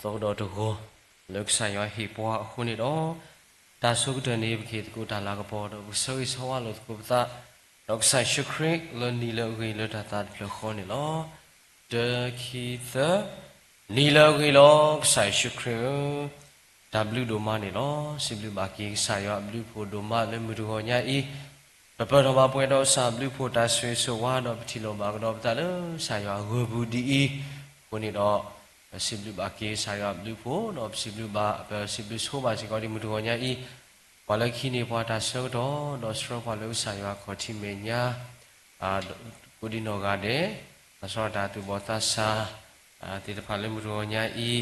သီကဒီးတဂီၤ လၢကစၢ်ယွၤဟ့ၣ်ပှၤအဃိန့ၣ်ဒီး, တၢ်ဆိကတၢၢ်န့ၣ် ပကဟ့ၣ်သကိးတၢ်လၤကပီၤ ဒီးပကဆၢဂ့ၤဆၢဝါလိာ်သကိးပသး, ဒီးကစၢ်ယ့ၣ်ၡူးခရံာ်လၢနံၤလၢအဂ့ၤလၢတၢ်သးတဖျၢၣ်ဃီန့ၣ်လီၤ. တၢ ခံ သၢ, နံၤလၢအဂ့ၤလီၤ ကစၢ်ယ့ၣ်ၡူးခရံာ်ဧၢ, တၢ်ဘျုးဒိၣ်မးန့ၣ်လီၤ. စံးဘျုးဘၣ်က့ၤကစၢ်ယွၤအဘျုးအဖှိၣ်ဒိၣ်မးလၢမုၢ်တဂီၤညါအံၤ, ပပၢၢ်ထီၣ်ဘၣ်ပှဲၤဒီးကစၢ်အဘျုးအဖှိၣ်တၢ်ဆိၣ်ဂ့ၤဆိၣ်ဝါ ဒီးပထံၣ်လိာ်ဘၣ်ကဒီးပသးလၢကစၢ်ယွၤအဂၢၢ်ပူၤဒ်အံၤ, အဃိန့ၣ်ဒီး, ပစံးဘျုးဘၣ်က့ၤကစၢ်ယွၤအဘျုးအဖှိၣ် ဒီးပစံးဘျုးဘၣ် ပစံးဘျုးဆိဘၣ်စ့ၢ်ကီးဒ်မုၢ်တဂီၤညါအံၤ, ပှၤလၢခံန့ၢ်ပှၤတၢ်ဆၢကတီၢ် ဒီးဆှၢပှၤလၢကစၢ်ယွၤခီၣ်ထံးမဲာ်ညါ ကိးဒံနီၢ်ဂၤဒဲး, လီၤဆီဒၣ်တၢ်သူၣ်ဘီၣ်သးစၢ်သ့ၣ်တဖၣ်လၢမုၢ်တဂီၤညါအံၤ,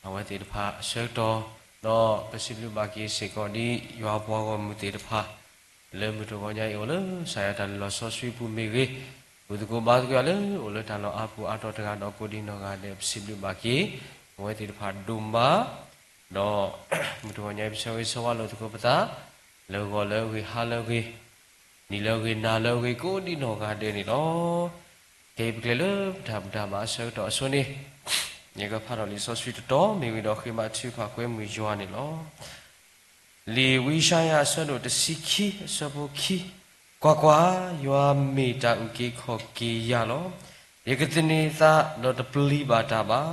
အဝဲသ့ၣ်တဖၣ်အဆၢကတီၢ်, ဒီးပစံးဘျုးဘၣ်က့ၤစ့ၢ်ကီးဒ်ယွၤပှၤဂီၢ်မုၢ်သ့ၣ်တဖၣ် လၢမုၢ်တဂီၤညါအံၤ အိၣ်လၢကစၢ်ယွၤတၢ်လုၢ်လီၢ်စီဆှံပူၤမ့ၢ်ဂ့ၤ, ဘူၣ်သကိးဘါသကိးယွၤလၢအိၣ်လၢတၢ်လီၢ်အါပူၤအါတီၤတဂၤဒီးကိးဒံနီၢ်ဂၤဒဲး ပစံးဘျုးဘၣ်က့ၤ အဝဲသ့ၣ်တဖၣ်ဒိၣ်မး, ဒီးမုၢ်တဂီၤညါအံၤ ပဆၢဂ့ၤဆၢဝါလိာ်သကိးပသး, လၢဂီၤလၢအဂ့ၤ ဟါလၢအဂ့ၤ, နံၤလၢအဂ့ၤ နၤလၢအဂ့ၤ ကိးဒံနီၢ်ဂၤဒဲးန့ၣ်လီၤ. ခဲအံၤပကလဲၤလၢပတၢ်ဘူၣ်တၢ်ဘါအဆၢကတီၢ်အဆိန့ၣ်, ယကဖးထီၣ်လံာ်စီဆှံတတီၤမ့ၢ်ဝံၤဒီးဃ့ဘါထုကဖၣ်ကွဲမုာ်ယွၤန့ၣ်လီၤ. လံာ်ဝံယၡါယၤအဆၢဒိၣ်တဆံခံ အဆၢဖိခံ, ကွၢ်ကွၢ်, ယွၤမ့ၢ်တၢ်အုၣ်က့ၤခီၣ်က့ၤယၤလီၤ. ယကသန့ၤသးဒီးတပျံၤဘၣ်တၢ်ဘၣ်.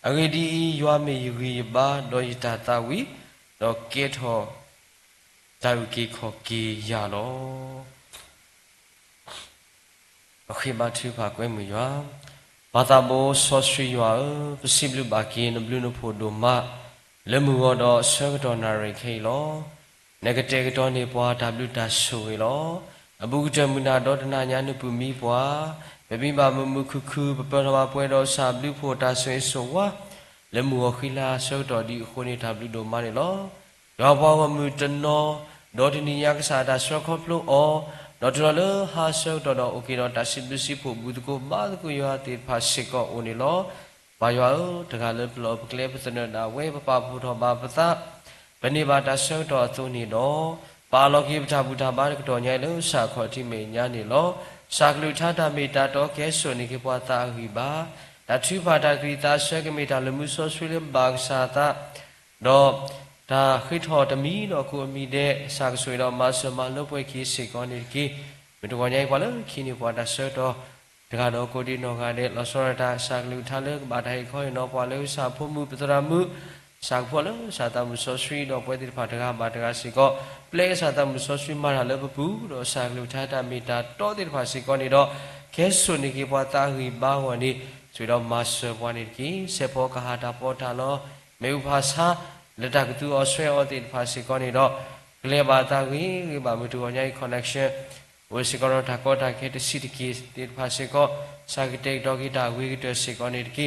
အဂ့ၢ်ဒ်အံၤ, ယွၤမ့ၢ်ယဂံၢ်ယဘါ ဒီးယတၢ်သးဝံၣ်, ဒီးကဲထီၣ်တၢ်အုၣ်က့ၤခီၣ်က့ၤယၤလီၤ. ပဃ့ဘါထုကဖၣ်ကွဲမုာ်ယွၤ, ပၢ်သးဘိစီဆှံယွၤဧၢ, ပစံးဘျုးဘၣ်က့ၤနဘျုးနဖှိၣ်ဒိၣ်မး လၢမုၢ်ဂီၤဒီးဆၢကတီၢ်နၣ်ရံၣ်ခဲအံၤလီၤ. နကတဲာ်ကတီၤန့ၢ်ပှၤတၢ်ဘျုးတၢ်ဆိၣ်ဂ့ၤလီၤ. အဘူးကတၢၢ်မုၢ်နၤဒီတနၤညါနပၢၢ်မံပှၤ, ပမံဘၣ်မုာ်မုာ်ခုၣ်ခုၣ် ပပၢၢ်ထီၣ်ဘၣ်ပှဲၤဒီးကစၢ်ဘျုးဖှိၣ်တၢ်ဆိၣ်ဂ့ၤဆိၣ်ဝါ လၢမုၢ်ဂီၤဃံလၤဆၢကတီၢ်ဒ်အဃိန့ၣ် တၢ်ဘျုးဒိၣ်မးန့ၣ်လီၤ. ယွၤပှၤဂီၢ်မုၢ်တနီၤ, ဒီတနံၤညါကစၢ်တၢ်ဆှၢခီဖျိအီၤ, ဒီးတုၤလီၤလၢဟါဆၢကတီၢ်ဒီးအိၣ်က့ၤဒီးတၢ်စံးဘျုးစံးဖှိၣ် ဘူၣ်သကိးဘါသကိးယွၤသ့ၣ်တဖၣ်စ့ၢ်ကီးအိၣ်န့ၣ်လီၤ. ပၢ်ယွၤဧၢ, တဂၤလၢပလီၢ်ပကျဲပသနၢၣ်ဒၣ်ဝဲ ပပာ်ဖှိၣ်ထီၣ်ဘၣ်ပသး ပန့ၢ်ဘၣ်တၢ်ဆၢကတီၢ်အသိးန့ၣ်ဒီး, ပာ်လီၤက့ၤပတၢ်ဘူၣ်တၢ်ဘါတကတီၢ်ညါအံၤလၢကစၢ်ခီၣ်ထံးမဲာ်ညါန့ၣ်လီၤ. ကစၢ်ကလုၢ်ကထါတၢ်မ့ၢ်တၢ်တီကဲစိာ်န့ၢ်က့ၤပှၤသးအဂံၢ်ဘါ, တၢ်ထုကဖၣ်တၢ်ကလုၢ်သးဆၢကမ့ၢ်တၢ်လၢမူစီဆှံလၢဘၣ်ကစၢ်သး ဒီးတၢ်ဃ့ထီၣ်တမံၤဒီးကိးအမံၤဒဲး ကစၢ်ကဆိၣ်ဂ့ၤဒီးမၤစၢၤမၤလၢပှဲၤက့ၤစ့ၢ်ကီးန့ၣ်တက့ၢ်. မုၢ်တဂီၤညါအံၤပှၤလၢခံန့ၢ်ပှၤတၢ်ဆၢကတီၢ် တဂၤဒီးကိးဒံနီၢ်ဂၤဒဲး လီၤဆီဒၣ်တၢ်ကစၢ်ကလုၢ်ကထါလၢကဘၣ်တၢ်ဟ့ၣ်ခီဟ့ၣ်နီၤပှၤလၢကစၢ်ဖိမုၣ်ပသရၣ်မုၣ်, ကစၢ်ကဖီၣ်လၢကစၢ်သးမုၢ်စီဆှံဒီးပဝဲသ့ၣ်တဖၣ်တဂၤဘၣ်တဂၤစ့ၢ်ကီး, ပျဲကစၢ်သးမုၢ်စီဆှံမၤတၢ်လၢပပူၤ ဒီးကစၢ်ကလုၢ်ကထါတၢ်မ့ၢ်တၢ်တီသ့ၣ်တဖၣ်စ့ၢ်ကီးန့ၣ်ဒီး, ကဲစိာ်န့ၢ်က့ၤပှၤသးအဂံၢ်ဘါအဂီၢ်န့ၣ်, ဆိၣ်ဂ့ၤဒီးမၤစၢၤပှၤန့ၣ်တက့ၢ်. စဲးဖီကဟၣ်တၢ်ပီးတၢ်လီ, မ့ၣ်အူဖးဆါ, လၢတၢ်ကသူအီၤဆှဲအီၤသ့ၣ်တဖၣ်စ့ၢ်ကီးန့ၣ်ဒီး, ကလဲၤဘၣ်သးဂ့ၤဂ့ၤဘၣ်မုၢ်တဂီၤညါအံၤ connection အိၣ်စ့ၢ်ကီးဒီးတၢ်ကီတၢ်ခဲတဆံးတက့ၢ်သ့ၣ်တဖၣ်စ့ၢ်ကီး, ကစၢ်ကတဲာ်ကတီၤက့ၤတၢ်ဂ့ၤကတၢၢ်စ့ၢ်ကီးန့ၣ်တက့ၢ်.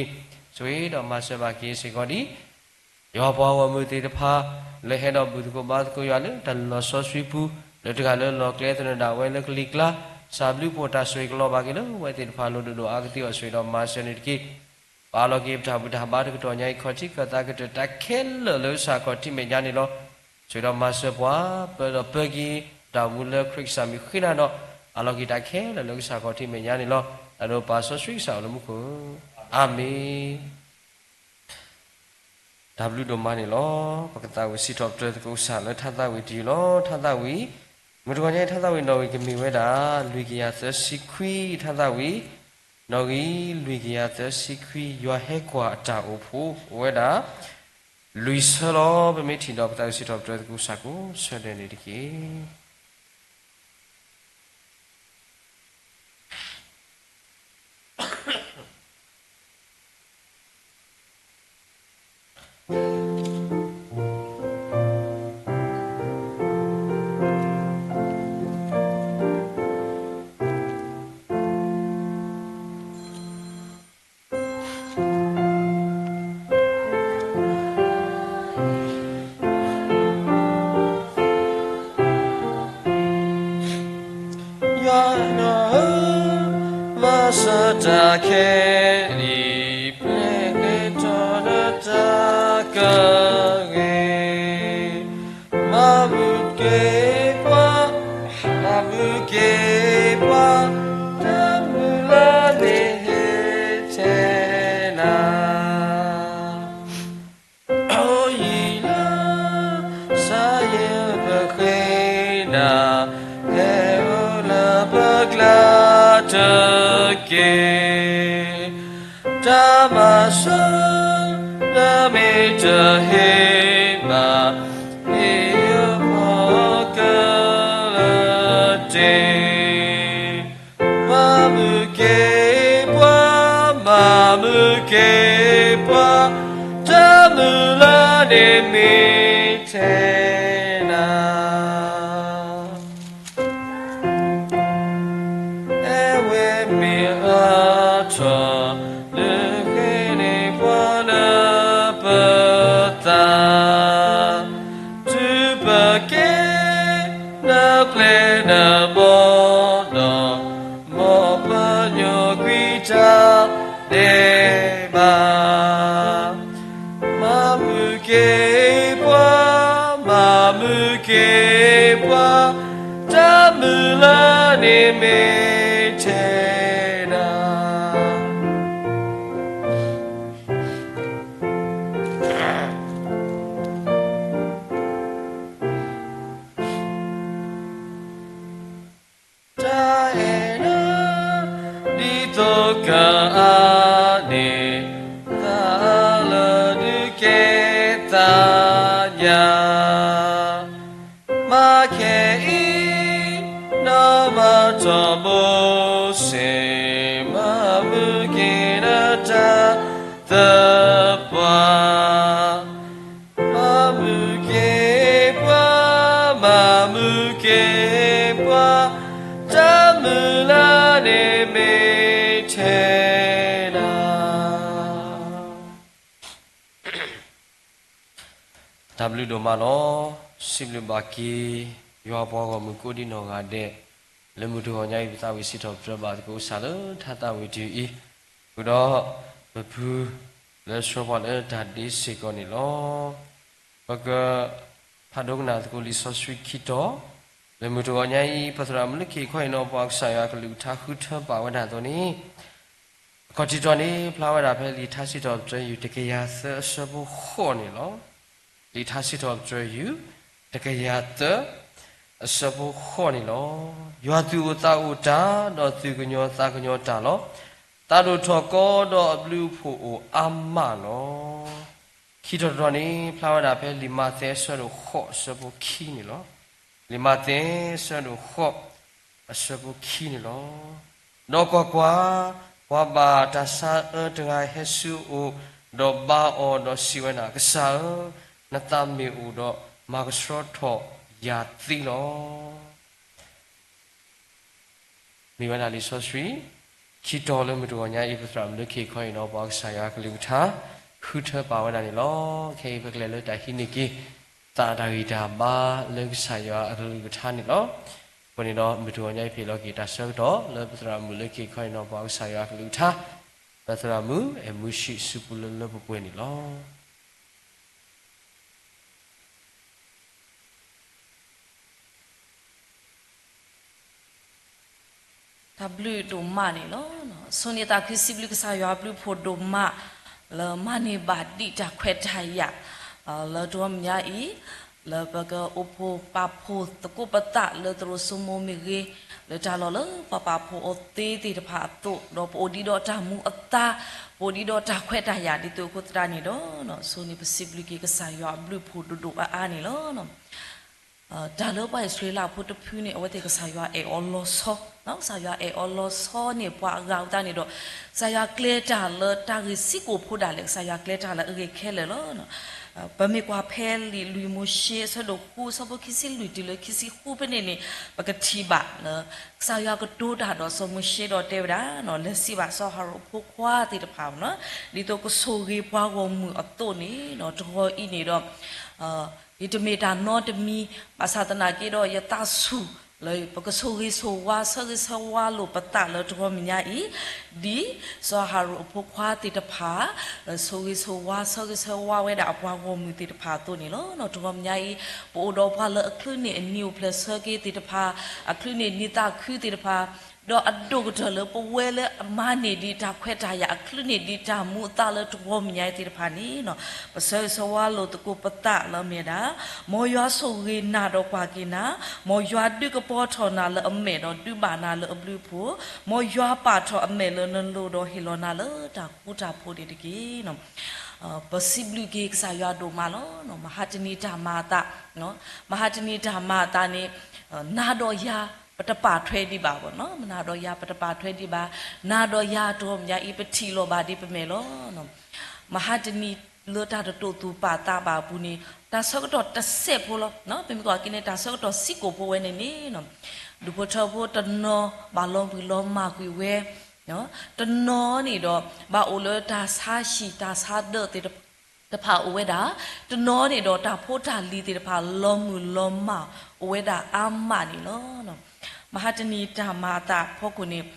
ဆိၣ်ဂ့ၤဒီးမၤစၢၤဘၣ်က့ၤစ့ၢ်ကီးဒ် ယွၤပှၤဂီၢ်မုၢ်သ့ၣ်တဖၣ် လၢဟဲဒီးဘူၣ်သကိးဘါသကိးယွၤလၢတၢ်လုၢ်လီၢ်စီဆှံပူၤ, လၢတဂၤလၢလီၢ်ကျဲသနၢၣ်ဒၣ်ဝဲလၢကလံၤကျါ, ကစၢ်ဘျုးဖှိၣ်တၢ်ဆိၣ်ဂ့ၤကလီၤဘၣ်က့ၤလၢဝဲသ့ၣ်တဖၣ်လိၤဒိၣ်ဒိၣ်အါကသ့အီၤ ဆိၣ်ဂ့ၤဒီးမၤစၢၤန့ၣ်တက့ၢ်. ပာ်လီၤက့ၤပတၢ်ဘူၣ်တၢ်ဘါတကတီၢ်ညါအံၤ ခီၣ်ထံးခၢၣ်သးကတၢၢ်တၢ်ခဲလၢာ်လၢကစၢ်ခီၣ်ထံးမဲာ်ညါန့ၣ်လီၤ. ဆိၣ်ဂ့ၤဒီးမၤစၢၤပှၤ, ပၢဒီးပၢက့ၤ, တၢ်အိၣ်မူလၢခရံာ်ကစၢ်မံၤဃ့နၤဒီး, အးလီၤက့ၤတၢ်ခဲလၢာ်လၢကစၢ်ခီၣ်ထံးမဲာ်ညါန့ၣ်လီၤ. တၢ်ဒိးပာ်စီဆှံကစၢ်အိၣ်လၢမူခိၣ်, အၤမ့ၣ်. တၢ်ဘျုးဒိၣ်မးန့ၣ်လီၤ. ပကသးဝံၣ်စံးထီၣ်ပတြၢၤသကိးကစၢ်လၢထါသးဝံၣ်တယုၢ်လီၤ. ထါသးဝံၣ်, မုၢ်တဂီၤညါအံၤထါသးဝံၣ်နီၣ်ဂံၢ်ကမ့ၢ်ဝဲဒၣ် လွံၢ်ကယၤသၢဆံခွံ, ထါသးဝံၣ်, နီၣ်ဂံၢ်လွံၢ်ကယၤသၢဆံခွံ, ယွၤဟဲကွၢ်အတၢ်အိၣ်ဖှိၣ်, အိၣ်ဝဲဒၣ် လွံၢ်ဆၢလီၤ. ပမ့ၢ်ထံၣ်ဒီးပသးဝံၣ်စံးထီၣ်ပတြၢၤသကိးကစၢ်ကိးဆၢဒဲးန့ၣ်တက့ၢ်. ယွၤနီၢ်ဧၢ, မၤစၢၤတၢ်ခဲလၢာ်, ပျဲက့ၤထီၣ်လၢတၢ်ကဂ့ၤ, မၤမုာ်က့ၤပှၤ, မၤမုာ်က့ၤပှၤ, တၢ်မုၢ်လၢ်န့ၣ်ဟ့ၣ်ထဲနၤ. တက့ၢ်. တၢ်မၤစၢၤလၢမ့ၢ်တဟ့ၣ်ဘၣ်, ဟ့ၣ်ယဖီကလၢတ့ၢ်. မၤမုာ်က့ၤပှၤ, မၤမုာ်က့ၤပှၤ, တၢ်မုာ်လၢန့ၣ်မ့ၢ်ထဲနၤ. အဲဝဲမ့ၢ်အါထီၣ် လၢဃ့န့ၢ်ပှၤလၢပသး, တုၤပကဲနကျဲနဘီဒီး, မ်ပညိၣ်ကွံာ်တၢ်ဒဲးဘး. မၤမုာ်က့ၤပှၤ, မၤမုာ်က့ၤပှၤ, တၢ်မုာ်လၢန့ၣ်မ့ၢ်ထဲနၤ. တၢ်အဲၣ်နၤ ဒ်သိးကအါန့ၢ် သးလၢဒုးကဲသးညါ, မၤခဲအံၤ နီၢ်မၤထီၣ်မိၤၡ့, မၤမုာ်က့ၤနၤတၢ်သပှၢ်. မၤမုာ်က့ၤပှၤ, မၤမုာ်က့ၤပှၤ, တၢ်မုာ်လၢန့ၣ်မ့ၢ်ထဲနၤ. တၢ်ဘျုးဒိၣ်မးလီၤ. စံးဘျုးဘၣ်က့ၤ ယွၤပှၤဂီၢ်မုၢ်ကိးဒံနီၢ်ဂၤဒဲး, လၢမုၢ်တဂီၤညါအံၤ ပသးဝံၣ်စံးထီၣ်ပတြၢၤဘၣ်သကိးကစၢ်လၢထါသးဝံၣ်တယုၢ်အံၤ, ဃုာ်ဒီးပဖု လၢဆှၢပှၤလၢတၢ်ဒ့စ့ၢ်ကီးန့ၣ်လီၤ. ပကဖးဒိကနၣ်သကိးလံာ်စီဆှံခံတီၤ, လၢမုၢ်တဂီၤညါအံၤ ပသရၣ်မုၣ်လၢခံခီအံၤနီၤ ပှၤကစၢ်ယွၤအကလုၢ်ကထါဃုထၢပာ်ဝဲဒၣ်အသိးန့ၣ်, အခီၣ်ထံးတီၤန့ၣ် ဖျါဝဲဒၣ်ဖဲလံာ်ထါစံးထီၣ်ပတြၢၤယုၢ် တကယၤသၢအဆၢဖိဃိးန့ၣ်လီၤ. လံာ်ထါစံးထီၣ်ပတြၢၤယုၢ် တကယၤသၢ အဆၢဖိဃိးန့ၣ်လီၤ. ယွၤသူၣ်အိၣ်သးအိၣ်တၢ် ဒီးသူၣ်ကညီၤသးကညီၤတၢ်လီၤ. သးဒိၣ်ထီၣ်ကီဒီးအဘျုးအဖှိၣ်အိၣ်အါမးလီၤ. ခံတီၤတတီၤန့ၣ် ဖျါဝဲဒၣ်ဖဲလံာ်မးသဲအဆၢဒိၣ်ဃိးအဆၢဖိခံန့ၣ်လီၤ. လံာ်မးသဲအဆၢဒိၣ်ဃိး အဆၢဖိခံန့ၣ်လီၤ. ဒီးကွၢ်ကွၢ်, ပှၤဘၣ်တၢ်ဆါအၢတဂၤဟဲဆူအအိၣ်, ဒီးဘါအီၤဒီးစံးဝဲဒၣ်, ကစၢ်ဧၢ, နသးမ့ၢ်အိၣ်ဒီးမၤကဆှီထီၣ်ယၤသ့လီၤ. မ့ၢ်ဝဲဒၣ်လံာ်စီဆှံ ခံတီၤလၢမုၢ်တဂီၤညါအံၤ ပသရၣ်မုၣ်လၢခံခီအံၤနီၤ ပှၤကစၢ်ယွၤအကလုၢ်ကထါ ဃုထၢပာ်ဝဲဒၣ်န့ၣ်လီၤ. ခဲအံၤပကလဲၤလၢတၢ်ဟံးန့ၢ်က့ၤ သးတၢ်ဂံၢ်တၢ်ဘါလၢကစၢ်ယွၤအကလုၢ်ကထါန့ၣ်လီၤ. အဃိန့ၣ်ဒီး မုၢ်တဂီၤညါအံၤ ပဟ့ၣ်လီၤက့ၤတၢ်ဆၢကတီၢ်လၢပသရၣ်မုၣ်လၢခံခီအံၤနီၤ ပှၤကစၢ်ယွၤအကလုၢ်ကထါ ပသရၣ်မုၣ် အဲၣ်မူဆံး စုပူၤလၢလၢပှဲၤပှဲၤန့ၣ်လီၤ. တၢ်ဘျုးဒိၣ်မးန့ၣ်လီၤ. ဆိၣ်ဂ့ၤသးခုစံးဘျုးကစၢ်ယွၤအဘျုးအဖှိၣ်ဒိၣ်မး လၢမၤန့ၢ်ဘၣ်ဒံးတၢ်ခွဲးတၢ်ယာ် လၢတဂီၤညါအံၤ လၢပကအိၣ်ဖှိၣ်ပာ်ဖှိၣ်သကိးပသးလၢသရိာ်စိမိၤမ့ၢ်ဂ့ၤ, လၢတၢ်လီၢ်လၢပှၤပာ်ဖှိၣ်အီၤသ့သ့ၣ်တဖၣ်အသိး, ဒီးပအိၣ်ဒံးဒီးတၢ်မူအသါ, ပအိၣ်ဒံးဒီးတၢ်ခွဲးတၢ်ယာ်ဒ်သိးအဃိသတးန့ၣ်ဒီး, ဆိၣ်ဂ့ၤပစံးဘျုးက့ၤကစၢ်ယွၤအဘျုးအဖှိၣ်ဒိၣ်ဒိၣ်အါအါန့ၣ်လီၤ. တၢ်လၢပှၤအံၣ်စရ့လးဖိတဖုန့ၣ် အဝဲသ့ၣ်ကစၢ်ယွၤအဲၣ်အီၤလီၤဆီ, ကစၢ်ယွၤအဲၣ်အီၤလီၤဆီန့ၣ် ပှၤအဂၤအဃိသတးန့ၣ်ဒီး, ကစၢ်ယွၤကျဲတၢ်လၢတၢ်ဂ့ၢ်စ့ၢ်ကီးဖိဒၣ်လဲာ်, ကစၢ်ယွၤကျဲတၢ်လၢအဂ့ၤခဲလၢာ်လီၤ. ပမ့ၢ်ကွၢ်ဖဲလံာ်လွံၢ်မိၤၡ့ အဆၢဒိၣ်ဃု အဆၢဖိခံဆံလွံၢ်တုၤလၢခံဆံဃုဖဲန့ၣ်န့ၣ်, ပကထံၣ်ဘၣ်လၢ ကစၢ်ယွၤကတိၤတၢ်ဒီးစီၤမိၤၡ့ဒီးတဲဝဲဒၣ်, လဲၤစံးဘၣ်စီၤအၤဟရိၣ်အဖိခွါသ့ၣ်တဖၣ်, ဒ်သိးကဆိၣ်ဂ့ၤပှၤဂီၢ်မုၢ်အသိးန့ၣ်, တဂီၤအံၤန့ၣ်ဒီး ယတမ့ၢ်တၢ်နီတမံၤ, ဘၣ်ဆၣ်သနာ်က့ဒီး ယသးဆူၣ်လၢပကဆိၣ်ဂ့ၤဆိၣ်ဝါ ဆၢဂ့ၤဆၢဝါလိာ်ပသးလၢတဂီၤညါအံၤ, ဒ်စီၤအၤဟရိၣ်အဖိခွါသ့ၣ်တဖၣ် ဆိၣ်ဂ့ၤဆိၣ်ဝါ ဆၢဂ့ၤဆၢဝါဝဲဒၣ်အပှၤဂီၢ်မုၢ်သ့ၣ်တဖၣ်အသိးန့ၣ်လီၤ. တဂီၤညါအံၤ ပအိၣ်ဒီးပှၤလၢအချုးန့ၢ်အနံၤအိၣ်ဖျဲၣ်ဆၢက့ၤသ့ၣ်တဖၣ်, အချုးန့ၢ်နံၤသးခုသ့ၣ်တဖၣ်, ဒီးအဒိၣ်ကတၢၢ်လၢပဝဲလၢအမၤန့ၢ်ဒံးတၢ်ခွဲးတၢ်ယာ် အချုးန့ၢ်ဒံးတၢ်မူအသးလၢတဂီၤမံၤညါအံၤသ့ၣ်တဖၣ်န့ၣ်, ပဆၢဂ့ၤဆၢဝါလိာ်သကိးပသးလၢအမ့ၢ်ဝဲဒၣ်, မ်ယွၤဆိၣ်ဂ့ၤနၤဒီးကွၢ်က့ၤနၤ, မ်ယွၤဒုးကပီၤထီၣ်နၤလၢအမဲာ်ဒီးဒုးဘၣ်နၤလၢအဘျုးအဖှိၣ်, မ်ယွၤပာ်ထီၣ်အမဲာ်လၢနလိၤဒီးဟ့ၣ်လီၤနၤလၢတၢ်ဃူတၢ်ဖိးန့ၣ်တက့ၢ်. ပစံးဘျုးက့ၤကစၢ်ယွၤဒိၣ်မးလီၤ. မဟါတနံၤတၢ်မၤအသး, မဟါတနံၤတၢ်မၤအသးန့ၣ်, နၤဒီးယၤ ပတပာ်ထွဲဒံးဘၣ်ဘၣ်နီၤ, နၤဒီးယၤပတပာ်ထွဲဒံးဘၣ်, နၤဒီးယၤတဂီၤမံၤညါအံၤ ပထံၣ်လိာ်ဘၣ်ဒံးပမဲာ်လီၤ. မဟါတနံၤလၢတၢ်တတိာ်သူၣ်ပာ်သးဘၣ်အပူၤန့ၣ်, တၢ်ဆၢကတီၢ်တစဲးဖိလီၤ. ပမ့ၢ်ကွၢ်က့ၤန့ၣ် တၢ်ဆၢကတီၢ်စံကိၣ်ဖိဝဲန့ၣ်န့ၣ်, ဒူၣ်ဖိထၢဖိတနီၤဘၣ်လီၤမုၢ်လီၤမၢ်ကွံာ်ဝဲ, တနီၤန့ၣ်ဒီး ဘၣ်အိၣ်လၢတၢ်ဆါဟံၣ်တၢ်ဆါဒၢးသ့ၣ်တဖၣ်အိၣ်ဝဲဒၣ်, တနီၤန့ၣ်ဒီးတၢ်ဖိတၢ်လံၤသ့ၣ်တဖၣ်လီၤမုၢ်လီၤမၢ်အိၣ်ဝဲဒၣ်အါမးန့ၣ်လီၤ. မဟါတနံၤတၢ်မၤအသးဖီခိၣ်န့ၣ်,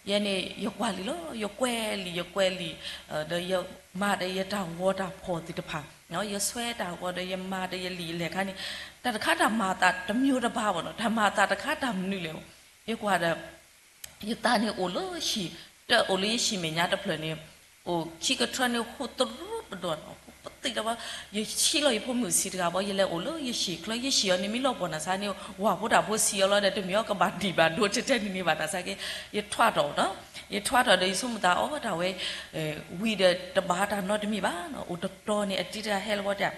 ယဲန့ၣ် ယကွၢ်လံာ်လီၤ, ယကွဲးလံာ် ယကွဲးလံာ်, ဒီးယမၤဒီးယတၢ်ဂီၤတၢ်ဖီၣ်သ့ၣ်တဖၣ်, ယဆွဲတၢ်ဂီၤဒီးယမၤဒီးယလံာ်လဲၣ်ခါန့ၣ်, တၢ်တခါတၢ်မၤအသးတမံၤတဘၣ်ဘၣ်နီၤ, တၢ်မၤအသးတခါတၢ်မနုၤလဲၣ်, ယကွၢ်ဒီး ယသးန့ၣ်အိၣ်လၢဟံၣ်, တအိၣ်လၢယဟံၣ်မဲာ်ညါတဖျၢၣ်န့ၣ်, အိၣ်ခံကထၢန့ၣ် ဟူးတရူးပဒီၣ်နီၤ, ပသံၣ်တဘျီ, ယဆံးလီၤယဖိမုၣ်ဆံးတဂၤဘၣ်, ယလဲၤအိၣ်လၢယဟံၣ်ချၢ, ယဟံၣ်အီၤန့ၣ် မ့ၢ်လီၤပှီၢ်နၤစါန့ၣ် ဝၣ်ဖိတၢ်ဖိဆံးအီၤလီၤဒီး တမ့ၢ်အီၤကဘၣ်ဒံးဘၣ်ဒိထဲထဲန့ၣ်န့ၣ်ဘၣ်နၤစါက့, ယထွးထီၣ်နီၤ, ယထွးထီၣ်ဒီးယဆိကမိၣ်သးအီၤ တၢ်ဝဲ ဝံၤဒီးတဘၣ်တၢ်နီတမံၤဘၣ်နီၤ, အိၣ်တတီၤန့ၣ် အတံၤတဂၤဟဲလီၤဝဲတဲ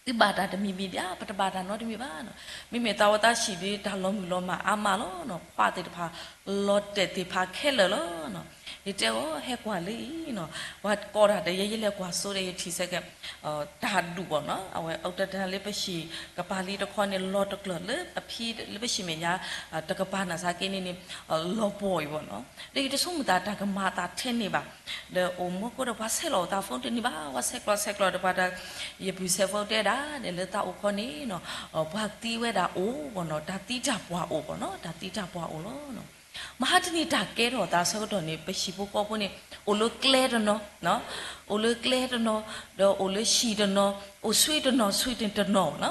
သုဘၣ်တၢ်တမံၤမံၤဒံးဧါ, ပတဘၣ်တၢ်နီတမံၤဘၣ်နီၤ, မ့မ့ၢ်သးဝဲသးဆံးဒီး တၢ်လီၤမုၢ်လီၤမၢ်အါမးလီၤနီၤ, ခွါသ့ၣ်တဖၣ် လီၤတဲာ်သ့ၣ်တဖၣ်ခဲလၢာ်လီၤနီၤ, ယတဲအီၤ ဟဲကွၢ်လံနီၤ, ပှၤကိးတၢ်ဒီး ယဲယလဲၤကွၢ်စိဒီး ယထံၣ်ဆၢက့ၤ တၢ်ဒူၣ်ဘၣ်နီၤ, အဝဲအတၢ်လၢပဟံၣ်ကပၤလံတခီန့ၣ် လီၤတကျၢၢ်လၢအဖံလၢပဟံၣ်မဲာ်ညါ တကပၤနၤစါက့န့ၣ်န့ၣ် လီၤပှီၢ်အံၤဘၣ်နီၤ, ဒီးယတဆိကမိၣ်သးတၢ်ကမၤအသးထဲန့ၣ်ဘၣ်, ဒီးအိၣ်မူခိၣ်ဒီးပှၤဆဲးလီၤအသး phone တန့ၢ်ဘၣ်, ပှၤဆဲးကျိးဆဲးကျိးဒီးပှၤဒီး ယပုၢ်ဆဲး phone တဲဒၣ်န့ၣ် လၢသးအိၣ်ခီန့ၣ်နီၤ, ပှၤသံဝဲဒၣ်အိၣ်ဘၣ်နီၤ, တၢ်သံတၢ်ပှၢ်အိၣ်ဘၣ်နီၤ, တၢ်သံတၢ်ပှၢ်အိၣ်လီၤ. မဟါတနံၤတၢ်ကဲထီၣ်သးဆၢကတီၢ်န့ၣ် ပဟံၣ်ဖိဃီဖိန့ၣ် အိၣ်လၢကျဲတနီၤ, အိၣ်လၢကျဲတနီၤ, ဒီးအိၣ်လၢဟံၣ်တနီၤ, အိၣ်ဆူတနီၤဆူတနီၤနီၤ,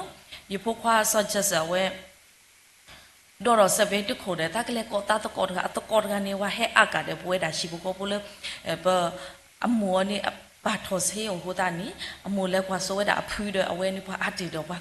ယဖိခွါစီၤ Jackson အဝဲ ဒီးဒီးစဲးဘ့တခိၣ်ဒီး တၢ်ကလဲၤကိးသးသကိးတဂၤ, အသကိးတဂၤန့ၣ် ဝဲဟဲအါကၢ်ဒီးပဝဲဒၣ်ဟံၣ်ဖိဃီဖိလၢ ပ အမိၢ်အီၤန့ၣ် ပာ်ထီၣ်ဆ့အီၤအဃိသတးန့ၣ် အမိၢ်လဲၤကွၢ်စိဝဲဒၣ်အဖုဒီး အဝဲန့ၣ်ပှၤအါတ့ၢ်ဒီးပှၤ,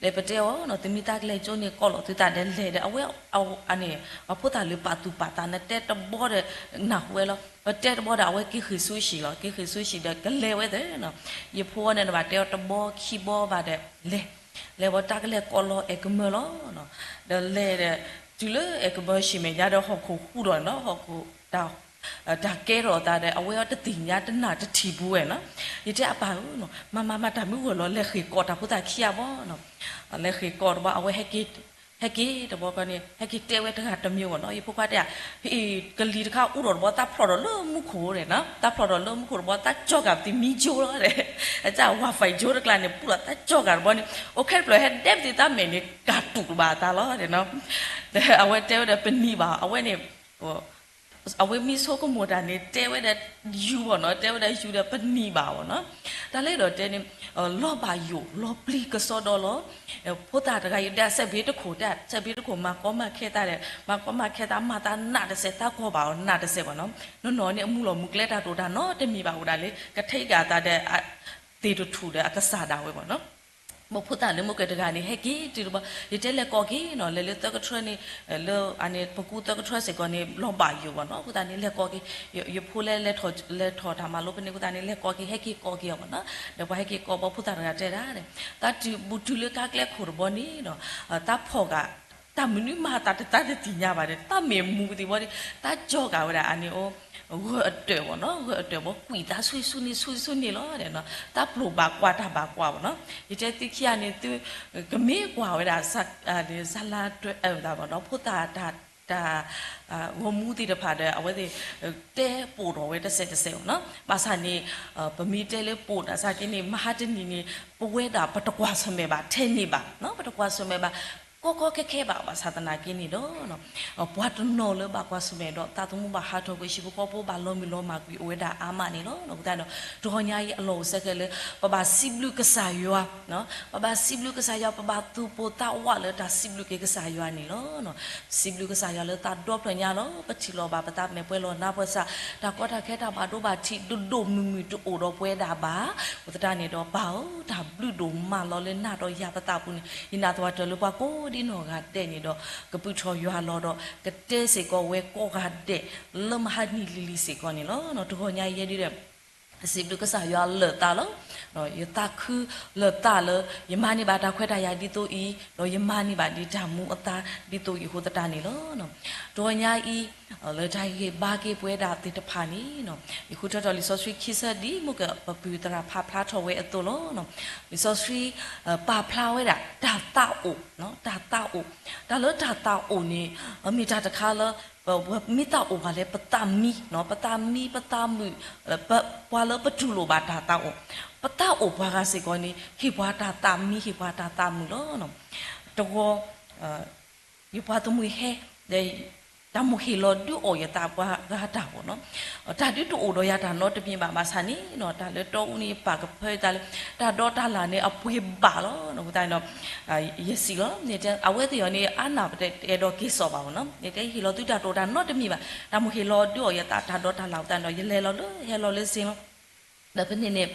ဒီးပတဲအီၤနီၤ သုမ့ၢ်တၢ်ကလဲၤကၠိန့ၣ် ကိးလီၤသုသးဒီးလဲၤဒီး အဝဲန့ၣ် ပှၤဖိသၣ်လၢပာ်သူၣ်ပာ်သးန့ၣ် တဲတဘီဒီး နၢ်ဟူဝဲလီၤ, ပတဲတဘီဒီး အဝဲက့ၤဃ့ၢ်ဆူဟံၣ်လီၤ, က့ၤဃ့ၢ်ဆူဟံၣ်ဒီး ကလဲၤဝဲသ့ၣ်နီၤ, ယဖိန့ၣ် နဘၣ်တဲအီၤတဘီခံဘီဘၣ်ဒီး လဲၤ လဲၤဝဲတၢ်ကလဲၤကိးလီၤအဲၣ်ကမၢလီၤ, ဒီးလဲၤဒီး တုၤလၢအဲၣ်ကမၢဟံၣ်မဲာ်ညါဒီး ဟီၣ်ခိၣ်ဟူးဒီးနီၤ ဟီၣ်ခိၣ် တၢ်ကဲထီၣ်အသးဒီး အဝဲအီၤတသ့ၣ်ညါတနၢ်တထံၣ်ပူၤဝဲနီၤ, ယတဲအပၢ်ဧၢနီၤ မၤမၤမၤတၢ်မုၢ်ဂီၢ်လီၤ လဲၤဃ့ၢ်ကိးတၢ်ဖိသၣ်ခံဂၤဘၣ်နီၤ, လဲၤဃ့ၢ်ကိးတဘျီ အဝဲ ဟဲက့ၤတဘျီဃီန့ၣ် ဟဲက့ၤတဲဝဲတဂၤတမံၤဘၣ်နီၤ, ယဖိခွါတဲဧါ, ကလံၤတခါအူထီၣ်တဘျီ သးဖျိးထီၣ်လၢမူခိၣ်ဒီးနီၤ, သးဖျိးထီၣ်လၢမူခိၣ်တဘျီ သးကၠီၣ်ကၢ်ပသံမံကၠိလီၤဒီး, အဝဲ Wi-Fi ကၠိတကျါန့ၣ် ပူလီၤ သးကၠီၣ်ကၢ်တဘျီန့ၣ် အိၣ်ခဲတဖျၢၣ်ဟဲဒဲးပသံသးမဲာ်န့ၣ် ကၢ်တူာ်တဘၣ်အသးလီၤဒီးနီၤ, ဒီးအဝဲတဲဝဲဒီးပနံၤဘၣ် အဝဲန့ၣ် အဝဲမ့ၢ်ဆိကမိၣ်တၢ်န့ၣ် တဲဝဲဒၣ်ယူၤဘၣ်နီၤ, တဲဝဲဒၣ်ယူၤဒီးပနံၤဘၣ်ဘၣ်နီၤ, တၢ်လဲၣ်ဒီးတဲန့ၣ် လီၤဘၣ်ယိၣ် လီၤပျံၤကစီဒီလီၤ, ဖိသၣ်တဂၤအံၤ ဒီးစဲးဘ့တခိၣ်တဲ စဲးဘ့တခိၣ် မၤကီမၤခဲသးဒီး မၤကီမၤခဲသး မၤသးနးတစဲး သးကွၢ်ဘၣ်အီၤနးတစဲးဘၣ်နီၤ, နီၢ်နီၢ်န့ၣ် အမူလီၤမူကျဲတၢ်တိာ်တၢ်နီတမံၤဘၣ်အိၣ်ဒၣ်လၢ ကထဲကၢ်သးဒီး သ့ၣ်တထူၣ်ဒီးအကစၢ်ဒၣ်ဝဲဘၣ်နီၤ ဘၣ်ဖိသၣ်လၢမိၢ်ကဲတဂၤန့ၣ် ဟဲက့ၤတုၤတဘျီ ယတဲလဲၤကိးက့ၤနီၤ လဲၤလၢသၢကထၢန့ၣ် လၢအန့ၣ်ပကူသၢကထၢစ့ၢ်ကီးန့ၣ် လီၤဘၣ်ယိၣ်ဘၣ်နီၤ အဃိသတးန့ၣ် လဲၤကိးက့ၤ ယဖိလဲလဲၤထီၣ်တၢ်မၤလိပန့ၣ်အဃိသတးန့ၣ် လဲၤကိးက့ၤ ဟဲက့ၤကိးက့ၤအီၤဘၣ်နီၤ ဒီးပှၤဟဲက့ၤကိးဘၣ်ဖိသၣ်တဂၤတဲဒၣ် သးတုၤဘူးတုၤလၢကါကျဲခိၣ်တဘျီန့ၣ်နီၤ သးဖီၣ်ဂာ် တၢ်မနုၤမၤသးတသးတသ့ၣ်ညါဘၣ်ဒီး သးမ့ၢ်မူပသံဘီဒီး သးကၠီၣ်ကၢ်ဝဲဒၣ်အန့ၣ်အိၣ် ဂၢၢ်အတၢၢ်ဘၣ်နီၤ ဂၢၢ်အတၢၢ်ဘီကွံာ်သးဆူၣ်ဆူၣ်န့ၣ်ဆူၣ်ဆူၣ်န့ၣ်လီၤ သးပျိာ်ဘၣ်ကွၢ်တၢ်ဘၣ်ကွၢ်ဘၣ်နီၤ ယတဲသုခံဂၤန့ၣ် သုကမ့ၢ်ကွၢ်ဝဲဒၣ် စလါတၢၢ်အၢသးဘၣ်နီၤ ဖိသၣ်တၢ် ဂီၤမူသ့ၣ်တဖၣ်ဒီး အဝဲသ့ၣ် တဲပိာ်ထီၣ်ဝဲတစဲးတစဲးဘၣ်နီၤ ဘၣ်ဆၣ်န့ၣ် ပမ့ၢ်တဲလၢပိာ်နၤစၢ်က့န့ၣ် မဟါတနံၤန့ၣ် ပဝဲဒၣ်ပတကွၢ်ဆၢၣ်မဲာ်ဘၣ်ထဲန့ၣ်ဘၣ် ပတကွၢ်ဆၢၣ်မဲာ်ဘၣ် ကီကီခဲခဲဘၣ်. ဘၣ်ဆၣ်သနာ်က့န့ၣ်ဒီး ပှၤတနီၤလၢဘၣ်ကွၢ်ဆၢၣ်မဲာ်ဒီး သးသမူဘၣ်ဟးထီၣ်ကွံာ် ဟံၣ်ဖိဃီဖိဘၣ်လီၤမုၢ်လီၤမၢ်ကွံာ် အိၣ်ဝဲဒၣ်အါမးန့ၣ်လီၤ. အဃိသတးဒီး တဂီၤညါအံၤအလီၢ်အိၣ်ဆဲးကဲးလၢ ပဘၣ်စံးဘျုးကစၢ်ယွၤ, ပဘၣ်စံးဘျုးကစၢ်ယွၤ, ပဘၣ်သူၣ်ပိၢ်သးဝးလၢတၢ်စံးဘျုးက့ၤကစၢ်ယွၤန့ၣ်လီၤ. စံးဘျုးကစၢ်ယွၤလၢသးဒီဖျၢၣ်ညါလီၤ. ပထံၣ်လိာ်ဘၣ်ပသးမဲာ်ပှဲၤလီၤနါပှဲၤစး, တၢ်ကီတၢ်ခဲတၢ်ဘၣ်ဒိဘၣ်ထံး ဒိၣ်ဒိၣ်မုၢ်မုၢ်တအိၣ်ဒီးပဝဲဒၣ်ဘၣ်. အဃိသတးန့ၣ်ဒီး ပၢ်ဧၢ, တၢ်ဘျုးဒိၣ်မးလီၤလၢနၤဒီးယၤပသးပူၤန့ၣ် ယနာ်သပှၢ်တၢၢ်လၢပှၤကိးဒ်နီၢ်ဂၤဒဲးန့ၣ်ဒီး ကပုၢ်ထီၣ်ယွၤလီၤဒီး ကတဲစ့ၢ်ကီးဝဲကိးဂၤဒဲး လၢမဟါနံၤလံၤလံၤစ့ၢ်ကီးန့ၣ်လီၤ. တဂီၤညါအံၤယဲဒၣ်ဒီး စံးဘျုးကစၢ်ယွၤလၢာ်သးလီၤ. ယသးခုလၢာ်သးလၢ ယမၤန့ၢ်ဘၣ်တၢ်ခွဲးတၢ်ယာ်ဒ်သိးအံၤ, ဒီးယမၤန့ၢ်ဘၣ်ဒံးတၢ်မူအသါဒ်သိးအံၤအဃိသတးန့ၣ်လီၤ. တဂီၤညါအံၤ လၢတၢ်ဟ့ၣ်ဂံၢ်ဟ့ၣ်ဘါက့ၤပဝဲဒၣ်သ့ၣ်တဖၣ်န့ၣ် ယဃုထၢထီၣ်လံာ်စီဆှံခံဆၢဒ်မိၢ်ကပပုၢ်သရၣ်ဖးဖျါထီၣ်ဝဲအသိးလီၤ. လံာ်စီဆှံ ပာ်ဖျါဝဲဒၣ် တၢ်သးအိၣ်, တၢ်သးအိၣ်, တၢ်လၢတၢ်သးအိၣ်န့ၣ် မ့ၢ်တၢ်တခါလၢ ပမ့ၢ်သးအိၣ်ဘၣ်လၢပသးမံ, ပသးမံ ပသးမုာ်, ပှၤလၢပတူၢ်လိာ်ဘၣ်တၢ်သးအိၣ်, ပသးအိၣ်ပှၤဂၤစ့ၢ်ကီးန့ၣ် ဟ့ၣ်ပှၤတၢ်သးမံ ဟ့ၣ်ပှၤတၢ်သးမုာ်လီၤ. တဂီၤ ယပှၤသးမုာ်ဟဲ တၢ်မိၣ်ဟ့ၣ်လီၤဒုးအီၣ်ယသးပှၤဂၤတၢ်အိၣ်, တၢ်ဒုးတအိၣ်ဒီးယၤတၢ်နီတမံၤဘၣ်. ဘၣ်ဆၣ်န့ၣ် တၢ်လၢတီအူန့ၣ် ယပာ်ကဖၢတၢ်လၢ တၢ်ဒီးတၢ်လၢ်န့ၣ် အပှ့ၤဘၣ်လီၤ. အဃိသတးဒီး ယစံးလီၤ အဝဲသ့ၣ်အံၤန့ၣ် အါနၢ်ပတအဲၣ်ဒိးက့ၤစိာ်ဘၣ်အီၤ, ယတဲယဟ့ၣ်လီၤသုတၢ်တအိၣ်တၢ်နီတမံၤဘၣ်, တၢ်မိၣ်ဟ့ၣ်လီၤဒုးအီၣ်ယသးတၢ်ဒီးတၢ်လၢ်အဃိသတးဒီး ယလဲၤလီၤလၢ ဟဲလီၤလၢစ့လီၤ. ဒီးဖဲန့ၣ်န့ၣ်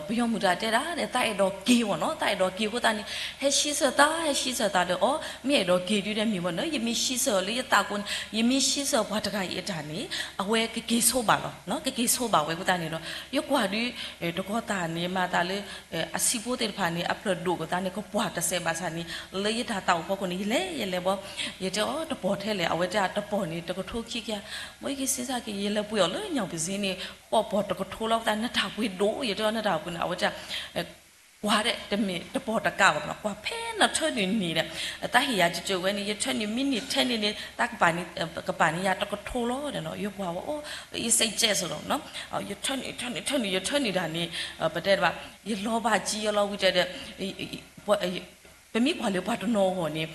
ပယီၤမုၣ်တဂၤတဲဒၣ် သးအဲၣ်ဒိးက့ၤအီၤနီၤ, သးအဲၣ်ဒိးက့ၤအဃိသတးန့ၣ် ဟဲဆံးဆၢၣ်သး ဟဲဆံးဆၢၣ်သးဒီး အီ မ့ၢ်အဲၣ်ဒိးက့ၤဒုးဒီးမ့ၢ်ဝဲန့ၣ် ယမ့ၢ်ဆံးဆၢၣ်အီၤလၢယသးကိးန့ၣ် ယမ့ၢ်ဆံးဆၢၣ်ပှၤတဂၤအံၤအတၢ်န့ၣ် အဝဲကက့ၤဆိဘၣ်လီၤ, ကက့ၤဆိဘၣ်ဝဲအဃိသတးန့ၣ်ဒီး ယကွၢ်ဒုး တကီသးန့ၣ် မၤသးလၢ အဆံးဖိသ့ၣ်တဖၣ်န့ၣ် အဖျၢၣ်ဒိၣ်ကသးန့ၣ် ကပှၢ်တစဲးဘၣ်ဆၣ်န့ၣ် လၢယတၢ်သးအိၣ်ဖီခိၣ်န့ၣ် ယလဲၤယလဲၤဘီ ယတဲအီၤတပီၢ်ထဲလဲၣ် အဝဲတဲတပီၢ်န့ၣ် တကထိခံကယၤ, မ့ၢ်ယက့ၤစံးဆၢက့ၤ ယလဲၤပှ့ၤအီၤလၢညၣ်ပစ့န့ၣ် ဃိးပီၢ်တကထိလီၤ အဃိသတး နတၢ်ပှ့ၤဒိၣ် ယတဲအီၤနတၢ်ပှ့ၤန့ၣ် အဝဲတဲ ကွၢ်ဒီး တမ့ၢ်တပီၢ်တကးဘၣ်နီၤ ကွၢ်ဖဲနထၢနုာ်န့ၢ်ဒီး တၢ်ဟ့ၣ်ယၤကကၢဝဲန့ၣ် ယထၢနုာ်မ့ၢ်န့ၢ်ထဲန့ၣ်န့ၣ် တၢ်ကပာ်န့ၢ် ကပာ်န့ၢ်ယၤတကထိလီၤ ယကွၢ်ဝဲအိၣ် ယစံးကဲးစ့ၢ်လီၤနီၤ ယထၢနုာ် ထၢနုာ် ထၢနုာ် ယထၢနုာ်တၢ်န့ၣ် ပတဲတဘၣ် ယလီၤဘၣ်ကံ ယလီၤဝံၤတဲဒီး ပမ့ၢ်ကွၢ်လၢပှၤတနီၤအဂီၢ်န့ၣ်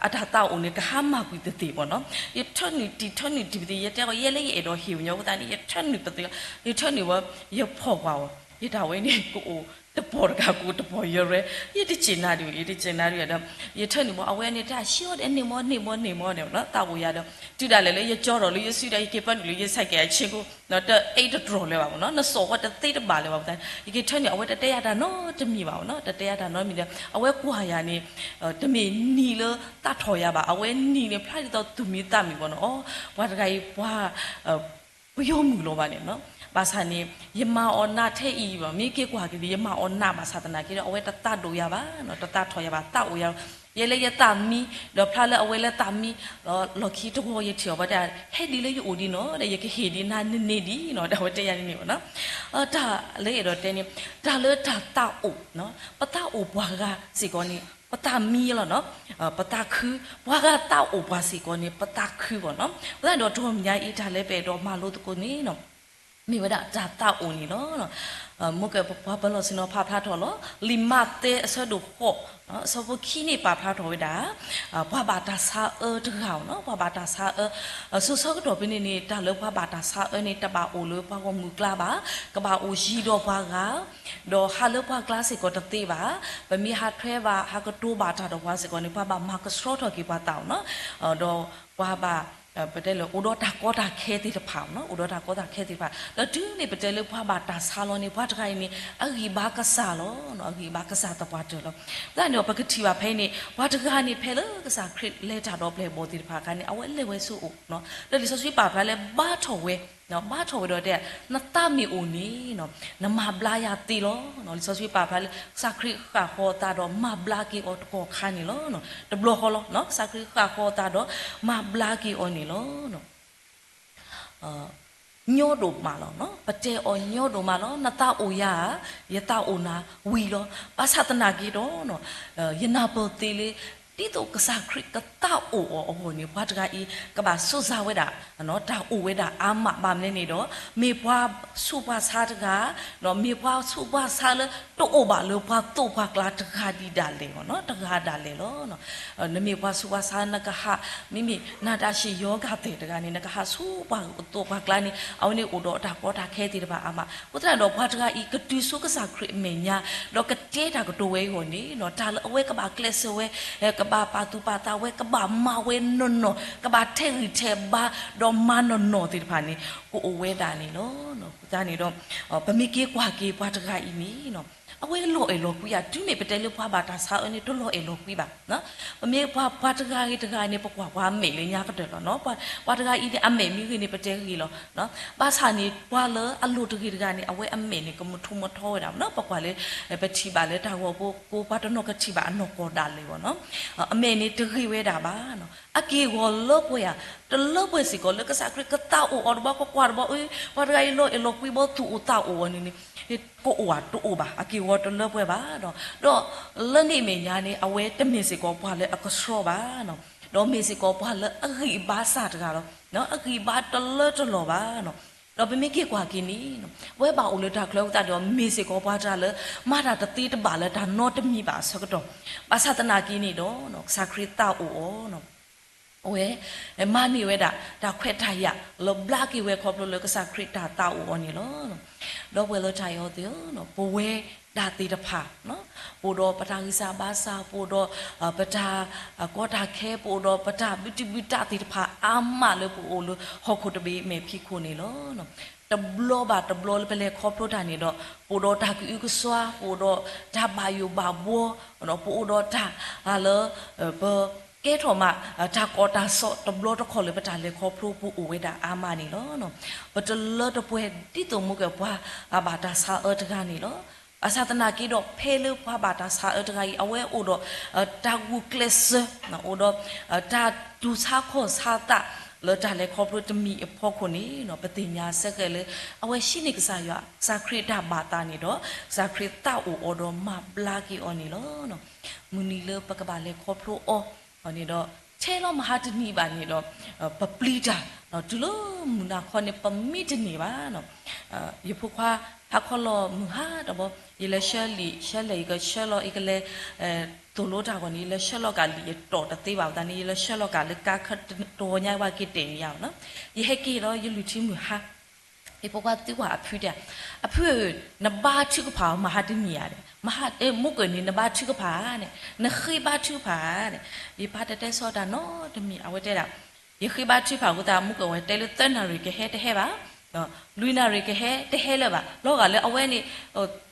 အတၢ်သးအိၣ်န့ၣ် ကဟါမၢ်ကွံာ်သ့သ့ဘၣ်နီၤ ယထၢနုာ်တံၢ် ထၢနုာ်တံၢ်ပသ့ ယတဲအီၤ ယဲလၢယအဲၣ်ဒိးဟ့ၣ်ပညီအဃိသတးန့ၣ် ယထၢနုာ်ပသ့ ယထၢနုာ်ဝဲ ယဖီၣ်ကွၢ်အီၤ ယတၢ်ဝဲန့ၣ် ကအိၣ်တပီၢ်တကး ကအိၣ်တပီၢ်ယဲရဲ ယတစံးနၤဒုး ယတစံးနၤဒုးဒီး ယထၢနုာ်ဘၣ် အဝဲန့ၣ်တၢ်ဆံးအီၤဒီးန့ၢ်မီၢ် န့ၢ်မီၢ် န့ၢ်မီၢ်န့ၣ် သးအိၣ်ယၤဒီး တုၤဒၣ်လဲာ်လၢယကၠီထီၣ်လၢယစုဒီး ယက့ၤပၢနုာ်လၢယဆဲးကဲးအဆ့ကိး တအိၣ်တတြီၢ်လၢၤဘၣ်နီၤ နစိာ်ဃီတသ့တဘၣ်လၢၤဘၣ် ယက့ၤထၢနုာ် အဝဲတတဲယၤတၢ်နီတမံၤဘၣ်နီၤ တတဲယၤတၢ်နီတမံၤဒီး အဝဲကွၢ်ယၤန့ၣ် တမ့ၢ်နံၤလၢသးထီၣ်ယၤဘၣ် အဝဲနံၤန့ၣ် ဖျါဒ်သိးသူၣ်မံသးမုာ်ဘၣ်နီၤ အီ ပှၤတဂၤအံၤပှၤ ပယီၤမုၣ်လီၤဘၣ်န့ၣ်နီၤ ဘၣ်ဆၣ်န့ၣ် ယမၤအီၤနးထဲအံၤဘၣ် မ့ၢ်က့ၤကွၢ်က့ၤဒီး ယမၤအီၤနးဘၣ်ဆၣ်သနာ်က့ဒီး အဝဲတသးဒိၣ်ယၤဘၣ်နီၤ တသးထီၣ်ယၤဘၣ် သးအိၣ်ယၤ ယဲလၢယသးမံ ဒီးဖျါလၢအဝဲလၢသးမံ လီၢ်ခံတဂီၤယထံၣ်အီၤဘၣ်တဲ ဟဲဒ်လၢယအိၣ်ဒ်နီၤ ဒီးယကဟ့ၣ်ဒံးနၤန့ၣ်န့ၣ်ဒ်နီၤ ဒီးအဝဲတဲယၤန့ၣ်န့ၣ်ဘၣ်နီၤ တၢ်လၢအဲၣ်ဒိးတဲန့ၣ် တၢ်လၢတၢ်သးအိၣ် ပသးအိၣ်ပှၤဂၤစ့ၢ်ကီးန့ၣ် ပသးမံလီၤနီၤ ပသးခု ပှၤဂၤသးအိၣ်ပှၤစ့ၢ်ကီးန့ၣ် ပသးခုဘၣ်နီၤ အဃိသတးဒီးတဂီၤညါအံၤတၢ်လၢပအဲၣ်ဒိးမၤလိသကိးန့ၣ်နီၤ မ့ၢ်ဝဲဒၣ်တၢ်သးအိၣ်န့ၣ်လီၤ. မိၢ်ကပှၤပၢၤလီၢ်ဆ့ၣ်နီၤဖးဖျါထီၣ်လီၤ. လံာ်မးသဲအဆၢဒိၣ်ဃိး အဆၢဖိခံန့ၣ်ပာ်ဖျါထီၣ်ဝဲဒၣ် ပှၤဘၣ်တၢ်ဆါအၢတဂၤနီၤ ပှၤဘၣ်တၢ်ဆါအၢ စိၤဆၢကတီၢ်ဖဲန့ၣ်န့ၣ် တၢ်လၢပှၤဘၣ်တၢ်ဆါအၢန့ၣ် တဘၣ်အိၣ်လၢပှၤဂီၢ်မုၢ်ကျါဘၣ် ကဘၣ်အိၣ်ယံၤဒီးပှၤဂၤ ဒီးဟးလၢပှၤကျါစ့ၢ်ကီးတသ့ဘၣ်. ပမ့ၢ်ဟးထွဲဘၣ် ဟးကတိၤဘၣ်တၢ်ဒီးပှၤစ့ၢ်ကီးန့ၣ် ပှၤဘၣ်မၤကဆှီထီၣ်က့ၤပှၤသးအိၣ်နီၤ ဒီးပှၤဘၣ် ပတဲလၢ အိၣ်ဒီးတၢ်ကီတၢ်ခဲသ့ၣ်တဖၣ်နီၤ အိၣ်ဒီးတၢ်ကီတၢ်ခဲသ့ၣ်တဖၣ် ဒီးတုၤန့ၣ်ပတဲလၢပှၤဘၣ်တၢ်ဆါလီၤန့ၣ် ပှၤတဂၤအံၤန့ၣ် အဂံၢ်ဘါကစၢ်လီၤ အဂံၢ်ဘါကစၢ်သပှၢ်တၢၢ်လီၤ. သတးန့ၣ်ဒီး ပကထံၣ်ဘၣ်ဖဲအံၤန့ၣ် ပှၤတဂၤန့ၣ် ဖဲလၢကစၢ်ခရံာ်လဲၤတၢ်ဒီးပျဲၢ်ဘီၣ်သ့ၣ်တဖၣ်အခါန့ၣ် အဝဲလဲၤဝဲဆူအအိၣ်နီၤ ဒီးလံာ်စီဆှံပာ်ဖျါလၢ ဘါထီၣ်ဝဲ ဘါထီၣ်ဝဲဒီးတဲ နသးမ့ၢ်အိၣ်န့ၣ် နမၤဘျါယၤသ့လီၤ. လံာ်စီဆှံပာ်ဖျါလၢ ကစၢ်ခရံာ်ဃၣ်ဃီၤအသးဒီးမၤဘျါက့ၤအီၤတကီၢ်ခါန့ၣ်လီၤ. တဘျီဃီလီၤ ကစၢ်ခရံာ်ဃၣ်ဃီၤအသးဒီးမၤဘျါက့ၤအီၤန့ၣ်လီၤ. ညီဒိၣ်မးလီၤ ပတဲအီၤညီဒိၣ်မးလီၤ နသးအိၣ်ယၤဧါ ယသးအိၣ်နၤဝံၤလီၤ. ဘၣ်ဆၣ်သနာ်က့ဒီး ယနၢ်ပၢၢ်သ့လၢ ဒ်သိးကစၢ်ခရံာ်ကသးအိၣ်အီၤအဂီၢ်န့ၣ် ပှၤတဂၤအံၤ ကဘၣ်စူးစမ်းဝဲဒၣ် တၢ်အိၣ်ဝဲဒၣ်အါမး ဘၣ်မနုၤလဲၣ်န့ၣ်ဒီး မ့ၢ်ပှၤဆူးပှၤဆါတဂၤ, မ့ၢ်ပှၤဆူးပှၤဆါလၢတအိၣ်ဘၣ်လၢပှၤသိးပှၤကျါတဂၤဒ်ဒၣ်လဲာ် တဂၤဒၣ်လဲာ်လီၤ. နမ့ၢ်ပှၤဆူးပှၤဆါ နကဟး မ့မ့ၢ်နၤတၢ်စံၣ်ယီၤကသ့ၣ်တဂၤန့ၣ် နကဟးဆူးပှၤသိးပှၤကျါန့ၣ် အဝဲန့ၣ်အိၣ်ဒီးတၢ်ကီတၢ်ခဲသ့ၣ်တဖၣ်အါမး. အဃိသတးဒီး ပှၤတဂၤအံၤကတုၤဆူကစၢ်ခရံာ်အမဲာ်ညါ ဒီးကတဲတၢ်ကတိၤဝဲအဂီၢ်န့ၣ် တၢ်လၢအဝဲကဘၣ်ကျဲးစၢးဝဲ ကဘၣ်ပာ်သူၣ်ပာ်သးဝဲ ကဘၣ်မၤဝဲနီၢ်နီၢ် ကဘၣ်ထဲးဂံၢ်ထဲးဘါ ဒီးမၤနီၢ်နီၢ်သ့ၣ်တဖၣ်န့ၣ် ကအိၣ်ဝဲဒၣ်န့ၣ်လီၤ. အဃိသတးန့ၣ်ဒီး ပမ့ၢ်က့ၤကွၢ်က့ၤပှၤတဂၤအံၤန့ၣ် အဝဲလီၤအဲၣ်လီၤကွံဧါ. တုၤမ့ၢ်ပတဲလၢပှၤဘၣ်တၢ်ဆါအၢန့ၣ် တလီၤအဲၣ်လီၤကွံဘၣ်. ပမ့ၢ်ပှၤ ပှၤတဂၤဂ့ၤတဂၤန့ၣ် ပကွၢ်ပှၤအမဲာ်လၢညါကတၢၢ်လီၤ. ပှၤတဂၤအံၤန့ၣ် အမဲာ်မ့ၢ်ဂ့ၤန့ၣ် ပတဲဂ့ၤလီၤ. ဘၣ်ဆၣ်န့ၣ် ပှၤလၢအလိၤတဂ့ၤတဂၤန့ၣ် အဝဲအမဲာ်န့ၣ် ကမုာ်ထူမုာ်ထီဝဲဒၣ်နီၤ. ပကွၢ်လၢ ပထံၣ်ဘၣ်လၢတၢ်ဂီၤဖိကိး ပှၤတနီၤကထံၣ်ဘၣ်အနီၢ်ကီၢ်ဒၣ်လဲာ်ဘၣ်နီၤ. အမဲာ်န့ၣ်တဂ့ၤဝဲဒၣ်ဘၣ်နီၤ. အက့ၢ်အဂီၤလၢပှဲၤဧါ, တလၢပှဲၤစ့ၢ်ကီးလၢကစၢ်ခရံာ်ကသးအိၣ်အီၤတဘျီ ကကွၢ်တဘျီ အၢ ပှၤတဂၤအံၤလီၤအဲၣ်လီၤကွံဘီ သူၣ်အိၣ်သးအိၣ်အီၤန့ၣ်န့ၣ် ကအိၣ်ဧါ, တအိၣ်ဘၣ်. အက့ၢ်အဂီၤတလၢပှဲၤဘၣ်ဒီး ဒီးလၢန့ၣ်အမဲာ်ညါန့ၣ် အဝဲတမ့ၢ်စ့ၢ်ကီးပှၤလၢအကဆှီဘၣ်နီၤ. ဒီးမ့ၢ်စ့ၢ်ကီးပှၤလၢအဂံၢ်ဘါစၢ်တဂၤလီၤ. အဂံၢ်ဘါတလၢတလီၢ်ဘၣ်နီၤ. ဒီးပမ့ၢ်က့ၤကွၢ်က့ၤန့ၣ် အဝဲဘၣ်အိၣ်လၢတၢ်ချၢအဃိသတးဒီး မ့ၢ်စ့ၢ်ကီးပှၤတဂၤလၢ မၤတၢ်တသ့တဘၣ်လၢတၢ်နီတမံၤဘၣ်အဆၢကတီၢ်, ဘၣ်ဆၣ်သနာ်က့န့ၣ်ဒီး ကစၢ်ခရံာ်သးအိၣ်အီၤ အဝဲ မၤန့ၢ်ဝဲဒၣ် တၢ်ခွဲးတၢ်ယာ် လၢဘျါက့ၤဝဲခီဖျိလၢကစၢ်ခရံာ်တၢ်သးအိၣ်အီၤန့ၣ်လီၤ. ဒီပုၢ်ဝဲၢ်လၢတၢ်အဲၣ်အီၤသ့ၣ်ဧၢ, ပဝဲဒၣ်သ့ၣ်တဖၣ် ပအိၣ်ဒီးပတၢ်ဂံၢ်စၢ်ဘါစၢ်, ပအိၣ်ဒီး ပတၢ်ကီတၢ်ခဲ, ပအိၣ်ဒီးပတၢ်ဘုတံၢ်ဘုတၢ်သ့ၣ်တဖၣ်အါမးလၢပအိၣ်လၢဟီၣ်ခိၣ်တဘ့ၣ်မဲာ်ဖံးခိၣ်န့ၣ်လီၤ. တဘျီဘၣ်တဘျီလၢပလဲၤခီဖျိတၢ်န့ၣ်ဒီး ပအိၣ်ဒီးတၢ်ကအုကစွါ, ပအိၣ်ဒီးတၢ်ဘၣ်ယိၣ်ဘၣ်ဘှီ, ပအိၣ်ဒီးတၢ်လၢ ပကဲထီၣ်မး တၢ်ကီတၢ်စီး တဘျီတခီၣ်လၢပတၢ်လဲၤခီဖျိပူၤအိၣ်ဝဲဒၣ်အါမးန့ၣ်လီၤ. ပတလၢတပှဲၤဒ်သိးမူကဲၢ်ပှၤဘၣ်တၢ်ဆါအၢတဂၤန့ၣ်လီၤ. ဘၣ်ဆၣ်သနာ်က့ဒီး ဖဲလၢပှၤဘၣ်တၢ်ဆါအၢတဂၤအံၤ အဝဲအိၣ်ဒီး တၢ်ဂုာ်ကျဲးစၢး, အိၣ်ဒီး တၢ်တူၢ်ဆါခီၣ်ဆါသး လၢတၢ်လဲၤခီဖျိတမံၤအဖီခိၣ်န့ၣ် ပသ့ၣ်ညါဆၢကဲးလၢ အဝဲဟံးန့ၢ်ကစၢ်ယွၤ ကစၢ်ခရံာ်တၢ်ဘၣ်သးန့ၣ်ဒီး ကစၢ်ခရံာ်သးအိၣ်အီၤဒီးမၤဘျါက့ၤအီၤန့ၣ်လီၤ. မုၢ်နံၤလၢပကဘၣ်လဲၤခီဖျိအီၤန့ၣ်ဒီး ထဲလီၤမဟါတနံၤဘၣ်န့ၣ်ဒီး ပပျံၤတၢ် တုၤလၢမုၢ်နၤခီန့ၣ် ပမံတန့ၢ်ဘၣ်. ယဖိခွါ ဟးခီလီၤမုၢ်ဟါတဘျီ ယလဲၤဆှၢလံာ် ဆှၢလဲၣ် ယကဆှၢလီၤ ယကလဲၤ သိၣ်လိတၢ်အဂီၢ်န့ၣ် ယလဲၤဆှၢလီၤကၢ်လံာ် ယတီၢ်တသ့ဘၣ်အဃိသတးန့ၣ် ယလဲၤဆှၢလီၤကၢ်လၢကါခၢၣ်တဂီၤညါ ပှၤက့ၤတဲာ်န့ၣ်ယၤနီၤ. ယဟဲက့ၤလီၤ ယလုၢ်ထံမုၢ်ဟါ ယဖိခွါသံကွၢ်အဖုတဲ, အဖုဧၢ, နဘါထုကဖၣ်အီၤမဟါတနံၤဧါ, မဟါ မူကၢၢ်န့ၣ် နဘါထုကဖၣ်ဧါန့ၣ်, နဃ့ဘါထုကဖၣ်ဧါန့ၣ်, ယပၢ်တတဲဆီတၢ်နီတမံၤ အဝဲတဲဒၣ် ယဃ့ဘါထုကဖၣ်အဃိသတး မူကၢၢ်ဝဲတဲလၢသၢနၣ်ရံၣ်ကဟဲတဟဲဘၣ်, လွံၢ်နၣ်ရံၣ်ကဟဲတဟဲလၢၤဘၣ်, လီၤဂာ်လၢအဝဲန့ၣ်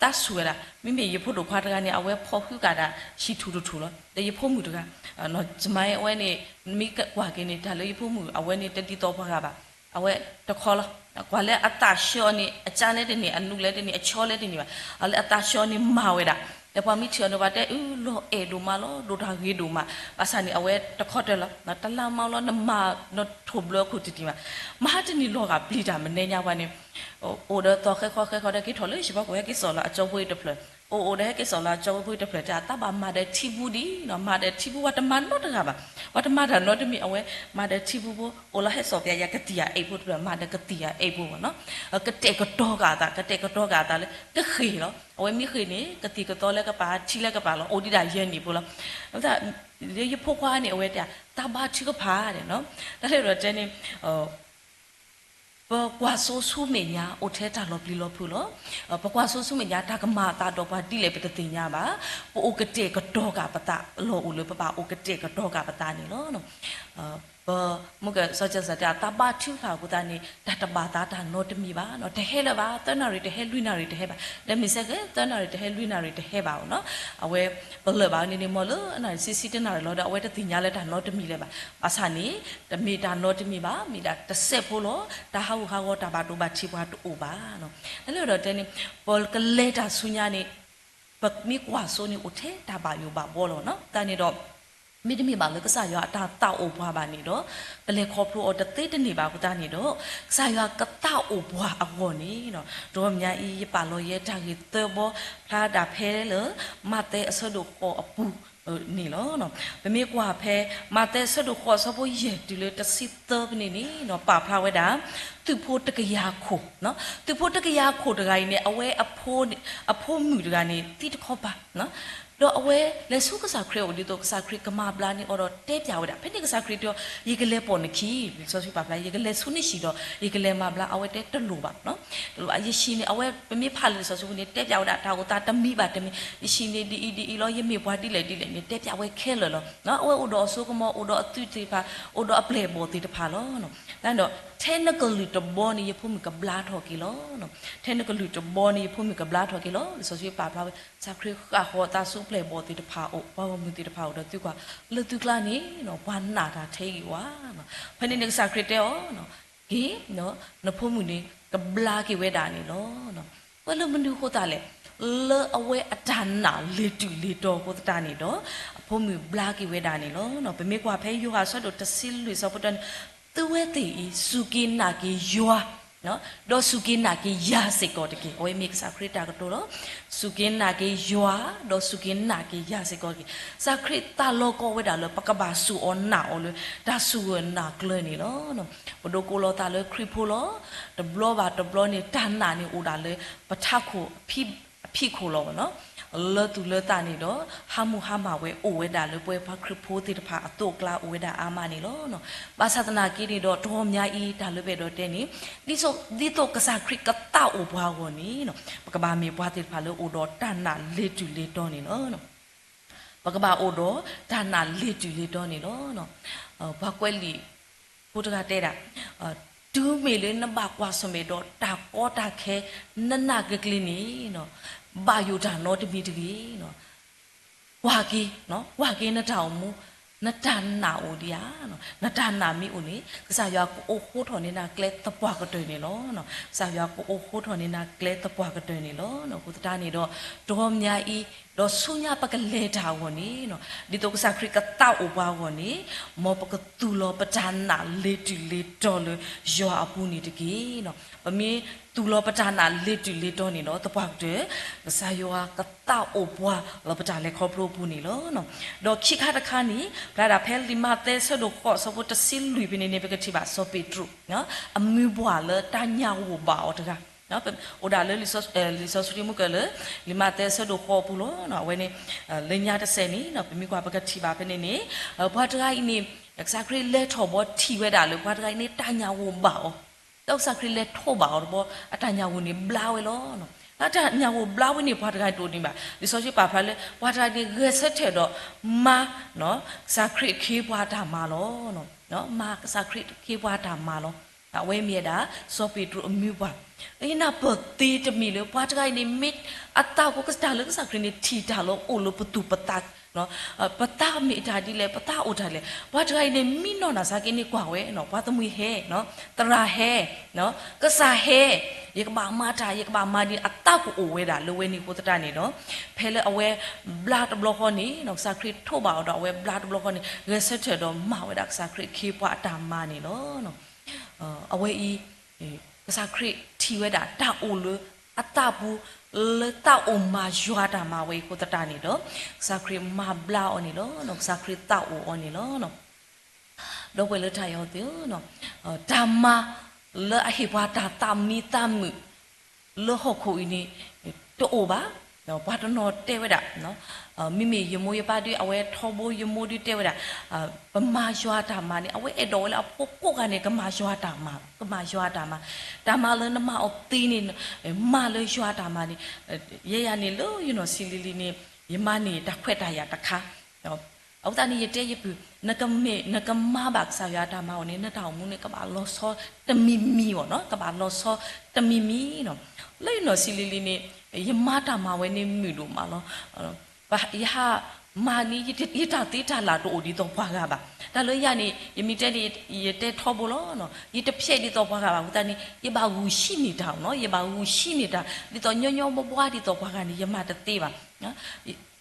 သးဆူၣ်ဝဲဒၣ်, မ့မ့ၢ်ယဖိဒိၣ်ခွါတဂၤန့ၣ် အဝဲဖီၣ်ဃုကၠးဒၣ် ဟံၣ်ထူၣ်တထူၣ်လီၤ, ဒီးယဖိမုၣ်တဂၤ ယမါအဝဲန့ၣ် မ့ၢ်ကွၢ်က့ၤန့ၣ် တၢ်လၢယဖိမုၣ် အဝဲန့ၣ်တဒ်သိးပှၤဂၤဘၣ်, အဝဲတခီလီၤ, ကွၢ်လၢအသးဆှၢအီၤန့ၣ် အကၠါလဲတန့ၢ် အနူလဲတန့ၢ် အဆီလဲတန့ၢ်ဘၣ်, အလၢအသးဆှၢအီၤန့ၣ်မၤဝဲဒၣ်, ဒီးပှၤမ့ၢ်ထံၣ်အီၤန့ၣ် ပှၤတဲအၢ လီၤအဲၣ်ဒိၣ်မးလီၤ ဒိၣ်တၢ်ဂ့ၤဒိၣ်မး, ဘၣ်ဆၣ်န့ၣ် အဝဲတခီတၢၢ်လီၤ, တလါမးလီၤ နမၤနထိၣ်ဘျၢခိၣ်တံၢ်တံၢ်ဘၣ်, မဟါတနံၤလီၤဂာ်ပျံၤတၢ်မနဲညါပှၤန့ၣ် အိၣ်ဒီးသီၣ်ဃဲခီဃဲခီဒီးက့ၤထီၣ်လၢ ယဘီကီၢ်ဟဲက့ၤစိာ်လီၤအကၠီဖိအံၤတဖျၢၣ်, အိၣ်အိၣ်ဒီးဟဲက့ၤစိာ်လီၤအကၠီဖိအံၤတဖျၢၣ် တဲသးဘၣ်မၤဒီးထံပူၤဒံးနီၤ, မၤဒီးထံပူၤ ပှၤတမၤနီတဂၤဘၣ်, ပှၤတမၤတၢ်နီတမံၤ အဝဲမၤဒီးထံပူၤဖိ အိၣ်လီၤဟဲစိာ်ပှၤယၤကသံၣ်ယၤအဲၣ်ဖိတဖျၢၣ် မၤဒီးကသံၣ်ယၤအဲၣ်ဖိဘၣ်နီၤ, ကတဲာ်ကတီၤက့ၤအသး ကတဲာ်ကတီၤက့ၤအသးလၢ ကဃ့ၢ်လီၤ, အဝဲမ့ၢ်ဃ့ၢ်န့ၣ် ကသံၣ်ကသီလၢကပၤ ထံလၢကပၤလီၤ အိၣ်ဒံးဒၣ်ယဲၢ်နံၣ်ဖိလီၤ, လၢယဖိခွါန့ၣ် အဝဲတဲ သးဘါထုကဖၣ်ဒဲးနီၤ, တၢ်လၢဒီးတဲန့ၣ် ပကွၢ်စိဆူမဲာ်ညါ အိၣ်ထဲတၢ်လီၤပျံၤလီၤဖုးလီၤ. ပကွၢ်စိဆူမဲာ်ညါ တၢ်ကမၤအသးဒီးပှၤဒ်လဲၣ် ပတသ့ၣ်ညါဘၣ်. ပအိၣ်ကတဲာ်ကတီၤက့ၤပသး လီၢ်အိၣ်လၢပဘၣ်အိၣ်ကတဲာ်ကတီၤက့ၤပသးန့ၣ်လီၤ. ပမ့ၢ်ကစီၤကၠီၣ်တဲ သးဘါထုကဖၣ်အဃိသတးန့ၣ် တၢ်တဘၣ်သးတၢ်နီတမံၤဘၣ်နီၤ. တဟဲလၢၤဘၣ် သၢနၣ်ရံၣ်တဟဲ လွံၢ်နၣ်ရံၣ်တဟဲဘၣ်. ဒီးမ့ၢ်စ့ၢ်ကီး သၢနၣ်ရံၣ်တဟဲ လွံၢ်နၣ်ရံၣ်တဟဲဘၣ်အီၤနီၤ. အဝဲပလၢၢ်ဘၣ်န့ၣ်န့ၣ် မ်လၢအနၣ်ရံၣ်ဆံဆံတနၣ်ရံၣ်လီၤဒီး အဝဲတသ့ၣ်ညါလၢတၢ်နီတမံၤလၢၤဘၣ်. ဘၣ်ဆၣ်န့ၣ် တမ့ၢ်တၢ်နီတမံၤဘၣ်, မ့ၢ်ဒၣ်တစဲးဖိလီၤ. တၢ်ဟးဂူာ်ဟးဂီၤ တၢ်ဘၣ်ဒိဘၣ်ထံးပှၤတအိၣ်ဘၣ်နီၤ. တၢ်လၢဒီးတဲန့ၣ် ပကလဲၤတၢ်ဆူညါန့ၣ် ပမ့ၢ်ကွၢ်စိန့ၣ် အိၣ်ထဲတၢ်ဘၣ်ယိၣ်ဘၣ်ဘှီလီၤနီၤ. တၢ်န့ၣ်ဒီး မ့တမ့ၢ်ဘၣ်လၢကစၢ်ယွၤအတၢ်သးအိၣ်ပှၤဘၣ်န့ၣ်ဒီး ပလဲၤခီဖျိအီၤတသ့တန့ၢ်ဘၣ်အဃိသတးန့ၣ်ဒီး ကစၢ်ယွၤကသးအိၣ်ပှၤအဂီၢ်န့ၣ်နီၤ. တဘျီညါအံၤ ယပာ်လီၤယဲတၢ်ဂ့ၢ်သၢဘီ ဖျါဒၣ်ဖဲလၢ မးသဲအဆၢဒိၣ်ဃိးအပူၤ န့ၣ်လီၤ. ပမ့ၢ်ကွၢ်ဖဲ မးသဲအဆၢဒိၣ်ဃိးအဆၢဖိယဲၢ်တုၤလၢတဆံသၢဖဲန့ၣ်န့ၣ် ပာ်ဖျါဝဲဒၣ် သုးဖိတကယၤခိၣ်, သုးဖိတကယၤခိၣ်တဂၤအံၤန့ၣ် အဝဲ အဖိမုၣ်တဂၤန့ၣ် သံတခီပၤ ဒီးအဝဲလဲၤဆူကစၢ်ခရံာ်အအိၣ် ဒ်သိးကစၢ်ခရံာ်ကမၤဘျါန့ၢ်အီၤဒီးတဲပျးဝဲဒၣ်, ဖဲန့ၣ်ကစၢ်ခရံာ်တဲအီၤ ယကလဲၤပိာ်နခံ, လံာ်စီဆှံပာ်ဖျါ ယကလဲၤဆူနဟံၣ်ဒီး ယကလဲၤမၤဘျါ, အဝဲတဲတလိၣ်ဘၣ်, တလိၣ်ဘၣ်, ယဟံၣ်န့ၣ် အဝဲ ပမ့ၢ်ဖးလၢလံာ်စီဆှံပူၤန့ၣ် တဲပျးဝဲဒၣ် တၢ်အိၣ်သးတမံၤဘၣ်တမံၤ, ယဟံၣ်န့ၣ်ဒ်အံၤဒ်အံၤလီၤ, ယမ့ၢ်ပှၤဒ်လဲၣ်ဒ်လဲၣ်န့ၣ် တဲပျးဝဲခဲလၢာ်လီၤ. အဝဲအိၣ်ဒီးအစိကမီၤ အိၣ်ဒီးအသုးသ့ၣ်တဖၣ် အိၣ်ဒီးအပျဲၢ်အဘီၣ်သ့ၣ်တဖၣ်လီၤ. ဒီး ထဲနကလုၢ်တဘီန့ၣ် ယဖိမုၣ်ကဘျါထီၣ်က့ၤလီၤ. ထဲနကလုၢ်တဘီန့ၣ် ယဖိမုၣ်ကဘျါထီၣ်က့ၤလီၤ. လံာ်စီဆှံပာ်ဖျါဝဲ ကစၢ်ခရံာ်ဃၣ်ဃီၤအသးဆူပျဲၢ်ဘီၣ်သ့ၣ်တဖၣ်အအိၣ်, ပှၤဂီၢ်မုၢ်သ့ၣ်တဖၣ်အအိၣ်ဒီး သုကွၢ်လၢသုကျါန့ၣ် ပှၤနာ်တၢ်ထဲဂ့ၤဝဲ, ဖဲန့ၣ်န့ၣ်ကစၢ်ခရံာ်တဲအီၤ က့ၤ, နဖိမုၣ်န့ၣ် ကဘျါက့ၤဝဲဒၣ်န့ၣ်လီၤ. ပှဲၤလၢမနုၤအဃိသတးလဲၣ်, လၢအဝဲအတၢ်နာ်လၢာ်တူာ်လၢာ်တီၤအဃိသတးန့ၣ်ဒီး အဖိမုၣ်ဘျါက့ၤဝဲဒၣ်န့ၣ်လီၤ. ပမ့ၢ်ကွၢ်ဖဲယိၤဟၣ်အဆၢဒိၣ်တဆံလွံၢ်အဆၢဖိတၢန့ၣ်, သုဝဲသ့ၣ်အံၤ စူၢ်က့ၤနာ်က့ၤယွၤ ဒီးစူၢ်က့ၤနာ်က့ၤယၤစ့ၢ်ကီးတက့ၢ်. အဝဲမ့ၢ်ကစၢ်ခရံာ်တၢ်ကတိၤလီၤ. စူၢ်က့ၤနာ်က့ၤယွၤ, ဒီးစူၢ်က့ၤနာ်က့ၤယၤစ့ၢ်ကီးတက့ၢ်. ကစၢ်ခရံာ်သးလီၤကီဝဲဒၣ်လၢ ပကဘၣ်စူၢ်အီၤနာ်အီၤလၢ တၢ်စူၢ်ဂၢၢ်နာ်ကျၢၤန့ၣ်လီၤ. ပဒိးကိးလီၤသးလၢခရံာ်ဖိလီၤ. တဘျီဘၣ်တဘျီန့ၣ် တၢ်နာ်န့ၣ်အိၣ်ဒၣ်လၢ ပထးခိၣ်အဖံးခိၣ်လီၤ. လၢသူၣ်လၢသးန့ၣ်ဒီး ဟးမုၢ်ဟါမၢ်ဝဲအိၣ်ဝဲဒၣ်လၢပဝဲပှၤခရံာ်ဖိသ့ၣ်တဖၣ်အသိးအကျါအိၣ်ဝဲဒၣ်အါမးန့ၣ်လီၤ. ဘၣ်ဆၣ်သနာ်က့န့ၣ်ဒီး တဂီၤညါအံၤ တၢ်လၢပအဲၣ်ဒိးတဲန့ၣ် ဒ်သိးကစၢ်ခရံာ်ကသးအိၣ်ပှၤအဂီၢ်န့ၣ် ပကဘၣ်မ့ၢ်ပှၤသ့ၣ်တဖၣ်လၢအိၣ်ဒီးတၢ်နာ်လၢာ်တူာ်လၢာ်တီၤန့ၣ်လီၤ. ပကဘၣ်အိၣ်ဒီးတၢ်နာ်လၢာ်တူာ်လၢာ်တီၤန့ၣ်လီၤ. ပှၤကွဲးလံာ်ဖိတဂၤတဲဒၣ်, တုၤမ့ၢ်လၢနဘၣ်ကွၢ်ဆၢၣ်မဲာ်ဒီးတၢ်ကီတၢ်ခဲ နနးကကျ့ၤန့ၣ် ဘၣ်ယိၣ်တၢ်နီတမံၤတဂ့ၤ. ကွၢ်က့ၤ, ကွၢ်က့ၤနတၢ်အိၣ်မူ, နတၢ်နာ်အိၣ်ဒံးဧါ. နတၢ်နာ်မ့ၢ်အိၣ်န့ၣ် ကစၢ်ယွၤကအိးဃိထီၣ်န့ၢ်နၤကျဲသပှၢ်ကတၢၢ်န့ၣ်လီၤ. ကစၢ်ယွၤကအိးဃိထီၣ်န့ၢ်နၤကျဲသပှၢ်ကတၢၢ်န့ၣ်လီၤ. အဃိသတးန့ၣ်ဒီး တဂီၤညါအံၤ ဒီးဆူညါပကလဲၤတၢ်အဂီၢ်န့ၣ် ဒ်သိးကစၢ်ခရံာ်ကသးအိၣ်ပှၤအဂီၢ်န့ၣ် မ်ပကသူၣ်လီၤပတၢ်နာ်လၢာ်တူာ်လၢာ်တီၤလၢယွၤအပူၤန့ၣ်တက့ၢ်. ပမ့ၢ်သူၣ်လီၤပတၢ်နာ်လၢာ်တူာ်လၢာ်တီၤန့ၣ်ဒီး သပှၢ်ကတၢၢ် ကစၢ်ယွၤကသးအိၣ်ပှၤလီၤပတၢ်လဲၤခီဖျိအပူၤန့ၣ်လီၤ. ဒီးခံခါတခါန့ၣ် ဖျါဒၣ်ဖဲလံာ်မးသဲအဆၢဒိၣ်ဃိးအဆၢဖိတဆံလွံၢ်ဖဲန့ၣ်န့ၣ် ပကထံၣ်ဘၣ်စီၤပ့းတရူး အမုၢ်ပှၢ်လၢတၢ်ညၣ်ဂိၢ်ဘၣ်အီၤတဂၤ အိၣ်ဒၣ်လၢ လံာ်စီဆှံမုၢ်ကၢၢ်လၢ လံာ်မးသဲအဆၢဒိၣ်ဃိးအပူၤလီၤ. အဝဲန့ၣ် လၢညါတစဲးန့ၣ် ပမ့ၢ်ကွၢ်ပကထံၣ်ဘၣ်ဖဲန့ၣ်န့ၣ် ပှၤတဂၤအံၤန့ၣ် ကစၢ်ခရံာ်လဲၤထီၣ်ဘီထံၣ်ဝဲဒၣ်လၢ ပှၤတဂၤအံၤန့ၣ် တၢ်ညၣ်ဂိၢ်ဘၣ်အီၤ, ဒီးကစၢ်ခရံာ်လဲၤထိးဘၣ်အီၤတဘျီ အတၢ်ညၣ်ဂိၢ်န့ၣ်ဘျါဝဲလီၤ. အတၢ်ညၣ်ဂိၢ်ဘျါဝဲန့ၣ် ပှၤတဂၤအံၤတအိၣ်ဒံးဘၣ်. လံာ်စီဆှံပာ်ဖျါလၢ ပှၤတဂၤအံၤန့ၣ်ဂဲၤဆၢထၢၣ်ဒီး မၤ ကစၢ်ခရံာ်အခ့အပှၤအတၢ်မၤလီၤ. မၤကစၢ်ခရံာ်အခ့အပှၤအတၢ်မၤလီၤ. အဝဲမ့ၢ်ဝဲဒၣ် စီၤပ့းတရူးအမုၢ်ပှၢ် နပၢၢ်သ့တမံၤလၢ ပှၤတဂၤအံၤန့ၣ် မ့ၢ်အသးကီးကစၢ်လၢကစၢ်ခရံာ်န့ၣ် ထံၣ်တၢ်လၢအိၣ်လၢပသူၣ်ပသး ပသးမ့ၢ်တၢ်ဒ်လဲၣ် ပသးအိၣ်တၢ်လဲၣ် ပှၤတဂၤအံၤန့ၣ် မံနီၢ်နၤစါက့န့ၣ်ကွၢ်ဝဲ ပှၤတမှံၤဟဲ သရၣ်ဟဲ ကစၢ်ဟဲ ယကဘၣ်မၤတၢ် ယကဘၣ်မၤဒ်အသးကအိၣ်ဝဲဒၣ်လၢဝဲန့ၣ်အဃိသတးန့ၣ်ဒီး ဖဲလၢအဝဲဘျါတဘျီဃီန့ၣ် ကစၢ်ခရံာ်ထိးဘၣ်အီၤဒီး အဝဲဘျါတဘျီဃီန့ၣ် ဂဲၤဆၢထၢၣ်ဒီးမၤဝဲဒၣ်ကစၢ်ခရံာ်အခ့အပှၤအတၢ်မၤန့ၣ်လီၤ. အဝဲအံၤ ကစၢ်ခရံာ်ထံၣ်ဝဲဒၣ်တၢ်အိၣ်လၢအသးပူၤ လၢသးအိၣ်မၤယွၤတၢ်မၤဝဲအံၤအဃိသတးန့ၣ်ဒီး ကစၢ်ခရံာ်မၤဘျါအီၤန့ၣ်လီၤ. ကစၢ်ခရံာ်သးအိၣ်အီၤန့ၣ်လီၤ. ဒီပုၢ်ဝဲၢ်လၢတၢ်အဲၣ်အီၤသ့ၣ်ဧၢ, တၢ်မၤလၢအဟ့ၣ်ပှၤတၢ်သးမံသးမုာ် လၢဟီၣ်ခိၣ်အံၤန့ၣ် တအိၣ်ဘၣ်. ပှၤတနီၤတဲဝဲဒၣ် မ့မ့ၢ်ယမိၢ်ယပၢ်ဒုး အဝဲထီဘိယမိၢ်ဒုးတဲဝဲဒၣ် ပမၤယွၤတၢ်မၤန့ၣ် အဝဲအဲၣ်ဒိးဝဲလၢအဖိကိးဂၤန့ၣ် ကမၤယွၤတၢ်မၤ ကမၤယွၤတၢ်မၤ, တၢ်မၤလၢနမၤအီၤသ့န့ၣ် မၤလၢယွၤတၢ်မၤန့ၣ် ယဲယၤန့ၣ်လၢယနီၢ်ဆံးလံၤလံၤန့ၣ် ယမၤန့ၢ်တၢ်ခွဲးတၢ်ယာ်တခါ အဃိသတးန့ၣ် ယတဲယပုၢ် နကမ့ၢ် နကမၤဘၣ်ကစၢ်ယွၤအတၢ်မၤအီၤန့ၣ် နတၢ်အိၣ်မူန့ၣ် ကဘၣ်လီၤဆီတမံၤမံၤအီၤနီၤ, ကဘၣ်လီၤဆီတမံၤမံၤနီၤ. လၢယနီၢ်ဆံးလံၤလံၤန့ၣ် ယမၤတၢ်မၤဝဲန့ၣ်မုာ်ဒိၣ်မးလီၤ. ယဟးမၤန့ၣ် ယတၢ်သ့တၢ်လၢ်တအိၣ်ဒ်သိးပှၤဂၤဘၣ်. တၢ်လၢယၤန့ၣ် ယမ့ၢ်တဲန့ၣ် ယတဲထီဘိလီၤ. ယတဖျဲးဒ်သိးပှၤဂၤဘၣ်အဃိသတးန့ၣ် ယဘၣ်ဂုာ်ဟံးန့ၢ်တၢ်နီၤ, ယဘၣ်ဂုာ်ဟံးန့ၢ်တၢ် ဒ်သိးညီညီဘှါဘှါဒ်သိးပှၤဂၤန့ၣ် ယမၤတသ့ဘၣ်.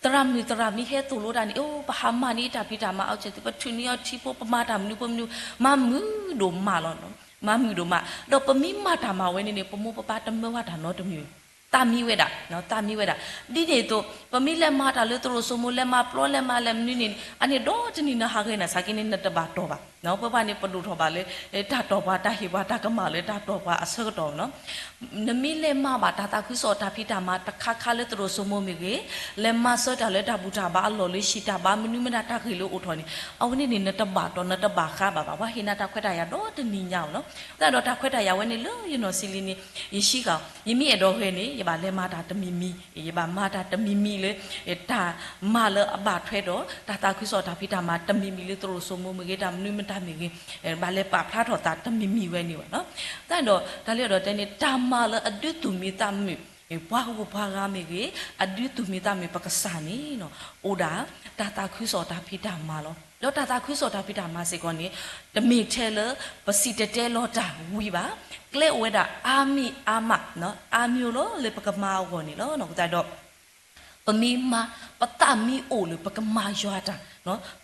သရၣ်မုၣ်သရၣ်မုၣ်ဟဲသိၣ်လိတၢ်န့ၣ် အိၣ် ပဟးမၤန့ၢ်တၢ်ဖံးတၢ်မၤအီၤစဲးသု ပထုးန့ၢ်အီၤထံဖိ ပမၤတၢ်မနုၤဖိမနုၤ မၤမုာ်ဒိၣ်မးလီၤ. မၤမုာ်ဒိၣ်မး ဒီးပမ့ၢ်မၤတၢ်မၤဝဲန့ၣ်န့ၣ် ပမိၢ်ပပၢ်တမၢဝဲတၢ်နီတမံၤ သးမံဝဲဒၣ်, သးမံဝဲဒၣ်. ဒ်န့ၣ်အသိး ပမ့ၢ်လဲၤမၤတၢ်လၢသရိာ်စိမိၤ လဲၤမၤပျီ လဲၤမၤလဲၤမနုၤန့ၣ် အန့ၣ်ဒီတနံၤနဟးဂီၤနၤ စးက့န့ၣ် နတဘၣ်တီၢ်ဘၣ်. ပပှၤန့ၣ် ပဒိၣ်ထီၣ်ဘၣ်လၢ တၢ်တီၢ်ပှၤ တၢ်ဟ့ၣ်ပှၤ တၢ်ကမၣ်လၢတၢ်တီၢ်ပှၤအဆၢကတီၢ်နီၤ. နမ့ၢ်လဲၤမၤဘၣ်တၢ်သးခုကစီၣ်တၢ်ဖံးတၢ်မၤတခါခါလၢသရိာ်စိမိၤမ့ၢ်ဂ့ၤ, လဲၤမၤစၢၤတၢ်လၢတၢ်ဘူၣ်တၢ်ဘါအလီၢ်လၢဟံၣ်တၢ်ဘါမနုၤမတၤတၢ်ဂ့ၢ်လၢအိၣ်ထီၣ်န့ၣ် အဝဲန့ၣ်န့ၣ် နတဘၣ်တီၢ် နတဘၣ်ဃးဘၣ်ဘၣ်. ပှၤဟ့ၣ်နၤတၢ်ခွဲးတၢ်ယာ်ဒီတနံၤညါအီၤနီၤ. သတးဒီးတၢ်ခွဲးတၢ်ယာ်ဝဲန့ၣ်လၢယနီၢ်ဆံးလံန့ၣ် ယဆံးဃာ်, ယမ့ၢ်အဲၣ်ဒိးဂဲၤန့ၣ် ယဘၣ်လဲၤမၤတၢ်တမံၤမံၤ, ယဘၣ်မၤတၢ်တမံၤမံၤလၢ တၢ်မၤလၢအဘၣ်ထွဲဒီး တၢ်သးခုကစီၣ်တၢ်ဖံးတၢ်မၤတမံၤမံၤလၢသရိာ်စိမိၤမ့ၢ်ဂ့ၤ တၢ်မနုၤမတၤမ့ၢ်ဂ့ၤ, ဘၣ်လဲၤပာ်ဖျါထီၣ်သးတမံၤမံၤဝဲန့ၣ်ဘၣ်နီၤ. သတးဒီး တၢ်လၢအဲၣ်ဒိးတဲန့ၣ် တၢ်မၤလၢအဒုးသူၣ်မံသးမုာ် ပှၤဂုၤပှၤဂၤမ့ၢ်ဂ့ၤ, အဒုးသူၣ်မံသးမုာ်ပကစၢ်န့ၣ်နီၤ, အိၣ်ဒၣ် တၢ်သးခုကစီၣ်တၢ်ဖံးတၢ်မၤလီၤ. ဒီးတၢ်သးခုကစီၣ်တၢ်ဖံးတၢ်မၤစ့ၢ်ကီးန့ၣ် တမ့ၢ်ထဲလၢ ပစံၣ်တဲၤတဲလီၤတၢ်ဝံၤဘၣ်, ကျဲအိၣ်ဝဲဒၣ်အါမံၤအါမး, အါမံၤလီၤလၢပကမၤအဂီၢ်န့ၣ်လီၤ. အဃိသတးဒီး ပမ့ၢ်မၤ ပသးမံအိၣ်လၢပကမၤယွၤတၢ်,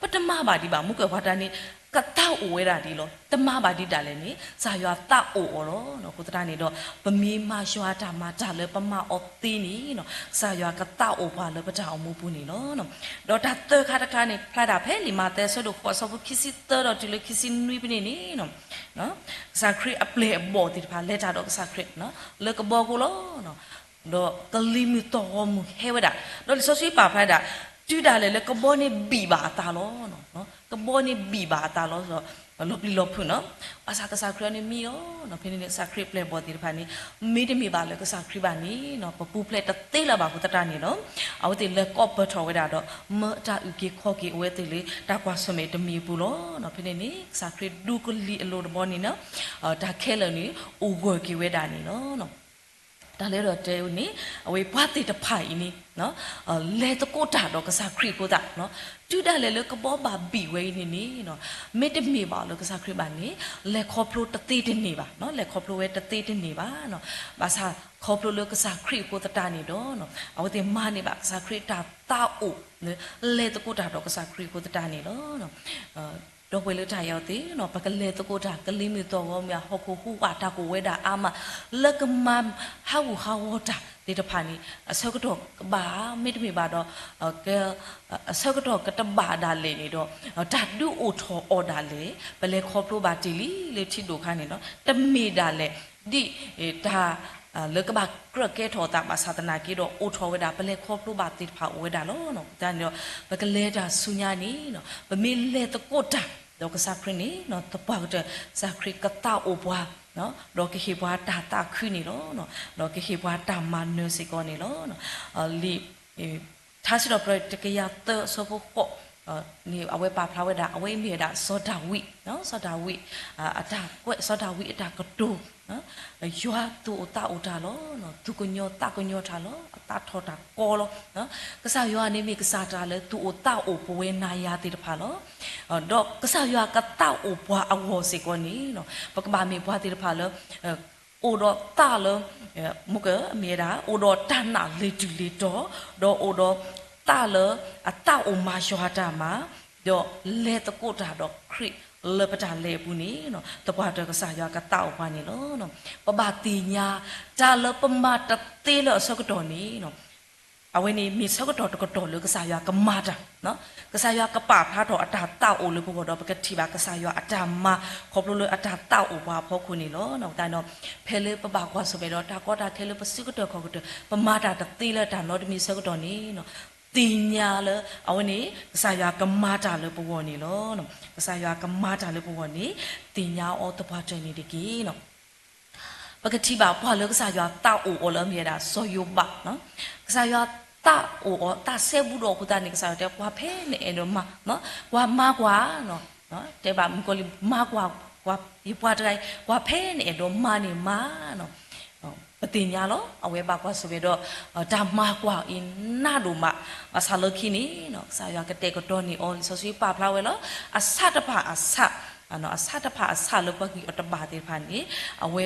ပတမၤဘၣ်ဒံးဘၣ် မူကၢၢ်ပှၤတၢ်န့ၣ် ကသးအိၣ်ဝဲဒၣ်ဒ်လီၤ. တမၤဘၣ်ဒံးဒၣ်လဲာ်န့ၣ် ကစၢ်ယွၤသးအိၣ်အီၤလီၤ. အဃိသတးန့ၣ်ဒီး ပမ့ၢ်မၤယွၤတၢ်မၤတၢ်လၢပမၤအီၤသ့န့ၣ် ကစၢ်ယွၤကသးအိၣ်ပှၤလၢပတၢ်အိၣ်မူပူၤန့ၣ်လီၤ. ဒီးတၢ်သၢခါတခါန့ၣ် ဖျါဒၣ်ဖဲလံာ်မးသဲအဆၢဒိၣ်ဃိးအဆၢဖိခံဆံသၢဒီးတုၤလၢခံဆံနွံဖဲန့ၣ်န့ၣ် ကစၢ်ခရံာ်အပျဲၢ်အဘီၣ်သ့ၣ်တဖၣ် လဲၤတၢ်ဒီးကစၢ်ခရံာ် လၢကဘီအဃိလီၤ. ဒီးကလံၤမုၢ်သီၣ်ဂီၤမုၢ်ဟဲဝဲဒၣ်, ဒီးလံာ်စီဆှံပာ်ဖျါဒၣ် တုၤဒၣ်လဲာ်လၢကဘီန့ၣ်ဘံၣ်ဘၣ်အသးလီၤ. ကဘီန့ၣ်ဘံၣ်ဘၣ်အသးလီၤ. လီၤပျံၤလီၤဖုးနီၤ. ဘၣ်ဆၣ်ကစၢ်ခရံာ်အီၤန့ၣ်မံလီၤ. ဖဲန့ၣ်န့ၣ် ကစၢ်ခရံာ်အပျဲၢ်အဘီၣ်သ့ၣ်တဖၣ်န့ၣ် မ့တမ့ၢ်ဘၣ်လၢကစၢ်ခရံာ်ဘၣ်န့ၣ် ပပူၤဖျဲးတသ့လၢၤဘၣ်အဃိသတးန့ၣ်လီၤ. အဝဲသ့ၣ်လဲၤကိးပၢၢ်ထီၣ်ဝဲဒၣ်ဒီး မၢတၢ်အုၣ်က့ၤခီၣ်က့ၤအဝဲသ့ၣ်လၢတၢ်ကွၢ်ဆၢၣ်မဲာ်တမံၤအပူၤလီၤ. ဖဲန့ၣ်န့ၣ် ကစၢ်ခရံာ်ဒူကလံၤအလိၤတဘီန့ၣ် တၢ်ခဲလၢာ်န့ၣ် အိၣ်ဂၢၢ်က့ၤဝဲဒၣ်န့ၣ်လီၤ. တၢ်လၢအဲၣ်ဒိးတဲန့ၣ် အဝဲပှၤသ့ၣ်တဖၣ်အံၤန့ၣ် လဲၤသကိးတၢ်ဒီးကစၢ်ခရံာ်အဃိသတး တုၤဒၣ်လဲာ်လၢကဘီဘၣ်ဘံၣ်ဝဲအံၤန့ၣ်န့ၣ် မ့တမ့ၢ်ဘၣ်လၢကစၢ်ခရံာ်ဘၣ်န့ၣ် လဲၤခီဖျိတသ့တန့ၢ်ဘၣ်, လဲၤခီဖျိဝဲတသ့တန့ၢ်ဘၣ်. ဘၣ်ဆၣ်ခီဖျိလၢကစၢ်ခရံာ်အဃိသတးန့ၣ်ဒီး အဝဲသ့ၣ်မၤန့ၢ်ဘၣ်ကစၢ်ခရံာ်တၢ်သးအိၣ် လဲၤသကိးတၢ်ဒီးကစၢ်ခရံာ်အဃိသတးန့ၣ်လီၤ. ဒီပုၢ်ဝဲၢ်လၢတၢ်အဲၣ်အီၤသ့ၣ် ပကလဲၤသကိးတၢ် ကလံၤမုၢ်သီၣ်ဂီၤမုၢ် ဟီၣ်ခိၣ်ဟူးဝးတၢ်ကအိၣ်ဝဲဒၣ်အါမး လၢကမၤဟးဂူာ်ဟးဂီၤတၢ်သ့ၣ်တဖၣ်န့ၣ် အဆၢကတီၢ်ကဘၣ် မ့တမ့ၢ်ဘၣ်ဒီး အဆၢကတီၢ်ကတဘၣ်ဒၣ်လဲာ်န့ၣ်ဒီး တၢ်ဒုးအိၣ်ထီၣ်အီၤဒၣ်လဲာ် ပလဲၤခီဖျိဘၣ်တ့ၢ်လံလၢထံဒိၣ်ခါန့ၣ်လီၤ. တမ့ၢ်ဒၣ်လဲာ် ဒ်တၢ် လၢကဘၣ်ကြၢးကဲထီၣ်အသးဘၣ်ဆၣ်သနာ်က့ဒီး အိၣ်ထီၣ်ဝဲဒၣ် ပလဲၤခီဖျိဘၣ်သ့ၣ်တဖၣ်အိၣ်ဝဲဒၣ်လီၤ. အဃိသတးန့ၣ်ဒီး ပကလဲၤတၢ်ဆူညါန့ၣ် ပမ့ၢ်လဲၤသကိးတၢ်ဒီးကစၢ်ခရံာ်န့ၣ် သပှၢ်ကတၢၢ် ကစၢ်ခရံာ်ကသးအိၣ်ပှၤ ဒီးကဟ့ၣ်ပှၤတၢ်သးခုန့ၣ်လီၤ. ဒီးကဟ့ၣ်ပှၤတၢ်မၤနၢၤစ့ၢ်ကီးန့ၣ်လီၤ. လံာ် ထါစံးထီၣ်ပတြၢၤတကယၤသၢအဆၢဖိဃိး န့ၣ် အဝဲပာ်ဖျါဝဲဒၣ် အဝဲအံၤမ့ၢ်ဝဲဒၣ်စီၤဒၤဝံး, စီၤဒၤဝံး အတၢ်ကွဲး စီၤဒၤဝံးအတၢ်ကတိၤ ယွၤသူၣ်အိၣ်သးအိၣ်တၢ်လီၤ. သူၣ်ကညီၤသးကညီၤတၢ်လီၤ. အသးထီၣ်တၢ်ကီလီၤ. ကစၢ်ယွၤန့ၣ်မ့ၢ်ကစၢ်တၢ်လၢသူၣ်အိၣ်သးအိၣ်ပဝဲနၤယၤသ့ၣ်တဖၣ်လီၤ. ဒီးကစၢ်ယွၤကသးအိၣ်ပှၤအဂီၢ်စ့ၢ်ကီးန့ၣ် ပကဘၣ်မ့ၢ်ပှၤသ့ၣ်တဖၣ်လၢ အိၣ်ဒီးသးလၢ မ့ၢ်ကမ့ၢ်ဝဲဒၣ် အိၣ်ဒီးတၢ်နာ်လၢာ်တူၢ်လၢာ်တီၤ, ဒီးအိၣ်ဒီးသးလၢအသးအိၣ်မၤယွၤတၢ်မၤ, ဒီးလဲၤသကိးတၢ်ဒီးခရံာ်လၢပတၢ်လဲၤအပူၤန့ၣ် သပှၢ်တၢၢ်ကစၢ်ယွၤကသးအိၣ်ပှၤန့ၣ်လီၤ. ပဘၣ်သ့ၣ်ညါ တၢ်လၢပမၤတသ့လၢအဆၢကတီၢ်န့ၣ် အဝဲန့ၣ်မ့ၢ်ဆၢကတီၢ်တကတီၢ်လၢကစၢ်ယွၤကမၤတၢ်, ကစၢ်ယွၤကပာ်ဖျါထီၣ်အတၢ်သးအိၣ်လၢပဂီၢ်ဒီး ပကထံၣ်ဘၣ်ကစၢ်ယွၤအတၢ်မၤ ခီဖျိလၢအတၢ်သးအိၣ်ပှၤအဖီခိၣ်န့ၣ်လီၤ. အဃိသတးဒီး ဖဲလၢပဘၣ်ကွၢ်ဆၢၣ်မဲာ်ဒီးတၢ်ကီတၢ်ခဲလၢပစုကတၢၢ်ခီၣ်ကတၢၢ် ပမၤတၢ်တသ့လၢတၢ်နီတမံၤဆၢကတီၢ်န့ၣ် သ့ၣ်ညါလၢအဝဲန့ၣ် ကစၢ်ယွၤကမၤတၢ်လၢပဂီၢ်န့ၣ်လီၤ. ကစၢ်ယွၤကမၤတၢ်လၢပဂီၢ်န့ၣ် သ့ၣ်ညါအီၤသပှၢ်တၢၢ်န့ၣ်တက့ၢ်. ပကထံၣ်ဘၣ်ပှၤလၢကစၢ်ယွၤသးအိၣ်အီၤလၢအမ့ၢ်ဝဲဒၣ်စီၤယိၤဘး, ကစၢ်ယွၤသးအိၣ်အီၤ သးစဲဘူးဒီးအဃိသတးန့ၣ် ကစၢ်ယွၤတဲ ကွၢ်ဖဲနအဲၣ်ဒိးမၤ, ကွၢ်မၤကွၢ်, တဲဘၣ်မုၣ်ကီၤလံၢ် မၤကွၢ်, ယပှၤတဂၤအံၤ ကွၢ်ဖဲနအဲၣ်ဒိးမၤန့ၣ်မၤ ပသ့ၣ်ညါလီၤ. အဝဲဘၣ်ကွၢ်ဆၢၣ်မဲာ်ဒီး တၢ်မၤကွၢ်အံၤနးဒိၣ်မး, ဘၣ်ဆၣ်လၢခံန့ၣ် ကစၢ်ယွၤကတဲာ်ကတီၤန့ၢ်အီၤ လံာ်စီဆှံပာ်ဖျါဝဲလၢ အဆၣ်တဖၣ်အဆၣ်, အဆၣ်တဖၣ်အဆၣ်လၢပှၤဂံၢ်အီၤတဘၣ်သ့ၣ်တဖၣ်န့ၣ် အဝဲ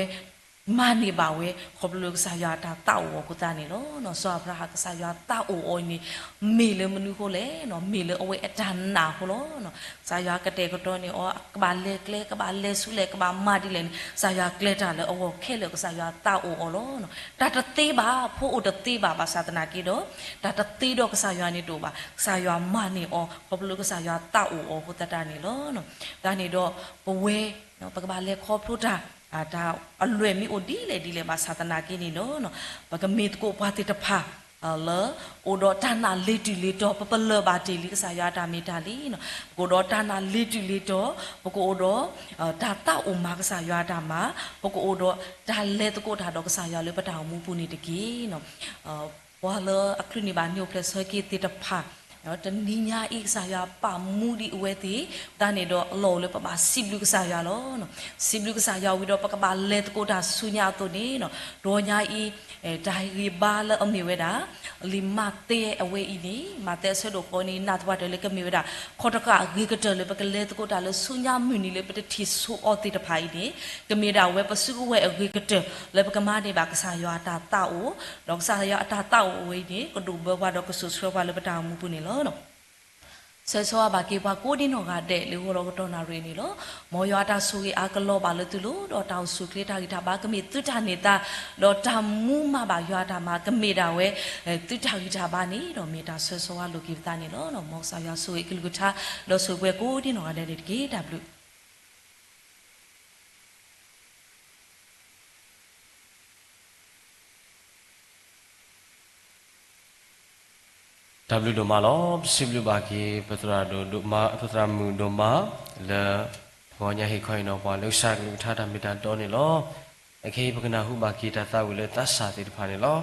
မၤန့ၢ်ဘၣ်ဝဲ ခီဖျိလၢကစၢ်ယွၤအတၢ်သးအိၣ်အီၤအဃိသတးန့ၣ်လီၤ. စီၤအၤဘြၤဟၣ် ကစၢ်ယွၤသးအိၣ်အီၤအံၤန့ၣ် မ့ၢ်လၢမနုၤအဃိလဲၣ်, မ့ၢ်လၢအဝဲအတၢ်နာ်အဃိလီၤ. ကစၢ်ယွၤကတဲာ်ကတီၤန့ၢ်အီၤ ကဘၣ်လဲၤကျဲ ကဘၣ်လဲၤဆူလဲၣ် ကဘၣ်မၤဒ်လဲၣ်န့ၣ် ကစၢ်ယွၤကျဲတၢ်လၢအဂီၢ်ခဲလၢာ် ကစၢ်ယွၤသးအိၣ်အီၤလီၤ. တၢ်တသ့ဘၣ် ဖိအိၣ်တသ့ဘၣ် ဘၣ်ဆၣ်သနာ်က့ဒီး တၢ်တသ့ဒီးကစၢ်ယွၤန့ၣ်တအိၣ်ဘၣ်. ကစၢ်ယွၤမၤန့ၢ်အီၤ ခီဖျိလၢကစၢ်ယွၤသးအိၣ်အီၤအဃိသတးန့ၣ်လီၤ. သတးန့ၣ်ဒီး ပဝဲ ပကဘၣ်လဲၤခီဖျိတၢ် တၢ်အလွဲၢ်မ့ၢ်အိၣ်ဒ်လဲၣ်ဒ်လဲၣ် ဘၣ်ဆၣ်သနာ်က့န့ၣ်ဒီး ပကမ့ၢ်သကိးပှၤသ့ၣ်တဖၣ် လၢ အိၣ်ဒီးတၢ်နာ်လ့ၤတုၤလ့ၤတီၤ ပပလၢၢ်ဘၣ်တ့ၢ်လံ ကစၢ်ယွၤအတၢ်မ့ၢ်တၢ်လံ. ပကအိၣ်ဒီးတၢ်နာ်လ့ၤတုၤလ့ၤတီၤ ပကအိၣ်ဒီး တၢ်သးအိၣ်မၤကစၢ်ယွၤအတၢ်မၤ ပကအိၣ်ဒီးတၢ်လဲၤသကိးတၢ်ဒီးကစၢ်ယွၤလၢပတၢ်အိၣ်မူပူၤန့ၣ်တက့ၢ်. ပှၤလၢအချုးန့ၢ်ဘၣ်နံၣ်အိၣ်ဖျဲၣ်ဆၢက့ၤသ့ၣ်တဖၣ် တနံၤညါအံၤ ကစၢ်ယွၤပာ်မူဒံးအဝဲသ့ၣ် သတးန့ၣ်ဒီးအလီၢ်အိၣ်လၢပဘၣ်စံးဘျုးကစၢ်ယွၤလီၤ. စံးဘျုးကစၢ်ယွၤဝံၤဒီး ပကဘၣ်လဲၤသကိးတၢ်ဆူညါအသိးန့ၣ် တနံၤညါအံၤ တၢ်ဟ့ၣ်ဂံၢ်ဘါလၢအမ့ၢ်ဝဲဒၣ် လံာ်မးသဲအဝဲအံၤန့ၣ် မးသဲအဆၢဒိၣ်ဃိးန့ၣ် နာ်သပှၢ်တၢၢ်လၢကမ့ၢ်ဝဲဒၣ် ခီတဃာ်အဂ့ၤကတၢၢ်လၢပကလဲၤသကိးတၢ်လၢဆူညါမုၢ်နံၤလၢပတထံၣ်ဆိအီၤသ့ၣ်တဖၣ်အံၤန့ၣ် ကမ့ၢ်ဒၣ်ဝဲပစုကဝဲၤအဂ့ၤကတၢၢ်လၢပကမၤန့ၢ်ဘၣ်ကစၢ်ယွၤအတၢ်သးအိၣ်, ဒီးကစၢ်ယွၤအတၢ်သးအိၣ်အဝဲအံၤန့ၣ် ကဒိးဘၢပှၤဒီးကစိာ်ဆှၢပှၤလၢပတၢ်အိၣ်မူပူၤန့ၣ်လီၤ. ဆၢဂ့ၤဆၢဝါဘၣ်က့ၤပှၤကိးဒံနီၢ်ဂၤဒဲးလၢဂီၤလီၤကတီၢ်နၣ်ရံၣ်န့ၣ်လီၤ. မ်ယွၤအတၢ်ဆိၣ်ဂ့ၤအါကလီၤဘၣ်လၢသုလိၤ ဒီးတၢ်အိၣ်ဆူၣ်အိၣ်ချ့တၢ်ဂံၢ်တၢ်ဘါကမ့ၢ်သုတၢ်န့ၢ်သါ, ဒီးတၢ်မူမၤဘၣ်ယွၤအတၢ်မၤကမ့ၢ်ဒၣ်ဝဲ သုတၢ်ဂံၢ်တၢ်ဘါန့ၣ် ဒီးမ့ၢ်တၢ်ဆၢဂ့ၤဆၢဝါလိာ်က့ၤပသးန့ၣ်လီၤ. မ်ကစၢ်ယွၤဆိၣ်ဂ့ၤကလုၢ်ကထါ ဒီးဆိၣ်ဂ့ၤပှၤကိးဒံနီၢ်ဂၤဒဲးန့ၣ်တက့ၢ်. တၢ်ဘျုး တၢ်ဘျုးဒိၣ်မးလီၤ. ပစံးဘျုးဘၣ်က့ၤ ပသရၣ်ဒိၣ်ဒိၣ်မး ပသရၣ်မုၣ်ဒိၣ်မး လၢ ဂီၤညါဟ့ၣ်ခီဟ့ၣ်နီၤပှၤလၢကစၢ်ကလုၢ်ကထါတၢ်မ့ၢ်တၢ်တီန့ၣ်လီၤ. အခဲအံၤပကနၢ်ဟူဘၣ်က့ၤတၢ်သးဝံၣ်လၢသးစၢ်သ့ၣ်တဖၣ်န့ၣ်လီၤ.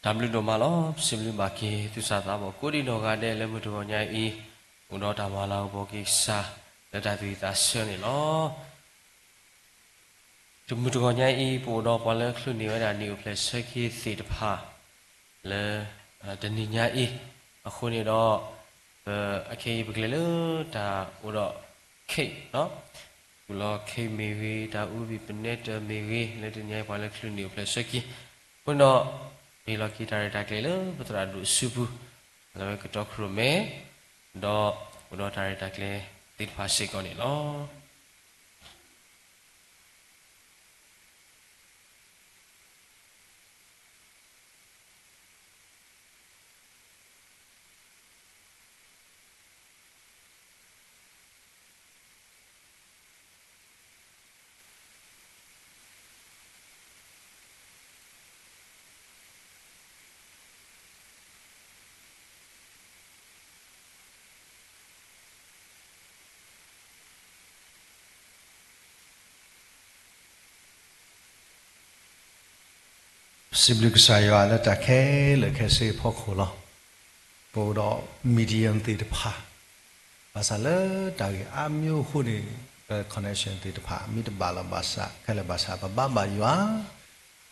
တၢ်ဘျုးဒိၣ်မးလီၤ. ပစံးဘျုးဘၣ်က့ၤ သုသးသးဘီၣ်ကိးဒံနီၢ်ဂၤဒဲးလၢမုၢ်တဂီၤညါအံၤ, အိၣ်ဒီးတၢ်မၤလၤကပီၤက့ၤကစၢ် လၢတၢ်သူၣ်ဝံၣ်သးဆၢန့ၣ်လီၤ. တမုၢ်တဂီၤညါအံၤ ပအိၣ်ဒီးပှၤလၢချုးန့ၢ်ဝဲဒၣ်နံၣ်အိၣ်ဖျဲၣ်ဆၢက့ၤသ့ၣ်တဖၣ် လၢ တနံၤညါအံၤ, အဃိန့ၣ်ဒီး ပခဲအံၤပကလဲၤလၢတၢ်အိၣ်ဒီး cake ပူၤလီၤ cake မ့ၢ်ဂ့ၤ, တၢ်အူဘံၣ်ပနဲတၢၢ်မ့ၢ်ဂ့ၤ, လၢတနံၤညါအံၤပှၤလၢချုးန့ၢ်အိၣ်ဖျဲၣ်ဆၢက့ၤ, အဃိန့ၣ်ဒီး ပဟ့ၣ်လီၤက့ၤတၢ်ရဲၣ်တၢ်ကျဲၤလၢပသရၣ်ဒိၣ်အစုပူၤ, လၢဝဲကတီၢ်ခရံာ်မဲ, ဒီးအိၣ်ဒီးတၢ်ရဲၣ်တၢ်ကျဲၤသ့ၣ်တဖၣ်စ့ၢ်ကီးန့ၣ်လီၤ. ပစံးဘျုးကစၢ်ယွၤလၢတၢ်ခဲလၢာ်ခဲဆ့အဖီခိၣ်လီၤ. ပအိၣ်ဒီး medium သ့ၣ်တဖၣ်, ဘၣ်ဆၣ်လၢတၢ်ဂ့ၢ်အါမံၤအဃိန့ၣ် ပ connection သ့ၣ်တဖၣ် မ့ၢ်တဘၣ်လီၤဘၣ်ဆၣ် ခဲလၢာ်ဘၣ်ဆၣ် ပဘါဘၣ်ယွၤ,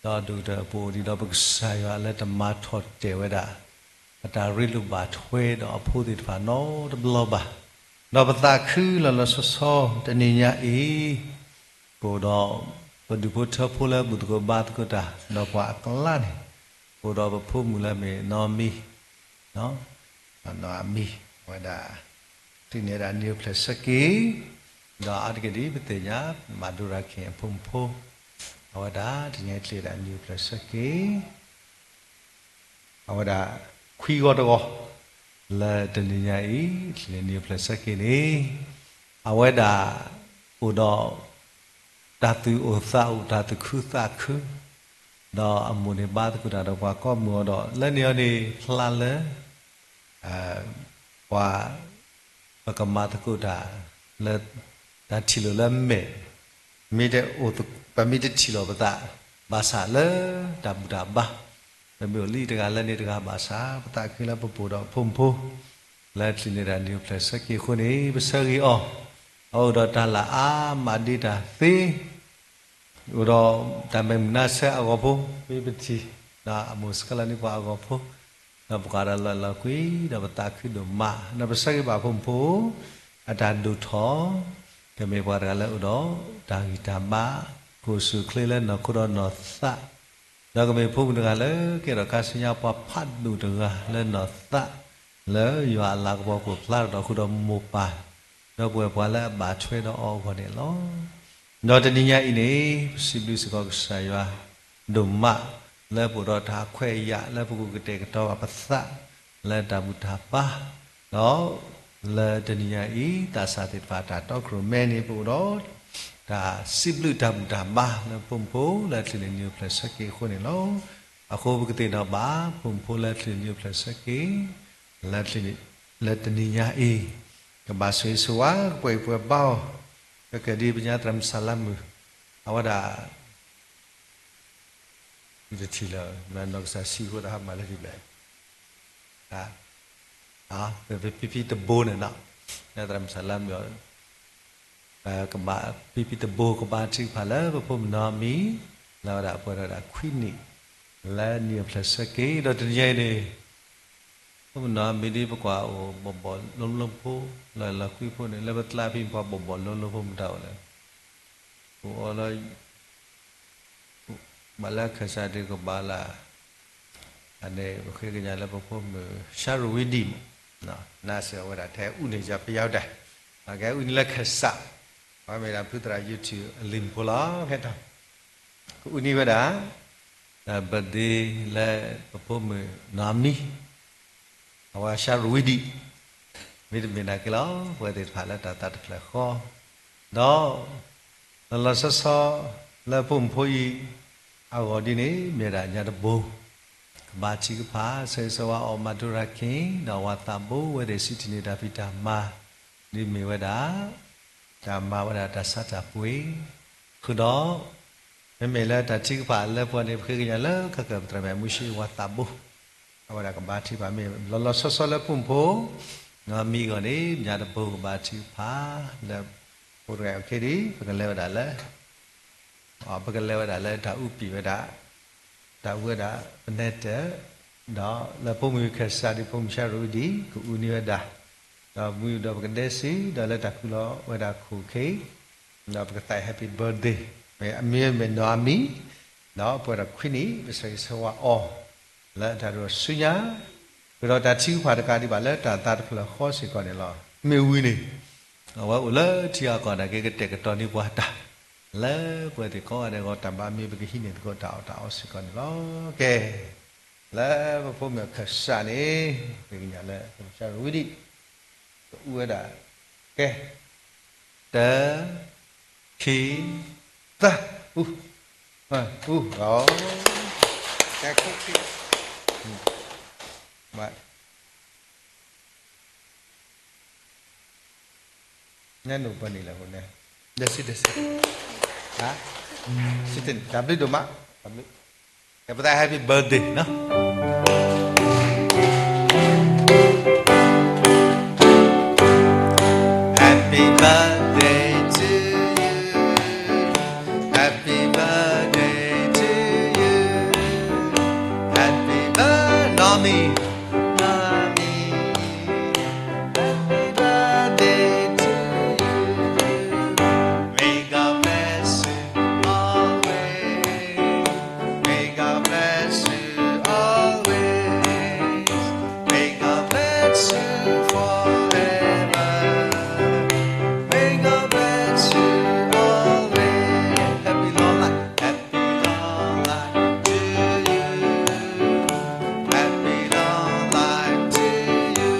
ဒီးဒိၣ်ကတၢၢ် ပအိၣ်ဒံးဒီးပကစၢ်ယွၤလၢတမၤထီၣ်တဲာ်ဝဲဒၣ် အတၢ်ရ့လိာ်ဘၣ်ထွဲဒီးအဖိသ့ၣ်တဖၣ်နီတဘျီဘၣ်. ဒီးပသးခုလီၤလီၤဆီဆီ တနံၤညါအံၤ ပအိၣ်ဒီး ပဒူၣ်ဖိထၢဖိလၢဘူၣ်သကိးဘါသကိးတၢ် ဒီးပှၤအကျါန့ၣ် ပအိၣ်ဒီးပဖိမုၣ်လၢမ့ၢ်နီၢ်မံ, နီၢ်မံ, အဝဲဒၣ် ချုးန့ၢ်ဝဲဒၣ်နံၣ်အိၣ်ဖျဲၣ်ဆၢက့ၤ, ဒီးအါတက့ၢ်ဒ်ပသ့ၣ်ညါ မၤဒိရၤခ့ၣ်အဖိမုၣ်ဖိ, အဝဲဒၣ်တနံၤအံၤချုးန့ၢ်ဝဲဒၣ်နံၣ်အိၣ်ဖျဲၣ်ဆၢက့ၤ အဝဲဒၣ် ခွံဂီၤတဂီၤ လၢတနံၤညါအံၤ ချုးန့ၢ်နံၣ်အိၣ်ဖျဲၣ်ဆၢက့ၤန့ၣ် အဝဲဒၣ် အိၣ်ဒီး တၢ်သူၣ်အိၣ်သးအိၣ် တၢ်သူၣ်ခုသးခု, ဒီးအမိၢ်န့ၣ်ဘါသကိးတၢ်ဒီးပှၤကိးမုၢ်အီၤဒီး လၢန့ၣ်အီၤန့ၣ် ဖျါလၢ ပှၤ ပကမၤသကိးတၢ်လၢ တၢ်ထံၣ်လိာ်လၢမဲာ်, မ့ၢ်တအိၣ်သ ပမ့ၢ်တထံၣ်လိာ်ပသး ဘၣ်ဆၣ်လၢတၢ်ဘူၣ်တၢ်ဘါ, ပမ့ၢ်အိၣ်လံတဂၤလၢန့ၣ်တဂၤဘၣ်ဆၣ် ပသးခုလၢပပူၤဒီးဖိမုၣ်ဖိ လၢချုးန့ၢ်တၢ်နံၣ်အိၣ်ဖျဲၣ်ဆၢက့ၤအဃိန့ၣ် ပဆၢဂ့ၤအီၤ, အအိၣ်ဒီးတၢ်လၢအါမးဒ့တၢ်သ့ အိၣ်ဒီးတၢ်မဲာ်မုာ်နါဆၢအဂီၢ်ဖိ မ့ၢ်ပထံၣ် ဒီးအမိၢ်ဆှၢလီၤန့ၢ်ပှၤအဂီၢ်ဖိ, ဒီးပကွၢ်ဒီးလီၤလီၤကွံ ဒီးပသးခုဒိၣ်မး ဒီးပဆၢဂ့ၤဘၣ်ဖိမုၣ်ဖိ အတၢ်ဒိၣ်ထီၣ်, ကမ့ၢ်ပှၤတဂၤလၢအိၣ်ဒီးတၢ်ဂံၢ်တၢ်ဘါ ကအိၣ်ဆူၣ်အိၣ်ချ့လၢနီၢ်ခိဒီးနီၢ်သး, ဒီးကမ့ၢ်ဖိမုၣ်တဂၤလၢကဲထီၣ်ခါဆူညါပှၤဖးဒိၣ်တဂၤလၢနီၢ်သး, လၢယွၤအလၤကပီၤကအိၣ်ဖျါထီၣ်ဒီးဃုာ်ဒီးမိၢ်ပၢ်, ဒီပုၢ်ဝဲၢ်ပှၤလၢအဘၣ်ထွဲဒီးအီၤအဂီၢ်န့ၣ်လီၤ. ဒီးတနံၤညါအံၤန့ၣ် ပစံးဘျုးစ့ၢ်ကီးကစၢ်ယွၤ ဒိၣ်မး လၢပအိၣ်ဒီးတၢ်ခွဲးယာ်လၢပကကတဲာ်ကတီၤဘၣ်ပသး လၢတၢ်ဘူၣ်တၢ်ဘါ, ဒီးလၢတနံၤညါအံၤ သးစၢ်သ့ၣ်တဖၣ်တၢ်တီခိၣ်ရိၣ်မဲန့ၣ် ပအိၣ်ဒီး တၢ်စံးဘျုးတၢ်ဘူၣ်တၢ်ဘါလၢဖိမုၣ်ဖိလၢချုးန့ၢ်နံၣ်အိၣ်ဖျဲၣ်ဆၢက့ၤအဃိန့ၣ်လီၤ. အဃိပကသ့ၣ်နီၣ်ဘၣ် ဖိမုၣ်ဖိလၢချုးန့ၢ်နံၣ်အိၣ်ဖျဲၣ်ဆၢက့ၤ လၢတနံၤညါအံၤ ကဘၣ်ဆိၣ်ဂ့ၤဆိၣ်ဝါ ကပှဲၤအံၤပှဲၤဘါအီၤ, ကကဲဒ်ပညါသရၣ်မုၣ်စၤလါမုၣ်, အဝဲဒၣ် ယတထံၣ်လၢၤ မ့ၢ်နီၢ်ကစၢ်စံးဃိသးဟးမၤလၢဒ်လဲၣ်, ပဖံဖံတဘိန့ၣ်နီၤ, သရၣ်မုၣ်စၤလါမုၣ် ကဘၣ်ဖံဖံတဘိကဘါထုကဖၣ်လၢပဖိမုၣ်နီၢ်မံ, လၢဝဲဒၣ်ပှဲၤဒီးဝဲဒၣ်ခွံနံၣ်, လၢနံၣ်အိၣ်ဖျဲၣ်ဆၢက့ၤ ဒီးတနံၤညါအံၤန့ၣ် ဖိမုၣ်နီၢ်မံဒ်ပကွၢ်အိၣ်ဘီၣ်ဘီၣ်လိၤလိၤဖိ, လၢလီၤကွံဖိန့ၣ် လၢပကျါဖဲပှၤဘီၣ်ဘီၣ်လိၤလိၤဖိမတၤအိၣ်လဲၣ်, အိၣ်အီၤလၢ ဘၣ်လၢခၢၣ်စးဒုးကဘၣ်လၢ်, အန့ၣ် ပဃ့ကညးလၢပဖိမုၣ် ရှါရူၤဝံဒံၣ်မး, နါစၢၤဝဲဒၣ်ထဲအူန့ၣ်ယပယါဝဲဒၣ်, ကဲအူန့ၣ်လၢခၢၣ်စး, ပှၤမ့ၢ်ဒၣ်ဖုသရၣ် YouTube အလံာ်ဖိလီၤ ခဲတီၤ, ကအူန့ၢ်ဝဲဒၣ် ဒီးဘၢၣ်ဒ့လၢပဖိမုၣ်နီၢ်မံ အဝဲရှါရူၤဝံဒံၣ်, မ့တမ့ၢ်နာ်က့လီၤ ပဝဲသ့ၣ်တဖၣ်လၢတၢ်သးတဖျၢၣ်ဃီ, ဒီး လီၤလီၤဆီဆီ လၢဖိမုၣ်ဖိအံၤ အဂီၢ်ဒ်န့ၣ် မ့ၢ်ဝဲဒၣ်ညါတဘိ, ကဘါထုကဖၣ် ဆၢဂ့ၤဆၢဝါအီၤ မၤဒိရၤခ့ၣ် ဒီးအဝၤသးဘိ ဝဲသ့ၣ်စံးထံၣ်န့ၢ်တၢ်ဖံးတၢ်မၤ ဒ်မ့ၢ်ဝဲဒၣ် တၢ်မၤဝဲဒၣ်တၢ်ဆါတၢ်ပှ့ၤ, ဃုာ်ဒီး မ့မ့ၢ်လၢတၢ်ထုကဖၣ်လၢပှၤန့ၣ် ပဃ့ကညးလၢခဲကၢၢ်ပသရၣ်မုၣ် မူၡ့ဝါသးဘိ အဝဲဒၣ်ကဘါထုကဖၣ် မ့ၢ်လီၤလီၤဆီဆီလၢဖိမုၣ်ဖိ နီၢ်မံအဂီၢ်န့ၣ် ညါတဘိကဘါထုကဖၣ် လၢဖိတဂၤအံၤ ပကလဲၤဝဲဒၣ်လၢ ပကလဲၤဝဲဒၣ်လၢတၢ်အူပံာ်ဝဲဒၣ် တၢ်အူဝဲဒၣ် ပနဲတၢၣ် ဒီးလၢဖိမုၣ်ခၢၣ်စးဒီး ဖိမုၣ်ဆါရူဒံၣ် ကအူန့ၢ်ဝဲဒၣ် ဒီးမ့ၢ်ဒီးပကဒဲစံး ဒီးလၢတၢ်ဃုလီၤဝဲဒၣ်ခိၣ်ခံ ဒီးပကသး happy birthday မ့ၢ်အမံၤမ့ၢ်နီၢ်အမံၤ ဒီးပှဲၤဒီးခွံနံၣ် ပဆၢဂ့ၤဆၢဝါအီၤ လၢတၢ်ဒိၣ်ဆူညါ ကဒီးတၢ်ထုကဖၣ်တကးဒံးဘၣ်လၢတၢ်သးတဖျၢၣ်ဃီစ့ၢ်ကီးန့ၣ်လီၤ. မ့ၢ်ဝံၤန့ၣ် အဝဲအိၣ်လၢထံဂၤကီၢ်ဂၤက့ၤ ကတဲာ်ကတီၤန့ၢ်ပှၤတၢ် လၢပှၤသ့ၣ်ကိးဂၤဒဲးအဂီၢ် တၢ်ဘၣ်မ့ၢ်ပကဟံးန့ၢ်သကိးတၢ်အီၣ်တၢ်အီစ့ၢ်ကီးန့ၣ်လီၤ. ကဲ လၢပဖိမုၣ်အခၢၣ်စးန့ၣ် ပကညးလၢ ဖိမုၣ်ဆါရူဒံၣ် ကအူဝဲဒၣ် ကဲ တၢ ခံ သၢ အူ အူ ဂီၤ ကဲ ခိၣ်ခံ ဘၣ် နဲနိၣ်ပၢၢ်နံၣ်လၢအဃိန့ၣ် ဒဲစံး ဒဲစံး တၢ်ဘျုးဒိၣ်မး တၢ်ဘျုး ကဲပသး happy birthday နီၤ Happy birthday to you. Happy birthday to you. Happy birthday, Nami, Nami. Happy birthday to you. May God bless you always. May God bless you always. May God bless you forever. May God bless you always. Happy long life, happy long life to you. Happy long life to you.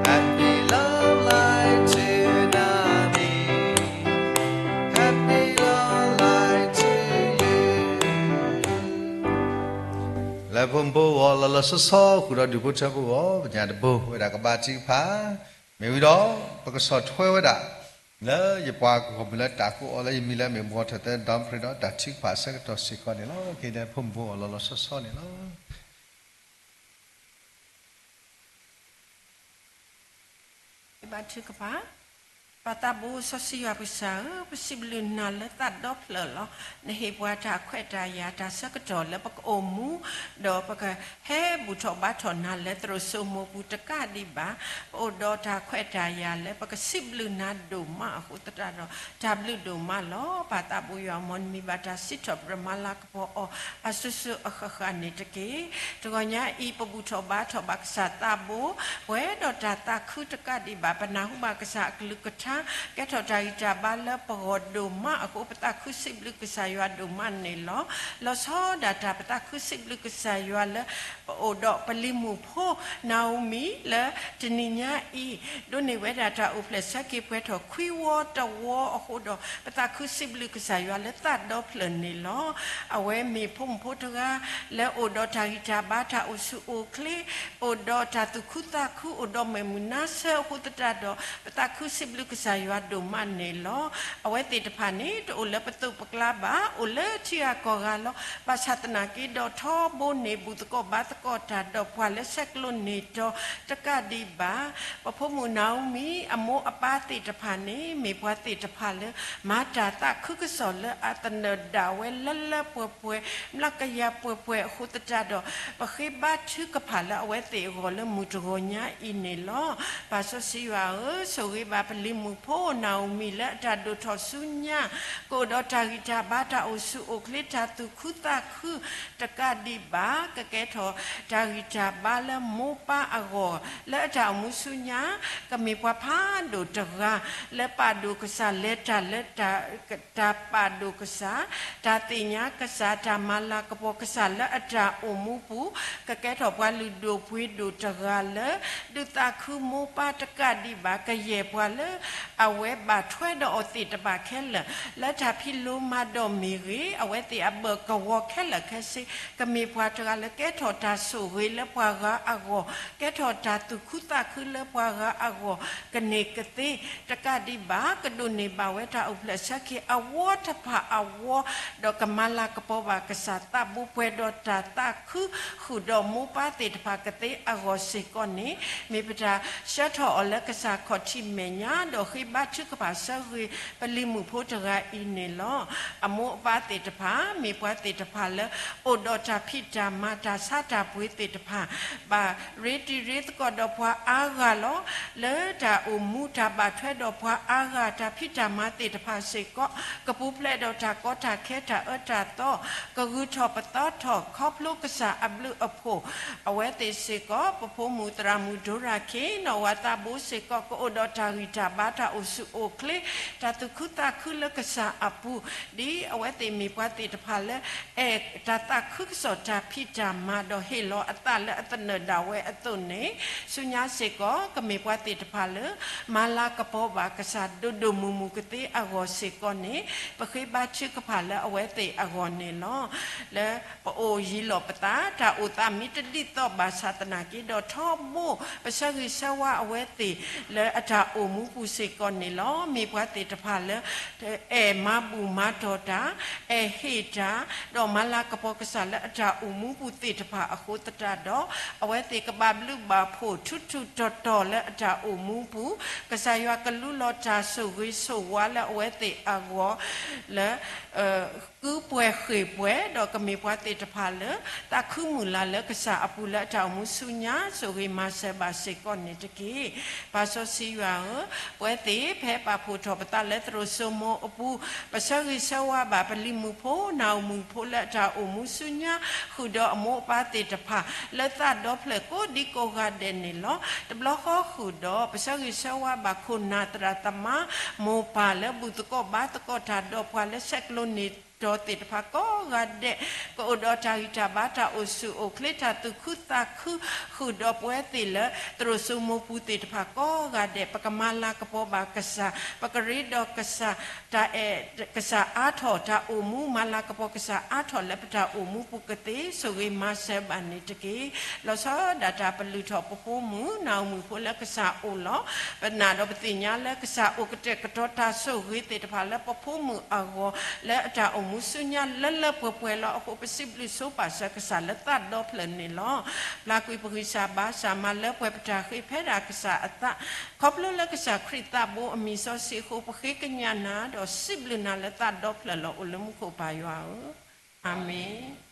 Happy long life to Nami. Happy long life to you. လၢဖိမုၣ်ဖိအဂီၢ် လီၤလီၤဆီဆီ ဃုာ်ဒီးဒူၣ်ဖိထၢဖိအဂီၢ် ပညါတဘိ ဝဲဒၣ်ကဘါထုကဖၣ် မ့ၢ်ဝံၤဒီး ပကဆီၣ်ထွဲဝဲဒၣ် လၢယပှၤကီၢ်မုၣ်လၢတၢ်ကိးအီၤလၢယမံၤလၢမ့ၢ် ဘှီထၢၣ်သၢ ဒီဖရံးဒီး တၢ်ထုကဖၣ်အဆၢကတီၢ်စ့ၢ်ကီးန့ၣ်လီၤ. ကဲဒီးဖိမုၣ်ဖိအဂီၢ် လီၤလီၤဆီဆီန့ၣ်လီၤ. ဘါထုကဖၣ်, ပၢ်သးဘိစီဆှံယွၤပကစၢ်ဧၢ, ပစံးဘျုးနၤလၢသးဒီဖျၢၣ်လီၤ. နဟ့ၣ်ပှၤတၢ်ခွဲးတၢ်ယာ်တၢ်ဆၢကတီၢ်လၢပကအိၣ်မူ, ဒီးပကဟဲဘူၣ်ထီၣ်ဘါထီၣ်နၤလၢသရိာ်စိမိၤပူၤတကးဒံးဘၣ်. ပအိၣ်ဒီးတၢ်ခွဲးတၢ်ယာ်လၢပကစံးဘျုးနၤဒိၣ်မးအဃိသတးဒီး တၢ်ဘျုးဒိၣ်မးလီၤ. ပၢ်သးဘိယွၤ မ်နမံၤဘၣ်တၢ်စံးထီၣ်ပတြၢၤမၤလၤကပီၤအီၤ အစိၤစိၤအဃၣ်ဃၣ်န့ၣ်တက့ၢ်. တဂီၤညါအံၤ ပဘူၣ်ထီၣ်ဘါထီၣ်ဘၣ်ကစၢ်သးဘိ, ပှဲၤဒီးတၢ်သးခုတကးဒံးဘၣ်, ပနၢ်ဟူဘၣ်ကစၢ်အကလုၢ်ကထါ, ကဲထီၣ်တၢ်ဂံၢ်တၢ်ဘါလၢပဂီၢ်ဒိၣ်မးအဃိ ပသးခုစံးဘျုးကစၢ်ယွၤဒိၣ်မးန့ၣ်လီၤ. လီၤဆီဒၣ်တၢ် ပသးခုစံးဘျုးကစၢ်ယွၤလၢ ပအိၣ်ဒီးပလံၤမုၣ်ဖိ နၤဧိၤမံၤ လၢတနံၤညါအံၤ ဒိးန့ၢ်ဝဲဒၣ်တၢ်အိၣ်ဖျဲၣ်ဆၢက့ၤပှဲၤထီၣ်ခွံဝီတဝီအဃိဒီး ပသးခုစံးဘျုးကစၢ်ယွၤလၢသးဒီဖျၢၣ်န့ၣ်လီၤ. အဝဲမ့ၢ်ဖိမုၣ်ဖိတဂၤ လၢအိၣ်ဒီးတၢ်ဂံၢ်တၢ်ဘါ တၢ်အိၣ်ဆူၣ်အိၣ်ချ့, အိၣ်ဒီးတၢ်သူၣ်ခုသးခု, အိၣ်ဒီးမုာ်မုာ်နါဆၢအဃိသတးဒီး ပသးခုစံးဘျုးကစၢ်ယွၤဒိၣ်မးန့ၣ်လီၤ. အဝဲသ့ၣ်တဖၣ်န့ၣ် တအိၣ်လၢပသိးပကျါဘၣ်, အိၣ်လၢထံဂၤကီၢ်ဂၤလီၤ. ဘၣ်ဆၣ်သနာ်က့ဒီးထီဘိန့ၣ် ဘူၣ်သကိးဘါသကိးတၢ်ဒီးပှၤလၢဆဲးကျိးန့ၢ်တီၤတကးဒံးဘၣ်. ပဖိမုၣ်နၤဧိၤမံၤ အမိၢ်အပၢ်သ့ၣ်တဖၣ်န့ၣ် မ့ၢ်ပှၤသ့ၣ်တဖၣ်လၢ မၤတၢ်သးခုကစီၣ်လၢအသနၢၣ်ဒၣ်ဝဲလၢလၢပှဲၤပှဲၤ, မျးကယၤပှဲၤပှဲၤအဃိသတးဒီး ပဃ့ဘါထုကဖၣ်လၢအဝဲသ့ၣ်အဂီၢ်လၢမုၢ်တဂီၤညါအံၤန့ၣ်လီၤ. ပၢ်စီဆှံယွၤဧၢ, ဆိၣ်ဂ့ၤဘၣ်ပလံၤမုၣ်ဖိနၤဧိၤမံၤလၢအတၢ်ဒိၣ်ထီၣ်ဆူညါ, ကအိၣ်ဒီးတၢ်ဂံၢ်တၢ်ဘါ တၢ်အိၣ်ဆူၣ်အိၣ်ချ့ တၢ်သူၣ်ခုသးခုတကးဒံးဘၣ်, ကကဲထီၣ်တၢ်ဂံၢ်တၢ်ဘါလၢမိၢ်ပၢ်အဂီၢ် လၢအတၢ်အိၣ်မူဆူညါ, ကမ့ၢ်ပှၤဖးဒိၣ်တဂၤ လၢပာ်ဒိၣ်ကစၢ် လဲၤတၢ်လၢ တၢ်ပာ်ဒိၣ်ကစၢ်, တၢ်သ့ၣ်ညါကစၢ်, တၢ်မၤလၤကပီၤကစၢ်လၢအတၢ်အိၣ်မူပူၤ, ကကဲထီၣ်ပှၤလုၢ်ဒိၣ်ပှ့ၤဒိၣ်တဂၤလၢ ဒုးသးခုမိၢ်ပၢ်တကးဒံးဘၣ်, ကယဲၢ်ပှၤလၢ အဝဲဘၣ်ထွဲဒီးအီၤသ့ၣ်တဖၣ်ခဲလၢာ် လၢတၢ်ဖံးလိမၤဒိးမ့ၢ်ဂ့ၤ, အဝဲသ့ၣ်အဘၢၣ်ကဝီၤခဲလၢာ်ခဲဆ့ ကမ့ၢ်ပှၤတဂၤလၢကဲထီၣ်တၢ်ဆိၣ်ဂ့ၤလၢပှၤဂၤအဂီၢ်, ကဲထီၣ်တၢ်သူၣ်ခုသးခုလၢပှၤဂၤအဂီၢ် ကန့ၢ်ကသ့ တကးဒံးဘၣ် ကဒိးန့ၢ်ဘၣ်ဝဲတၢ်အိၣ်ဖျဲၣ်ဆၢက့ၤအဝီတဖၣ်အဝီ, ဒီးကမၤလၤကပီၤဘၣ်ကစၢ်သးဘိပှဲၤဒီးတၢ်သးခု ဃုာ်ဒီးမိၢ်ပၢ်သ့ၣ်တဖၣ်ကသ့အဂီၢ်စ့ၢ်ကီးန့ၣ် မ့ၢ်ပတၢ်ဆှၢထီၣ်အီၤလၢကစၢ်ခီၣ်ထံးမဲာ်ညါ ဒီးဃ့ဘါထုကဖၣ်ဆၢဂ့ၤပလံၤမုၣ်ဖိတဂၤအံၤန့ၣ်လီၤ. အမိၢ်အပၢ်သ့ၣ်တဖၣ် မ့ၢ်ပှၤသ့ၣ်တဖၣ်လၢ အိၣ်ဒီးတၢ်ဖံးတၢ်မၤတၢ်ဆါတၢ်ပှ့ၤသ့ၣ်တဖၣ် ဘၣ်ရ့တံၤရ့သကိးဒီးပှၤအါဂၤလီၤ. လၢတၢ်အိၣ်မူတၢ်ဘၣ်ထွဲဒီးပှၤအါဂၤ တၢ်ဖံးတၢ်မၤသ့ၣ်တဖၣ်စ့ၢ်ကီး ကပူၤဖျဲးဒီးတၢ်ကီတၢ်ခဲတၢ်အၢတၢ်သီ ကဂုၤထီၣ်ပသီထီၣ်ခီဖျိကစၢ်အဘျုးအဖှိၣ် အဝဲသ့ၣ်စ့ၢ်ကီး ပဖိမုၣ်သရၣ်မုၣ်ဒိရၤခ့ နီၢ်ဝၤသးဘိစ့ၢ်ကီး ကအိၣ်ဒီးတၢ်ဂံၢ်တၢ်ဘါတၢ်အိၣ်ဆူၣ်အိၣ်ချ့ တၢ်သူၣ်ခုသးခုလၢကစၢ်အပူၤ ဒ်အဝဲသ့ၣ်မ့ၢ်ပှၤသ့ၣ်တဖၣ်လၢ အဲၣ်တၢ်သးခုကစီၣ်တၢ်ဖံးတၢ်မၤ ဒီးဟ့ၣ်လီၤအသးလၢအသနၢၣ်ဒၣ်ဝဲအသိးန့ၣ် ဆူညါစ့ၢ်ကီး ကမ့ၢ်ပှၤသ့ၣ်တဖၣ်လၢ မၤလၤကပီၤဘၣ်ကစၢ်ဒိၣ်ဒိၣ်မုၢ်မုၢ်ကသ့အဂီၢ်စ့ၢ်ကီးန့ၣ် ပဃ့ဘါထုကဖၣ်လၢအဝဲသ့ၣ်အဂီၢ်န့ၣ်လီၤ. လၢပအိၣ်ယံၤလီၤပသး တၢ်အိၣ်သးမ့ၢ်တဒ်သိးဘၣ်ဆၣ်သနာ်က့ဒီး ထီဘိ ပဆၢဂ့ၤဆၢဝါအဝဲသ့ၣ် လၢအတၢ်အိၣ်မူပူၤစ့ၢ်ကီးန့ၣ်လီၤ. မ့ၢ်ပှၤသ့ၣ်တဖၣ်လၢ အဲၣ်မၤဘူၣ်မၤတီၢ်တၢ်, အဲၣ်ဟ့ၣ်တၢ်, ဒီးမၤလၤကပီၤကစၢ်လၢအတၢ်အိၣ်မူပူၤသ့ၣ်တဖၣ်အဃိသတးဒီး အဝဲသ့ၣ်ကဘၣ်ဘျုးဘၣ်ဖှိၣ်ထူထူတီၤတီၤလၢအတၢ်အိၣ်မူပူၤ, ကစၢ်ယွၤကလူလီၤတၢ်ဆိၣ်ဂ့ၤဆိၣ်ဝါလၢအဝဲသ့ၣ်အဂီၢ် လၢ ကုပှဲၤဃ့ၢ်ပှဲၤ ဒီးကမ့ၢ်ပှၤသ့ၣ်တဖၣ်လၢ သးခုမုၢ်လၢ်လၢကစၢ်အပူၤလၢအတၢ်အိၣ်မူဆူညါ ဆိၣ်ဂ့ၤမၤစၢၤဘၣ်စ့ၢ်ကီးန့ၣ်တက့ၢ်. ပၢ်စီဆှံယွၤဧၢ, ပဝဲသ့ၣ်ဖဲပာ်ဖှိၣ်ထီၣ်ပသးလၢသရိာ်စိမိၤအပူၤ, ပဆၢဂ့ၤဆၢဝါဘၣ်ပလံၤမုၣ်ဖိ နၢ်ဧိၤမုၣ်ဖိလၢအတၢ်အိၣ်မူဆူညါ ဃုာ်ဒီးအမိၢ်အပၢ်သ့ၣ်တဖၣ် လၢသးဒီဖျၢၣ်ကိးဒံကိးဂၤဒဲးန့ၣ်လီၤ. တဘျီဃီဃုာ်ဒီး ပဆၢဂ့ၤဆၢဝါဘၣ်ခိၣ်နၢ်သရၣ်သမါ မိၢ်ပၢ်လၢဘူၣ်သကိးဘါသကိးတၢ်ဒီးပှၤလၢဆဲးကျိးန့ၢ်ဒီးသ့ၣ်တဖၣ်ကိးဂၤဒဲး, ကအိၣ်ဒီးတၢ်ဂံၢ်တၢ်ဘါတၢ်အိၣ်ဆူၣ်အိၣ်ချ့တၢ်သူၣ်ခုသးခု ဃုာ်ဒီးပဝဲသ့ၣ်လၢသရိာ်စိမိၤပူၤသ့ၣ်တဖၣ်ကိးဂၤဒဲး, ပကမၤလၤကပီၤဘၣ်ကစၢ်, ပကရ့ဒီးကစၢ်, တၢ်အဲၣ်ကစၢ်အါထီၣ် တၢ်အိၣ်မူမၤလၤကပီၤကစၢ်အါထီၣ်လၢပတၢ်အိၣ်မူပူၤကသ့ ဆိၣ်ဂ့ၤမၤစၢၤဘၣ်န့ၣ်တက့ၢ်. လီၤဆီဒၣ်တၢ်ပလုၢ်ထီၣ်ပဖိမုၣ် နၢ်ဧိၤမုၣ်ဖိလၢကစၢ်အိၣ်လီၤ. ပနာ်ဒီးပသ့ၣ်ညါလၢကစၢ်အိၣ်ကတဲာ်ကတီၤတၢ်ဆိၣ်ဂ့ၤသ့ၣ်တဖၣ်လၢပဖိမုၣ်အဂီၢ် လၢအတၢ်အိၣ်မူဆူညါလၢလၢပှဲၤပှဲၤလီၤအဃိ ပစံးဘျုးဆိပာ်စၢၤကစၢ်လၢသးဒီဖျၢၣ်န့ၣ်လီၤ. ပျၢ်ကွံာ်ပဂံၢ်စၢ်ဘါစၢ်မၤလၢပှဲၤပတၢ်ဃ့ဖဲဒၣ်ကစၢ်အသး ခီဖျိလၢကစၢ်ခရံာ်သးဘိအမံၤစီဆှံအဃိ ပဃ့ကညးနၤ ဒီးစံးဘျုးနၤလၢသးဒီဖျၢၣ်လီၤ အိၣ်လၢမူခိၣ်ပၢ်ယွၤဧၢ, အၤမ့ၣ်.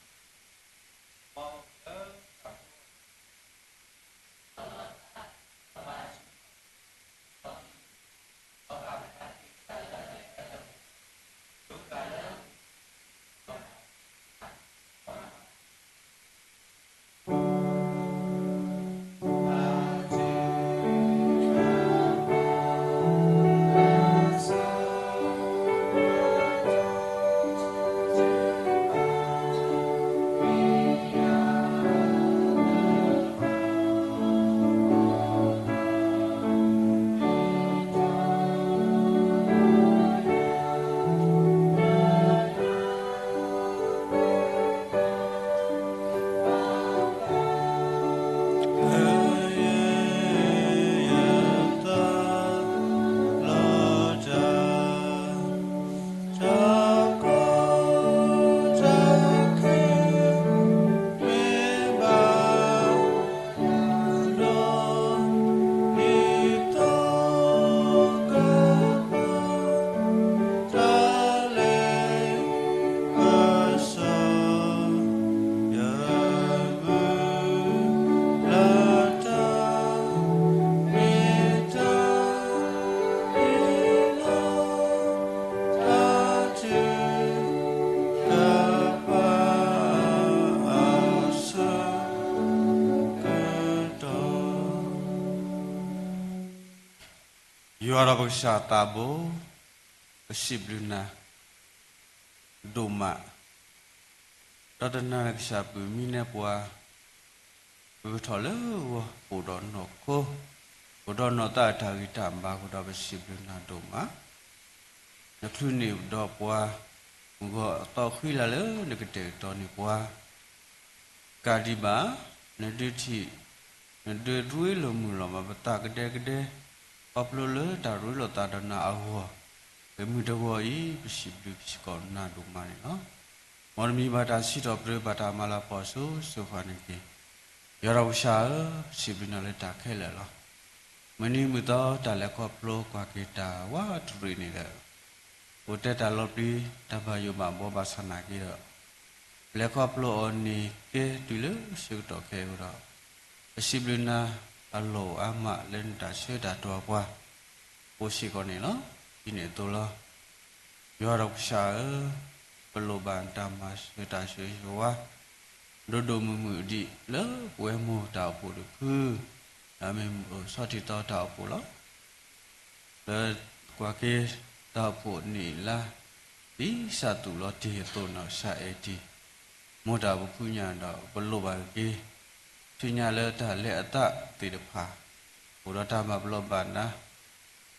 ယွၤဒီးပကစၢ်သးဘိ, ပစံးဘျုးနၤ ဒိၣ်မး, ဒီးတနၤန့ၣ်ကစၢ်ပုၢ်မံနဲပှၤ, ပထီၣ်လၢဂီၤပိာ်ဒီးနီၢ်ခိ အိၣ်ဒီးနီၢ်သးအတၢ်ဂံၢ်တၢ်ဘါအဃိဒီး ပစံးဘျုးနၤဒိၣ်မး, နချုးန့ၢ်ဒီးပှၤ, မုၢ်ဂီၤအသီဃံလၤလၢနကတဲာ်ကတီၤန့ၢ်ပှၤ ကးဒံးဘၣ်, နဒုးထံၣ်, နဒုးရ့လိာ်မုာ်လီၤဘၣ်ပသးကဒဲကဒဲ, ခီဖျိလၢတၢ်ရ့လိာ်သးဒီးနၤအဂီၢ်, ပမုၢ်တဂီၤအံၤ ပစံးဘျုးပစံးကီးနၤဒိၣ်မးန့ၣ်လီၤ. မ်တမံၤဘၣ်တၢ်စံးထီၣ်ပတြၢၤ ဘၣ်တၢ်မၤလၤကပီၤစိၤစိၤဃၣ်န့ၣ်တက့ၢ်. ယွၤဒီးကစၢ်ဧၢ, ပစံးဘျုးနၤလၢတၢ်ခဲလၢာ်လီၤ. မုၢ်နံၤမုၢ်သီတၢ်လဲၤခီဖျိကွၢ်က့ၤတၢ်ဝးတရံးန့ၣ်ဒီး, အိၣ်တဲတၢ်လီၤပျံၤ တၢ်ဘၣ်ယိၣ်ဘၣ်ဘှီဘၣ်ဆၣ်နာ်က့ဒီး, ပလဲၤခီဖျိအီၤန့ၣ်ကဲတုၤလၢဆၢကတီၢ်ခဲအံၤအဃိဒီး, ပစံးဘျုးနၤအလီၢ်အိၣ်အါမးလၢနတၢ်ဆၢတၢ်တီၤပှၤ အိၣ်စ့ၢ်ကီးန့ၣ်လီၤ. ဒ်န့ၣ်အသိးလီၤ. ယွၤဒီးကစၢ်ဧၢ, ပလိၣ်ဘၣ်နတၢ်မၤစၢၤတၢ်ဆိၣ်ဂ့ၤဆိၣ်ဝါ ဒိၣ်ဒိၣ်မုၢ်မုၢ်ဒံးလၢပဝဲမိၢ်တၢ်အိၣ်ဖှိၣ်တဖု, ဒီးမ့ၢ်အိၣ်ဆီၣ်တံၢ်သီတၢ်အိၣ်ဖှိၣ်လီၤ. လၢကွၢ်က့ၤတၢ်အိၣ်ဖှိၣ်န့ၣ်လၢ ဒ်စးသူၣ်လီၤတံၢ်အသိးနီၢ်ကစၢ်အဲၣ်တံၢ် မိၢ်တၢ်အိၣ်ဖှိၣ်ညါဒီး ပလိၣ်ဘၣ်က့ၤ ဆူညါလၢတၢ်လဲၤအသးသ့ၣ်တဖၣ် အိၣ်ဒီးတၢ်မၤပလီၢ်ဘၣ်နၤ,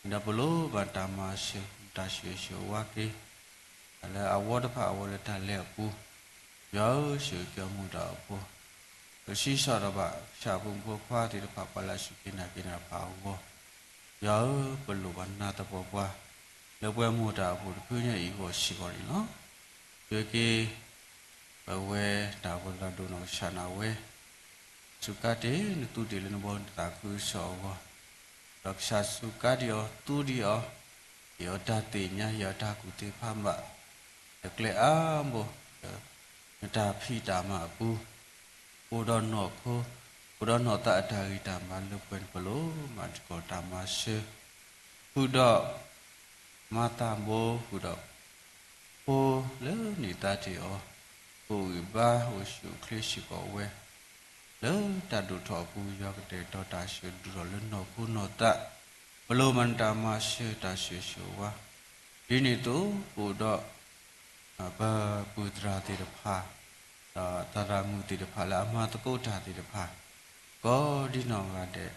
ဒီးပလိၣ်ဘၣ်တၢ်မၤစၢၤ တၢ်ဆိၣ်ဂ့ၤဆိၣ်ဝါက့ၤ လၢအဝီတဖၣ်အဝီလၢတၢ်လဲၤအပူၤ, ယွၤဧၢ ဆိၣ်ဂ့ၤက့ၤမိၢ်တၢ်အိၣ်ဖှိၣ်, ကဆံးစၢ်ဒီးဘၣ် ကစၢ်ဖိမုၣ်ဖိခွါသ့ၣ်တဖၣ် ပှၤလၢအစူၢ်က့ၤနာ်က့ၤနၤတဖၣ်အဂီၢ်, ယွၤဧၢ ပလိၣ်ဘၣ်နၤသပှၢ်ပှၢ် လၢပဝဲမိၢ်တၢ်အိၣ်ဖှိၣ်တဖုညါအံၤအဂီၢ်စ့ၢ်ကီးန့ၣ်လီၤ. ဆိၣ်ဂ့ၤက့ၤ ပဝဲတၢ်အိၣ်ဖှိၣ်သရၣ်ဒိၣ်နီၢ်ကစၢ်ဒၣ်ဝဲ စူးကါတ့ၢ်နသူတ့ၢ်လၢနဘီနသးခုကစီၣ်အဂီၢ်, ဒီးကစၢ်စူးကါဒံးအီၤ သူဒံးအီၤ, ဟ့ၣ်အီၤတၢ်သ့ၣ်ညါ ဟ့ၣ်အီၤတၢ်ကူၣ်သ့ဖးဘၣ် လၢကျဲအါဘိ လၢနတၢ်ဖံးတၢ်မၤအပူၤ, အိၣ်ဒီးနီၢ်ခိ အိၣ်ဒီးနီၢ်သးအတၢ်ဂံၢ်တၢ်ဘါလၢပှဲၤန့ၣ် ပလိၣ်မၤသကိးတၢ်မၤစၢၤ ဃုာ်ဒီး မၤသးဘိဃုာ်ဒီး ဖိလၢန့ၢ်သါတ့ၢ်အီၤ, ကအိၣ်ဂံၢ်ဘါအိၣ်ဆူၣ်အိၣ်ချ့စ့ၢ်ကီးဝဲ လၢတၢ်ဒိၣ်ထီၣ်အပူၤ ယွၤကတဲာ်ကတီၤတၢ်ဆၢကတီၢ်လၢနီၢ်ခိနီၢ်သး, ပလိၣ်မၤနတၢ်မၤစၢၤတၢ်ဆိၣ်ဂ့ၤဆိၣ်ဝါ, ဒ်န့ၣ်အသိး ပအိၣ်ဒီး ပပုၢ်သရၣ်သ့ၣ်တဖၣ်, ဒီးသရၣ်မုၣ်သ့ၣ်တဖၣ်လၢအမၤသကိးတၢ်သ့ၣ်တဖၣ်, ကိးဒံနီၢ်ဂၤဒဲး,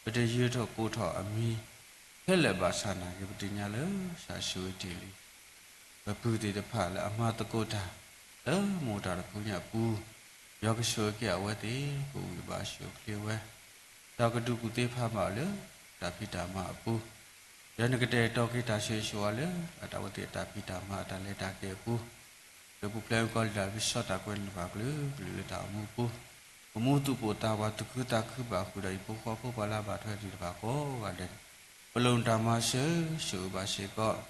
ပတယၢၤထီၣ်ကိးထီၣ်အမံၤ ခဲလၢာ်ဘၣ်ဆၣ်နာ်က့ ပသ့ၣ်ညါလၢကစၢ်ဆိၣ်ဂ့ၤတ့ၢ်လံ ပပုၢ်သ့ၣ်တဖၣ်လၢအမၤသကိးတၢ် လၢမိၢ်တၢ်တဖုညါအပူၤ, ယွၤကဆိၣ်ဂ့ၤက့ၤအဝဲသ့ၣ် ကအိၣ်ဂံၢ်ဘါဆိၣ်အိၣ်ချ့ဝဲ, ဒီးကဒုးကူၣ်သ့ဖးဘၣ်အီၤလၢ တၢ်ဖံးတၢ်မၤအပူၤ, ယွၤန့ၣ်ကတဲာ်ကတီၤက့ၤတၢ်ဆိၣ်ဂ့ၤဆိၣ်ဝါလၢ အတၢ်ဝဲသ့ၣ်အတၢ်ဖံးတၢ်မၤအတၢ်လဲၤတၢ်က့ၤအပူၤ လၢပူၤဖျဲးကီၢ်လံၤတၢ်ကစီၣ်တၢ်ကွဲးန့ၣ်တဖၣ်ကလုာ်ကလုာ်လၢတၢ်အိၣ်မူပူၤ, ပမူသူၣ်ပိၢ်သးဝးသူၣ်ခုသးခုဘၣ်ဃုာ်ဒီး ဟံၣ်ဖိဃီဖိပှၤလၢအဘၣ်ထွဲသ့ၣ်တဖၣ်ကိးဂၤဒဲး, ပလိၣ်နတၢ်မၤစၢၤ ဆိၣ်ဂ့ၤဘၣ်စ့ၢ်ကီး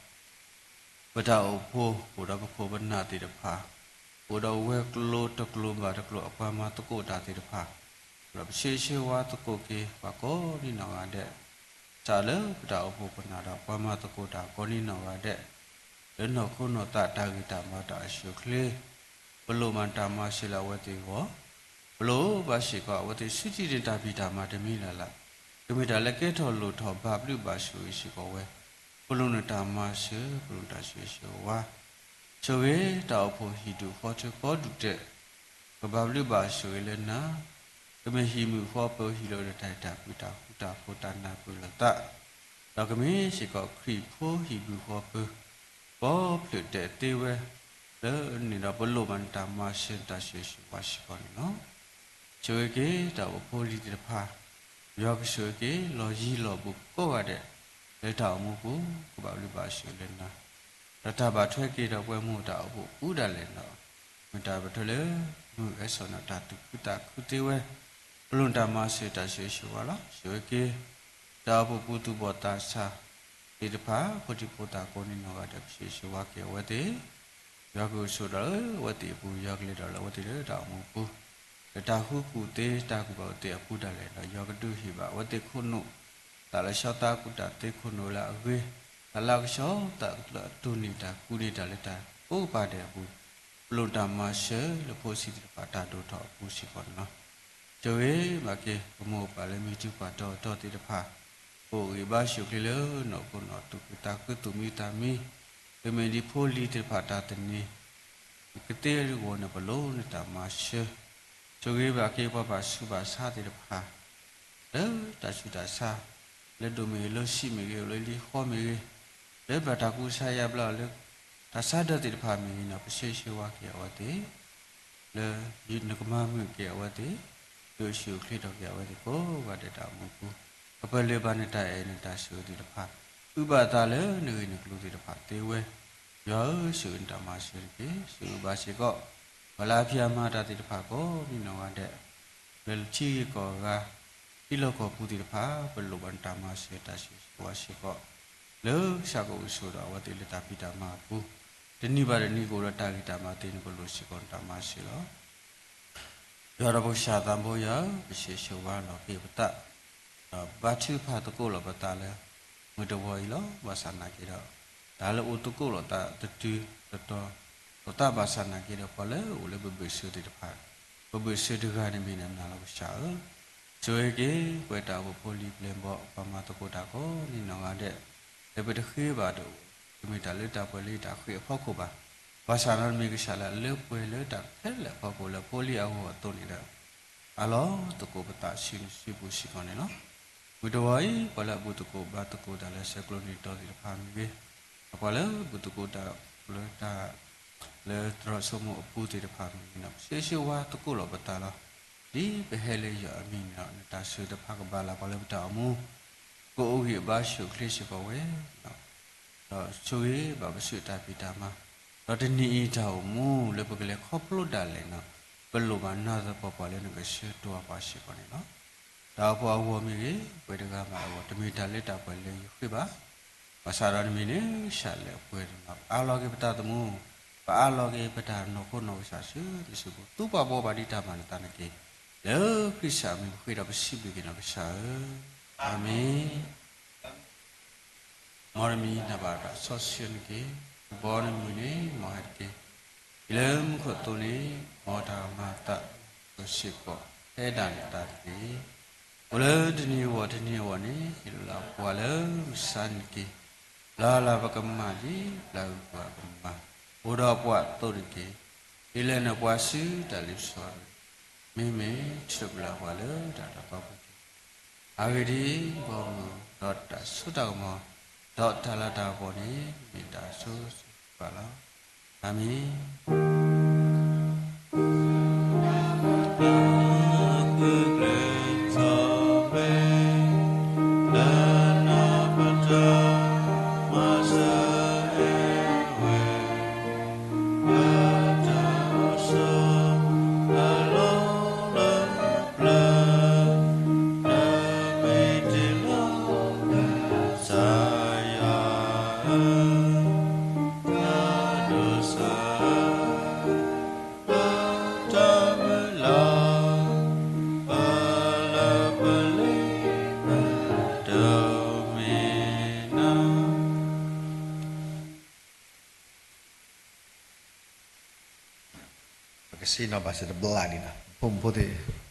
ပတၢ်အိၣ်ဖှိၣ် အိၣ်ဒီးပခိၣ်ပနၢ်သ့ၣ်တဖၣ်, အိၣ်ဒီးဝဲၤကျိၤတကျိၤဘၣ်တကျိၤအပှၤမၤသကိးတၢ်သ့ၣ်တဖၣ်, ဒီးပဆှၢဆှၢဝါသကိးက့ၤပှၤကိးဒံနီၢ်ဂၤဒဲး, စးလၢပတၢ်အိၣ်ဖှိၣ်ပနၢ်ဒီးပှၤမၤသကိးတၢ်ကိးဒံနီၢ်ဂၤဒဲး, လၢနီၢ်ခိနီၢ်သးတၢ်ဂံၢ်တၢ်ဘါတၢ်အိၣ်ဆူၣ်အိၣ်ချ့ ပလိၣ်မၤတၢ်မၤစၢၤလၢအဝဲသ့ၣ်အဂီၢ်, ပလိၣ်ဘၣ်စ့ၢ်ကီးအဝဲသ့ၣ်ဆူးထံးန့ၢ်တၢ်ဖံးတၢ်မၤတမံၤလၢ်လၢ်, ကမ့ၢ်တၢ်လၢကဲထီၣ်လိၣ်ထီၣ်ဘၣ်ဘျုးဘၣ်ဆိၣ်ဂ့ၤစ့ၢ်ကီးဝဲ, ပလိၣ်နတၢ်မၤစၢၤ ပလိၣ်နတၢ်ဆိၣ်ဂ့ၤဆိၣ်ဝါ, ဆိၣ်ဂ့ၤတၢ်အိၣ်ဖှိၣ်ဟံၣ်ဒူၣ်ဃီထၢကီဒူၣ်တဲာ်, ကဘၣ်ဘျုးဘၣ်ဆိၣ်ဂ့ၤလၢနၤ, ကမ့ၢ်ဟံၣ်မုၣ်ဃီပၢၤဟံၣ်လီၤဒီးတၢ်အဲၣ်တၢ်ကွံတၢ်ဃူတၢ်ဖိးတၢ်နၢ်ပၢၢ်လိာ်သး, ဒီးကမ့ၢ်စ့ၢ်ကီးခရံာ်ဖိဟံၣ်မုၣ်ဃီပၢၤ ကိးဖျၢၣ်တဲာ်သ့ဝဲ, လၢန့ၣ်ဒီးပလိၣ်ဘၣ်နတၢ်မၤစၢၤတၢ်ဆိၣ်ဂ့ၤဆိၣ်ဝါစ့ၢ်ကီးန့ၣ်လီၤ. ဆိၣ်ဂ့ၤက့ၤတၢ်အိၣ်ဖှိၣ်ဖိလံၤသ့ၣ်တဖၣ်, ယွၤကဆိၣ်ဂ့ၤက့ၤလီၤယံၤလီၤဘူးကိးဂၤဒဲး, လၢတၢ်အိၣ်မူပူၤ ကဘၣ်ဘျုးဘၣ်ဆိၣ်ဂ့ၤလၢနၤ, ဒီးတၢ်ဘၣ်ထွဲက့ၤဒီးပဝဲမိၢ်တၢ်အိၣ်ဖှိၣ်အူဒၣ်လဲာ်ဒီး, မ့ၢ်တၢ်ဘၣ်ထွဲလၢ မုၢ်အဲၣ်စီၣ်န့ၣ်တၢ်သူၣ်ခုသးခုသ့ဝဲ, ပလိၣ်နတၢ်မၤစၢၤတၢ်ဆိၣ်ဂ့ၤဆိၣ်ဝါလီၤ. ဆိၣ်ဂ့ၤက့ၤ တၢ်အိၣ်ဖှိၣ်ပူၤသူၣ်ဘီၣ်သးစၢ်သ့ၣ်တဖၣ် ဖိဒံဖိသၣ်ကိးဒံနီၢ်ဂၤဒဲး ပဆိၣ်ဂ့ၤဆိၣ်ဝါက့ၤအဝဲသ့ၣ်, ယွၤကဆိၣ်ဒီးလၢအဝဲသ့ၣ်အပူၤ, ယွၤကလဲၤဒီးလၢအဝဲသ့ၣ်လၢတၢ်အိၣ်မူပူၤ, လၢတၢ်ဃုကူၣ်သ့တၢ်ကူၣ်ဘၣ်အဝဲသ့ၣ်အပူၤဒၣ်လဲာ်ဒီး ယွၤကဒုးဟ့ၣ်ဘၣ်အဝဲသ့ၣ်ခိၣ်နူာ်, သးလၢဆှီသးကူၣ်တၢ်သ့ခိၣ်နူာ်လၢအဂ့ၤ, သးလၢအကဆှီသးလၢအတူၢ်န့ၢ်တၢ်ကူၣ်န့ၢ်တၢ်လၢတၢ်ကိးပၤဒဲးအပူၤ, ပလိၣ်တၢ်မၤစၢၤလၢဖိဆံးသ့ၣ်တဖၣ်တၢ်ဒိၣ်ထီၣ်အပူၤစ့ၢ်ကီးန့ၣ်လီၤ. ဆိၣ်ဂ့ၤဘၣ်က့ၤ ပမိၢ်ပၢ်လၢမံၤထူပှၤတီၤတီၤသ့ၣ်တဖၣ်, ကအိၣ်ဂံၢ်ဘါဆိၣ်ချ့လၢနီၢ်ခိနီၢ်သူၣ်ခုသးခုသူၣ်မံသးမံ, ကမ့ၢ်ဒ်ဖိလံၤသ့ၣ်တဖၣ်တၢ်သန့ၤ ကသ့အဂီၢ်န့ၣ် ပလိၣ်နတၢ်မၤစၢၤ, ဆိၣ်ဂ့ၤဘၣ်က့ၤပှၤဘၣ်ဆူးဘၣ်ဆါသ့ၣ်တဖၣ်, လၢတၢ်ဆူးတၢ်ဆါ လၢဒိၣ်မ့ၢ်ဂ့ၤ လၢဆံးမ့ၢ်ဂ့ၤ အိၣ်လၢလံာ်ဃီမ့ၢ်ဂ့ၤ, လၢဘၣ်တၢ်ကူစါယါဘျါအီၤလၢ တၢ်ဆါဒၢးသ့ၣ်တဖၣ်မ့ၢ်ဂ့ၤန့ၣ် ပဆၢဂ့ၤဆၢဝါက့ၤအဝဲသ့ၣ် လၢနကမၤမုာ်က့ၤအဝဲသ့ၣ်, ဒုးဆူၣ်အိၣ်ချ့ထီၣ်က့ၤအဝဲသ့ၣ်ကိးဂၤဒဲးတၢ်အိၣ်မူပူၤ, ကပလၢၢ်ဘၣ်နတၢ်အဲၣ်နတၢ်ဆိၣ်ဂ့ၤသ့ၣ်တဖၣ်, အုၣ်ဘၣ်အသးလၢနဂ့ၢ်နကျိၤသ့ၣ်တဖၣ်သ့ဝဲ, ယွၤဧၢ, ဆိၣ်ဂ့ၤနတၢ်မၤစၢၤတက့ၢ်. ဆိၣ်ဂ့ၤဘၣ်စ့ၢ်ကီး ပှၤလၢအဖံးအမၤတၢ်သ့ၣ်တဖၣ်ကိးမံၤနီၢ်ဂၤဒဲး, လၢထံဂ့ၢ်ကီၢ်ဂၤ ထံလီၢ်ကီၢ်ပူၤသ့ၣ်တဖၣ် ပလိၣ်ဘၣ်နတၢ်မၤစၢၤတၢ်ဆိၣ်ဂ့ၤဆိၣ်ဝါစ့ၢ်ကီး, လၢကစၢ်ကအိၣ်ဆိးဒီးအဝဲသ့ၣ်လၢတၢ်ဖံးတၢ်မၤအပူၤ, တနံၤဘၣ်တနံၤကအိၣ်ဒီးတၢ်ဂံၢ်တၢ်ဘါသ့န့ၣ် ပလိၣ်စ့ၢ်ကီးနတၢ်မၤစၢၤလီၤ. ယွၤဒီးပကစၢ်သးဘိယွၤဧၢ, ပဆၢဂ့ၤဆၢဝါလီၤက့ၤပသး, ဒီးဘါထုကဖၣ်သကိးလီၤပသးလၢ မုၢ်တဝီၤအံၤလီၤ. ဘၣ်ဆၣ်နာ်က့ဒီး တၢ်လၢအိၣ်သကိးလိာ်သးတတုၤတတီၤလိာ်သး ဘၣ်ဆၣ်နာ်က့ဒီး ပှၤလၢအအိၣ်လၢပဘၢၣ်စၢၤသ့ၣ်တဖၣ်, ပဘၢၣ်စၢၤတဂၤန့ၣ်မ့ၢ်နၤလီၤကစၢ်ဧၢ. ဆိၣ်ဂ့ၤက့ၤ ပဝဲတၢ်အိၣ်ဖှိၣ်ဖိလံၤပျဲၢ်ဘီၣ် ပှၤမၤသကိးတၢ်ကိးမံၤနီၢ်ဂၤဒဲး, လၢပတဃ့ဘၣ်ဒီး တမ့ၢ်တၢ်လၢတၢ်ပှဲၤလၢယတၢ်ဃ့အဖီခိၣ်ဘၣ်. ဘၣ်ဆၣ်ဒီးတမ့ၢ်ကစၢ်လၢအလၢပှဲၤလၢတၢ်ခဲလၢာ်အဖီခိၣ်လၢဖိလံၤအဂီၢ်အသိးန့ၣ်ဒီး အးလီၤသကိးပသးဆူနစုပူၤစ့ၢ်ကီးန့ၣ်လီၤ. မုၢ်တဝီၤအံၤ ပှၤလၢအဘူၣ်သကိးဘါသကိးတၢ်လၢဆဲးကျိးနံၤတီၤသ့ၣ်တဖၣ်မ့ၢ်ဂ့ၤ, ဒီးပှၤလၢအဘူၣ်သကိးတၢ်လၢတၢ် လၢသရိာ်စိမိၤအပူၤသ့ၣ်တဖၣ်မ့ၢ်ဂ့ၤန့ၣ် ပဆၢဂ့ၤဆၢဝါသကိးလီၤပသးလီၤ. ဒ်ပဟဲလၢယွၤအမံၤန့ၣ်ဒီး နတၢ်ဆိၣ်ဂ့ၤတဖၣ်ကဘၣ်လၢပှၤလၢပတၢ်အိၣ်မူ ကအိၣ်ဂံၢ်ဘါဆိၣ်ချ့စ့ၢ်ကီးဝဲ ဒီးဆိၣ်ဂ့ၤဘၣ်ပစုတၢ်ဖံးတၢ်မၤ, ဒီးတနံၤအံၤတၢ်အိၣ်မူလၢပကလဲၤခီဖျိဒၣ်လဲာ်န့ၣ် ပလိၣ်ဘၣ်နၢ်သပှၢ်ပှၢ်လၢနကဆှၢတိၢ်ပှၤစ့ၢ်ကီးန့ၣ်လီၤ. တၢ်အိၣ်ဖှိၣ်အဂီၢ်မ့ၢ်ဂ့ၤ, ပှၤတဂၤမးအဂီၢ် တမ့ၢ်တၢ်လၢတၢ်ပှဲၤလၢယဃ့ဘၣ်. ဘၣ်ဆၣ်ဒီးနမံၤန့ၣ် ကစၢ်လၢအပှဲၤန့ၣ်လီၤ. ပအးလီၤက့ၤပသးသမူ, ပအးလီၤက့ၤပတၢ်နီၢ်ခိနီၢ်ကစၢ်ဆူနစုပူၤ, သူပှၤဘှီပှၤဒ်တၢ်မၤနသးန့ၣ်တက့ၢ်. လၢခရံာ်ကစၢ်အမံၤပဃ့ဒီးပစံးဘျုးက့ၤနီၢ်ကစၢ်ဧၢ, အၤမ့ၣ်. မ်နမံၤနဘၣ်တၢ်စီဆှံန့ၣ်တက့ၢ်. ဘီနမုၢ်န့ၣ် မ်ဟဲတက့ၢ်. ယလၢမူခိၣ်အသိးန့ၣ် မ်တၢ်မၤအသးစ့ၢ်ကီး ဖဲဒၣ်နသးတက့ၢ်. အိၣ်လၢတနံၤအဂီၢ်တနံၤအဂီၢ်န့ၣ် ဟ့ၣ်လီၤပှၤလၢမုၢ်ဆါန့ၣ်တက့ၢ်. လၢ်လၢ်ပကမၤဒ် ပျၢ်ဂ့ၤပှၤကမၤ အိၣ်ဒီးပှၤအသိးန့ၣ်တက့ၢ်. ဟ့ၣ်လီၤနပှၤဆူတၢ်လ့ပစီ မ့မ့ၢ်ဆိၣ်ပျၢ်ပှၤလၢတၢ်တၢ်ကီပူၤ အဂ့ၢ်ဒ်အံၤ, ဘီမုၢ်ဒီးတၢ်စိတၢ်ကမီၤ ဒီးတၢ်လၤတၢ်ကပီၤန့ၣ် မ့ၢ်တၢ်ဆိၣ်ဂ့ၤဘၣ်လီၤ. အၤမ့ၣ်. Birthday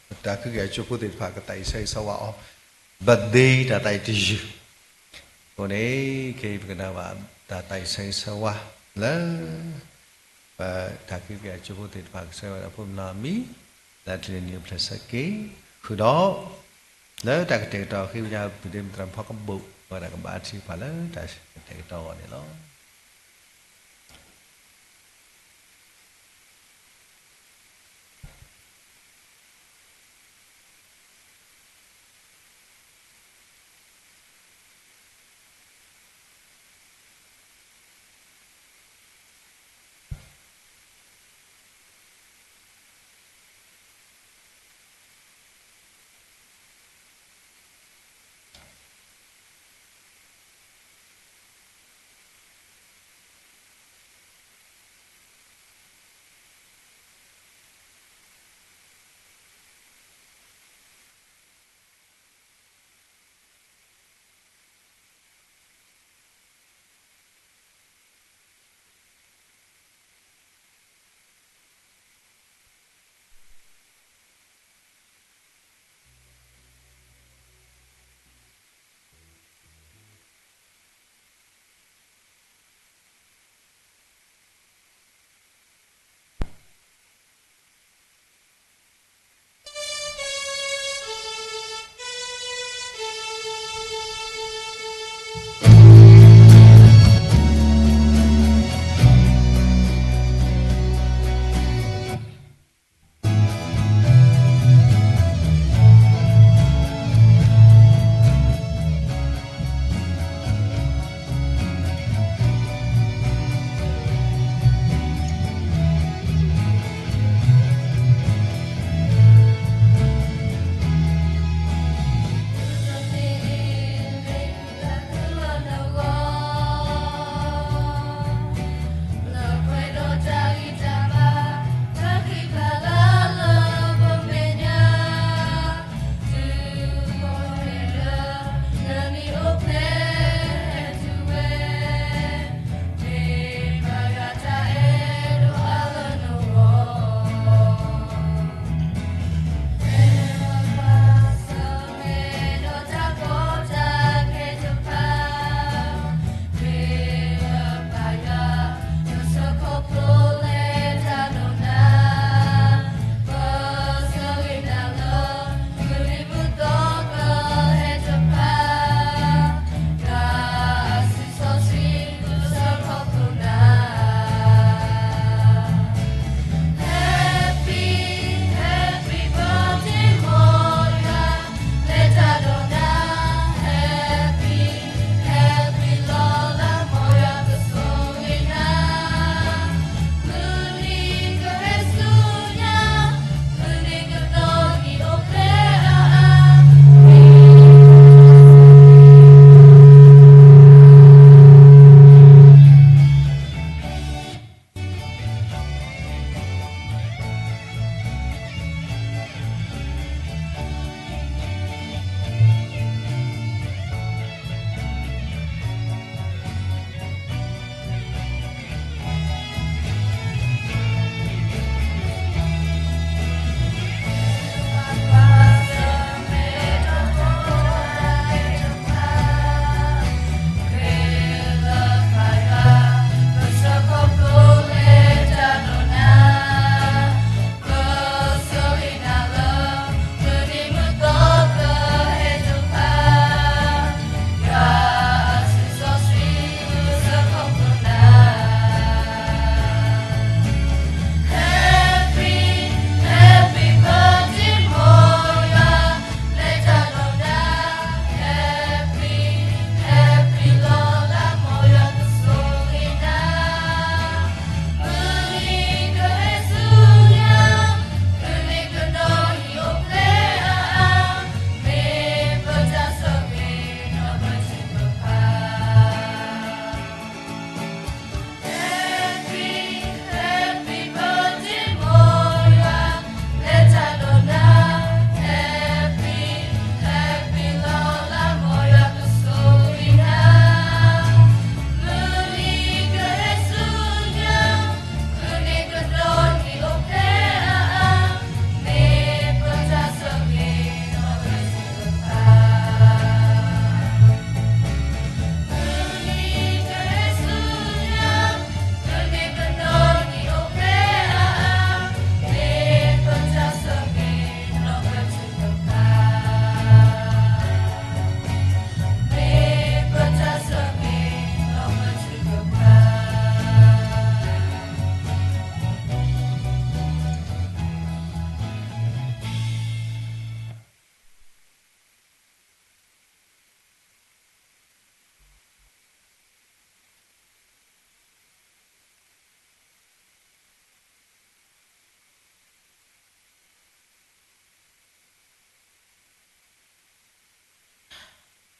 တၢ်သးကံၢ်က့ၤအကၠိဖိသ့ၣ်တဖၣ် ကသးအံၣ်ဆၢဂ့ၤဆၢဝါအီၤ, birthday တၢ်သးအံၣ်တယုၢ်အဃိန့ၣ် ခဲအံၤပကနၣ်ဘၣ်တၢ်သးအံၣ်ဆၢဂ့ၤဆၢဝါလၢ ပတၢ်သးကံၢ်က့ၤအကၠိဖိသ့ၣ်တဖၣ် ကဆၢဝဲဒၣ်ဖိမုၣ်နီၢ်အမံၤ လၢတနံၤအံၤ ဖျဲးဆၢက့ၤ ဃုာ်ဒီး လၢတၢ်ကတဲာ်ကတီၤအဃိ ပသရၣ်မုၣ်သရၣ်မုၣ်ဖီကဘိၣ် ပဝဲဒၣ်ကဘါထုကဖၣ်လၢတၢ်ကတဲာ်ကတီၤအဂီၢ်န့ၣ်လီၤ.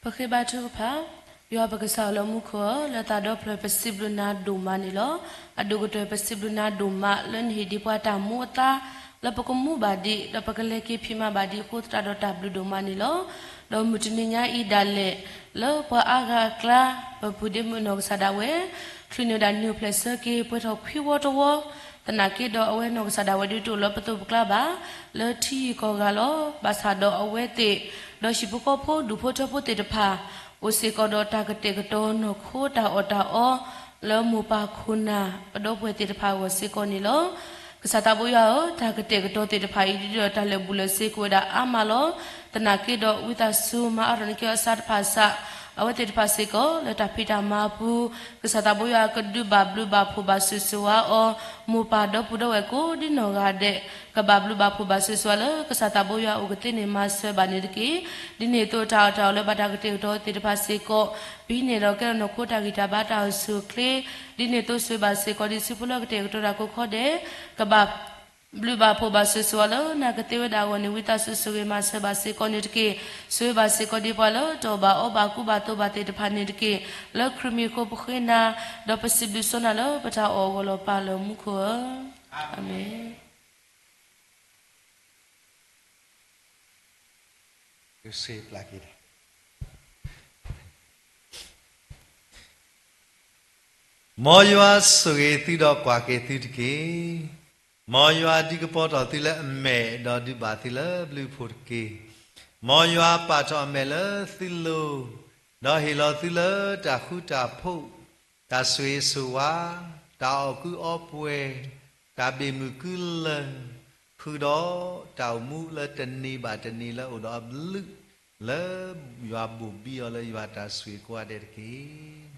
ပဃ့ဘါထုကဖၣ်. ယွၤပကစၢ်လၢမူခိၣ်ဧၢ, လၢသးဒီဖျၢၣ်ပစံးဘျုးနၤဒိၣ်မးန့ၣ်လီၤ. အဒိၣ်ကတၢၢ်ပစံးဘျုးနၤဒိၣ်မး လၢနဟ့ၣ်ဒံးပှၤတၢ်မူအသါ, လၢပကမူဘၣ်ဒံး, ဒီးပကလဲၤက့ၤဖံးမၤဘၣ်ဒံးအဃိ သရၣ်ဒီးတၢ်ဘျုးဒိၣ်မးန့ၣ်လီၤ. ဒီးမုၢ်တနံၤညါအံၤဒၣ်လဲာ်, လၢပှၤအါဂၤအကျါ, ပပုၢ်ဒ့မုၣ်အနီၢ်ကစၢ်ဒၣ်ဝဲ, ချုးန့ၢ်ဝဲဒၣ်နံၣ်အိၣ်ဖျဲၣ်ဆၢက့ၤ ပှဲၤထီၣ်ခွံဝီတဝီ, သနာ်က့ဒီးအဝဲနီၢ်ကစၢ်ဒၣ်ဝဲဒုးတအိၣ်လၢပသိးပကျါဘၣ်, လၢထံဂုၤကီၢ်ဂၤလီၤ. ဘၣ်ဆၣ်ဒီးအဝဲသ့ၣ်, ဒီးဟံၣ်ဖိဃီဖိဒူၣ်ဖိထၢဖိသ့ၣ်တဖၣ်, အိၣ်စ့ၢ်ကီးဒီးတၢ်ကတဲာ်ကတီၤနီၢ်ခိတၢ်အီၣ်တၢ်အီ, လၢမိၢ်ပၢ်ခိၣ်နၢ်ပဒီပုၢ်ဝဲၢ်သ့ၣ်တဖၣ်အဂီၢ်စ့ၢ်ကီးန့ၣ်လီၤ. ကစၢ်သးဘိယွၤဧၢ, တၢ်ကတဲာ်ကတီၤသ့ၣ်တဖၣ်အံၤ ဒ်ဒီးတၢ်လၢာ်ဘူၣ်လၢာ်စ့ၤကအိၣ်ဝဲဒၣ်အါမးလီၤ. သနာ်က့ဒီးဝံသးစူၤမၤအါထီၣ်နက့အီၣ်စၢ်တဖၣ်စး, အဝဲသ့ၣ်တဖၣ်စ့ၢ်ကီး လၢတၢ်ဖံးတၢ်မၤအပူၤ, ကစၢ်သးဘိယွၤကဒုးဘၣ်ဘျုးဘၣ်ဖှိၣ်ဘၣ်ဆိၣ်ဂ့ၤဆိၣ်ဝါအီၤ, မိၢ်ပၢ်ဒီပုၢ်ဒီဝဲၢ်ကိးဒ်နီၢ်ဂၤဒဲး, ကဘၣ်ဘျုးဘၣ်ဖှိၣ်ဘၣ်ဆိၣ်ဂ့ၤဆိၣ်ဝါလၢ ကစၢ်သးဘိယွၤအိၣ်ကသ့န့ၣ်မၤစၢၤဘၣ်န့ၣ်တက့ၢ်. ဒ်န့ၣ်အသိးတၢ်အီၣ်တၢ်အီလၢဘၣ်တၢ်ကတဲာ်ကတီၤသ့ၣ်တဖၣ်စ့ၢ်ကီး, ပဟံးန့ၢ်ဒီးကဲထီၣ်နီၢ်ခိတၢ်ဂံၢ်တၢ်ဘါတၢ်အိၣ်ဆူၣ်အိၣ်ချ့, ဒ်န့ၣ်အသိးဆိၣ်ဂ့ၤဘၣ်စ့ၢ်ကီးဒံးဆူဖိလၢကတဲာ်ကတီၤတၢ်ကိးခီဒဲး, ကဘၣ် ဘျုးဘၣ်ဖှိၣ်ဘၣ်ဆိၣ်ဂ့ၤဆိၣ်ဝါလၢနၤကသ့ဝဲဒၣ်အဂီၢ်န့ၣ် ဝံသးစူၤဆိၣ်ဂ့ၤမၤစၢၤဘၣ်စ့ၢ်ကီးန့ၣ်တက့ၢ်. ဆိၣ်ဂ့ၤဘၣ်စ့ၢ်ကီးဒံးပှၤလၢတအီၣ်ဘၣ်အီဘၣ်ကူဘၣ်သိးဘၣ်သ့ၣ်တဖၣ်န့ၣ်တက့ၢ်. လၢခရံာ်မံၤအဃိပဃ့နၤ, ဒီးပစံးဘျုးစီနၤလၢပတၢ်အီၣ်အဂီၢ်လီၤ ပၢ်လၢမူခိၣ်ဧၢ, အၤမ့ၣ်. မ်ယွၤဆိၣ်ဂ့ၤသုဒီးကွၢ်က့ၤသုတက့ၢ်. မ်ယွၤဒုးကပီၤထီၣ်သုလၢအမဲာ်, ဒီးဒုးဘၣ်သုလၢဘျုးအဖှိၣ်တက့ၢ်. မ်ယွၤပာ်ထီၣ်အမဲာ်လၢသုလိၤ, ဒီးဟ့ၣ်လီၤသုလၢတၢ်ဃူတၢ်ဖိး, တၢ်ဆိၣ်ဂ့ၤဆိၣ်ဝါ, တၢ်အီၣ်ကုအီပှဲၤ, တၢ်ဘၣ်မုာ်ကုလၢၢ်, ဃုာ်ဒီးတၢ်အိၣ်မူလၢတနံၤဘၣ်တနံၤလၢအိၣ်ဒီးအဘျုး, လၢယွၤဘိၣ်ဘံအီၤလၢယွၤတၢ်ဆိၣ်ဂ့ၤကိးဂၤဒဲးတက့ၢ်.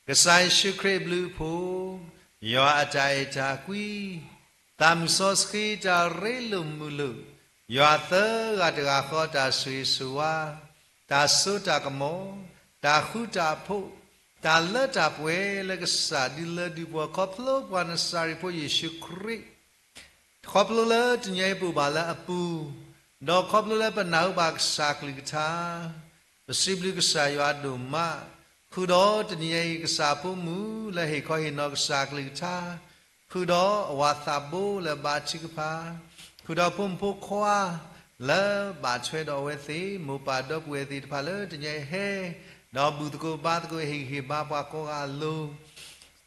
ကစၢ်ယ့ၣ်ၡူးခရံာ်အဘျုးအဖှိၣ်, ယွၤအတၢ်အဲၣ်တၢ်ကွံ, သးမုၢ်စီဆှံတၢ်ရ့လိာ်မုာ်လိာ်, ယွၤသၢဂၤတဂၤဃီတၢ်ဆိၣ်ဂ့ၤဆိၣ်ဝါ, တၢ်စိတၢ်ကမီၤ, တၢ်ဃူတၢ်ဖိး, တၢ်လၢတၢ်ပှဲၤလၢကစၢ်ဒုးလၢဒုးပှဲၤ ခီဖျိပှၤနစၤရ့းဖိယ့ၣ်ၡူးခရံာ် ခီဖျိလၢတနံၤအံၤပအိၣ်ဘၣ်လၢအပူၤ, ဒီးခီဖျိလၢပနၢ်ဟူဘၣ်ကစၢ်ကလုၢ်ကထါ, ပစံးဘျုးကစၢ်ယွၤဒိၣ်မး, ဃုာ်ဒီးတနံၤအံၤကစၢ်အဖိမုၣ်လၢဟ့ၣ်ခီဟ့ၣ်နီၤကစၢ်ကလုၢ်ကထါ, ဃုာ်ဒီးအဝၤသးဘိလၢဘါထုကဖၣ်, ဃုာ်ဒီးဖိမုၣ်ဖိခွါလၢဘၣ်ထွဲဒီးအဝဲသ့ၣ်, မိၢ်ပၢ်ဒီပုၢ်ဝဲၢ်သ့ၣ်တဖၣ်လၢတနံၤအံၤဟဲ, ဒီးဘူၣ်သကိးဘါသကိးဟ့ၣ်ဂံၢ်ဟ့ၣ်ဘါပှၤကိးဂၤအလိၤ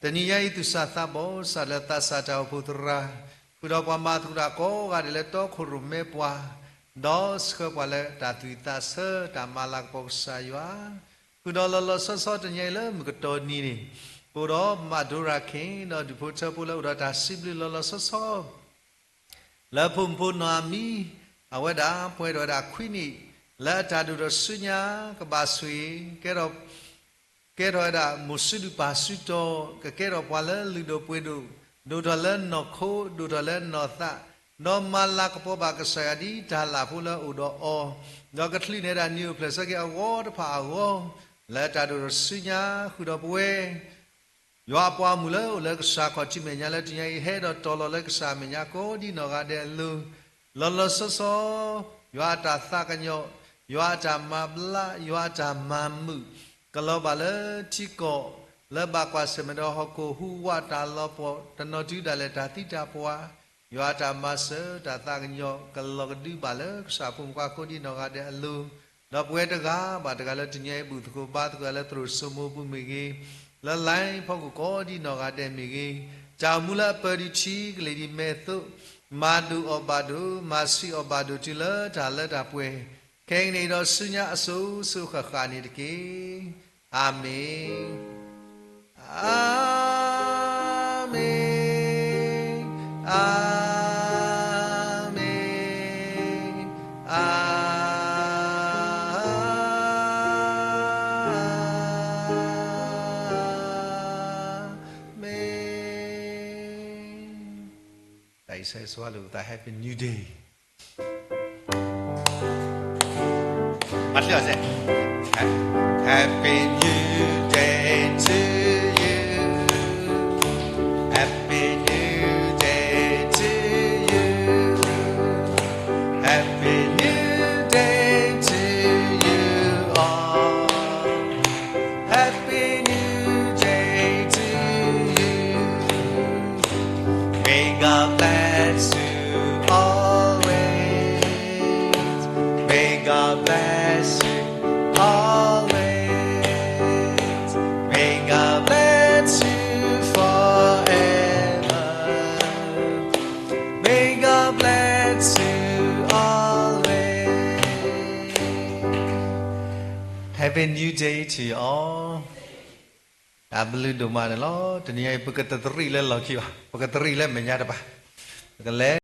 တနံၤညါအံၤသူၣ်စၢ်သးဘီၣ်စၢ်လၢသးစၢ်တၢ်အိၣ်ဖှိၣ်သရၣ်, ဃုာ်ဒီးပှၤမၤသကိးတၢ်ကိးဂၤဒဲးလၢတီခိၣ်ရိၣ်မဲပှၤ, ဒီးဆှၢပှၤလၢတၢ်သူၣ်ဝံၣ်သးဆၢတၢ်မၤလၤကပီၤကစၢ်ယွၤ, ဃုာ်ဒီးလီၤလီၤဆီဆီတနံၤအံၤလၢမုၢ်ကတီၢ်နံၤန့ၣ်, ပအိၣ်ဒီးမၤဒိရၤခ့ၣ်ဒီးဒူၣ်ဖိထၢဖိလၢအိၣ်ဒီးတၢ်စံးဘျုးလီၤလီၤဆီဆီ လၢဖိမုၣ်ဖိနီၢ်အမံၤ, အဝဲဒၣ်ပှဲၤထီၣ်ဝဲဒၣ်ခွံနံၣ်, လၢအတၢ်ဒိၣ်ထီၣ်ဆူညါကဘၣ်ဆိၣ်ဂ့ၤ, ကဲထီၣ်ဝဲဒၣ်မိၢ်စုဒုၣ်ပၢ်စုတီၤ, ကကဲထီၣ်ပှၤလၢလုၢ်ဒိၣ်ပှ့ၤဒိၣ်, ဒိၣ်ထီၣ်လၢနီၢ်ခိ, ဒိၣ်ထီၣ်လၢနီၢ်သး, ဒီးမၤလၤကပီၤဘၣ်ကစၢ်ယွၤဒ်တၢ်လၢ်ဖိလၢအိၣ်ဒီးအီၤ, ဒီးကချုးန့ၢ်ဒၣ်နံၣ်အိၣ်ဖျဲၣ်ဆၢက့ၤအဂီၢ်တဖၣ်အဂီၢ်, လၢတၢ်ဒိၣ်ထီၣ်ဆူညါဃုာ်ဒီးပဝဲ ယွၤအပှၤမုၣ်လၢအိၣ်လၢကစၢ်ခီၣ်ထံးမဲာ်ညါလၢတနံၤအံၤ ဟဲဒီးတီၤလီၤလၢကစၢ်မဲာ်ညါကိးဒ်နီၢ်ဂၤဒဲးအလိၤ, လီၤလီၤဆီဆီ, ယွၤအတၢ်သးကညီၤ, ယွၤအတၢ်မၤဘျါ, ယွၤအတၢ်မၤမုာ်, ကလီၤဘၣ်လၢထံကီၢ်, လၢဘၣ်ကွၢ်ဆၢၣ်မဲာ်ဒီးဟီၣ်ခိၣ်ဟူးဝးတၢ်လီၤပှီၢ် တနီၤတုၤဒၣ်လဲာ်တၢ်သံတၢ်ပှၢ်, ယွၤအတၢ်မၤစၢၤတၢ်သးကညီၤ ကလီၤကဒုဘၣ်လၢကစၢ်ဖိမုၣ်ဖိခွါကိးဒ်နီၢ်ဂၤဒဲးအလိၤ, ဒီးပဝဲတဂၤဘၣ်တဂၤလၢတနံၤအံၤဘူၣ်သကိးဘါသကိးလၢသရိာ်စိမိပူၤမ့ၢ်ဂ့ၤ, လၢ line ဖီခိၣ်ကိးဒ်နီၢ်ဂၤဒဲးမ့ၢ်ဂ့ၤ, တၢ်အိၣ်မူလၢအပၢၤဒံးထံကလံၤဒံးမဲာ်သိး, မၤဒိၣ်အီၣ်ဘၣ်ဒိၣ်, မၤဆံးအီၣ်ဘၣ်ဒိၣ်တုၤလၢတၢ်လၢတၢ်ပှဲၤ, ခဲကနံၣ်အံၤဒီးဆူညါအစိၤစိၤဃၣ်ဃၣ်န့ၣ်တက့ၢ်. အၤမ့ၣ်, အၤမ့ၣ်, အၤမ့ၣ်, အၤမ့ၣ်. That is why we have a new day. Happy New Day to you. Happy New Day to you. Happy New Day to you all. God bless you always. May God bless you always. May God bless you forever. May God bless you always. Happy New Day to you all. တၢ်ဘျုးဒိၣ်မးန့ၣ်လီၤ. တနံၤအံၤ ပကတသရံးလၢလီၢ်ခံဘၣ်, ပကသရံးလၢမဲာ်ညါတပၤ, ပကလဲၤ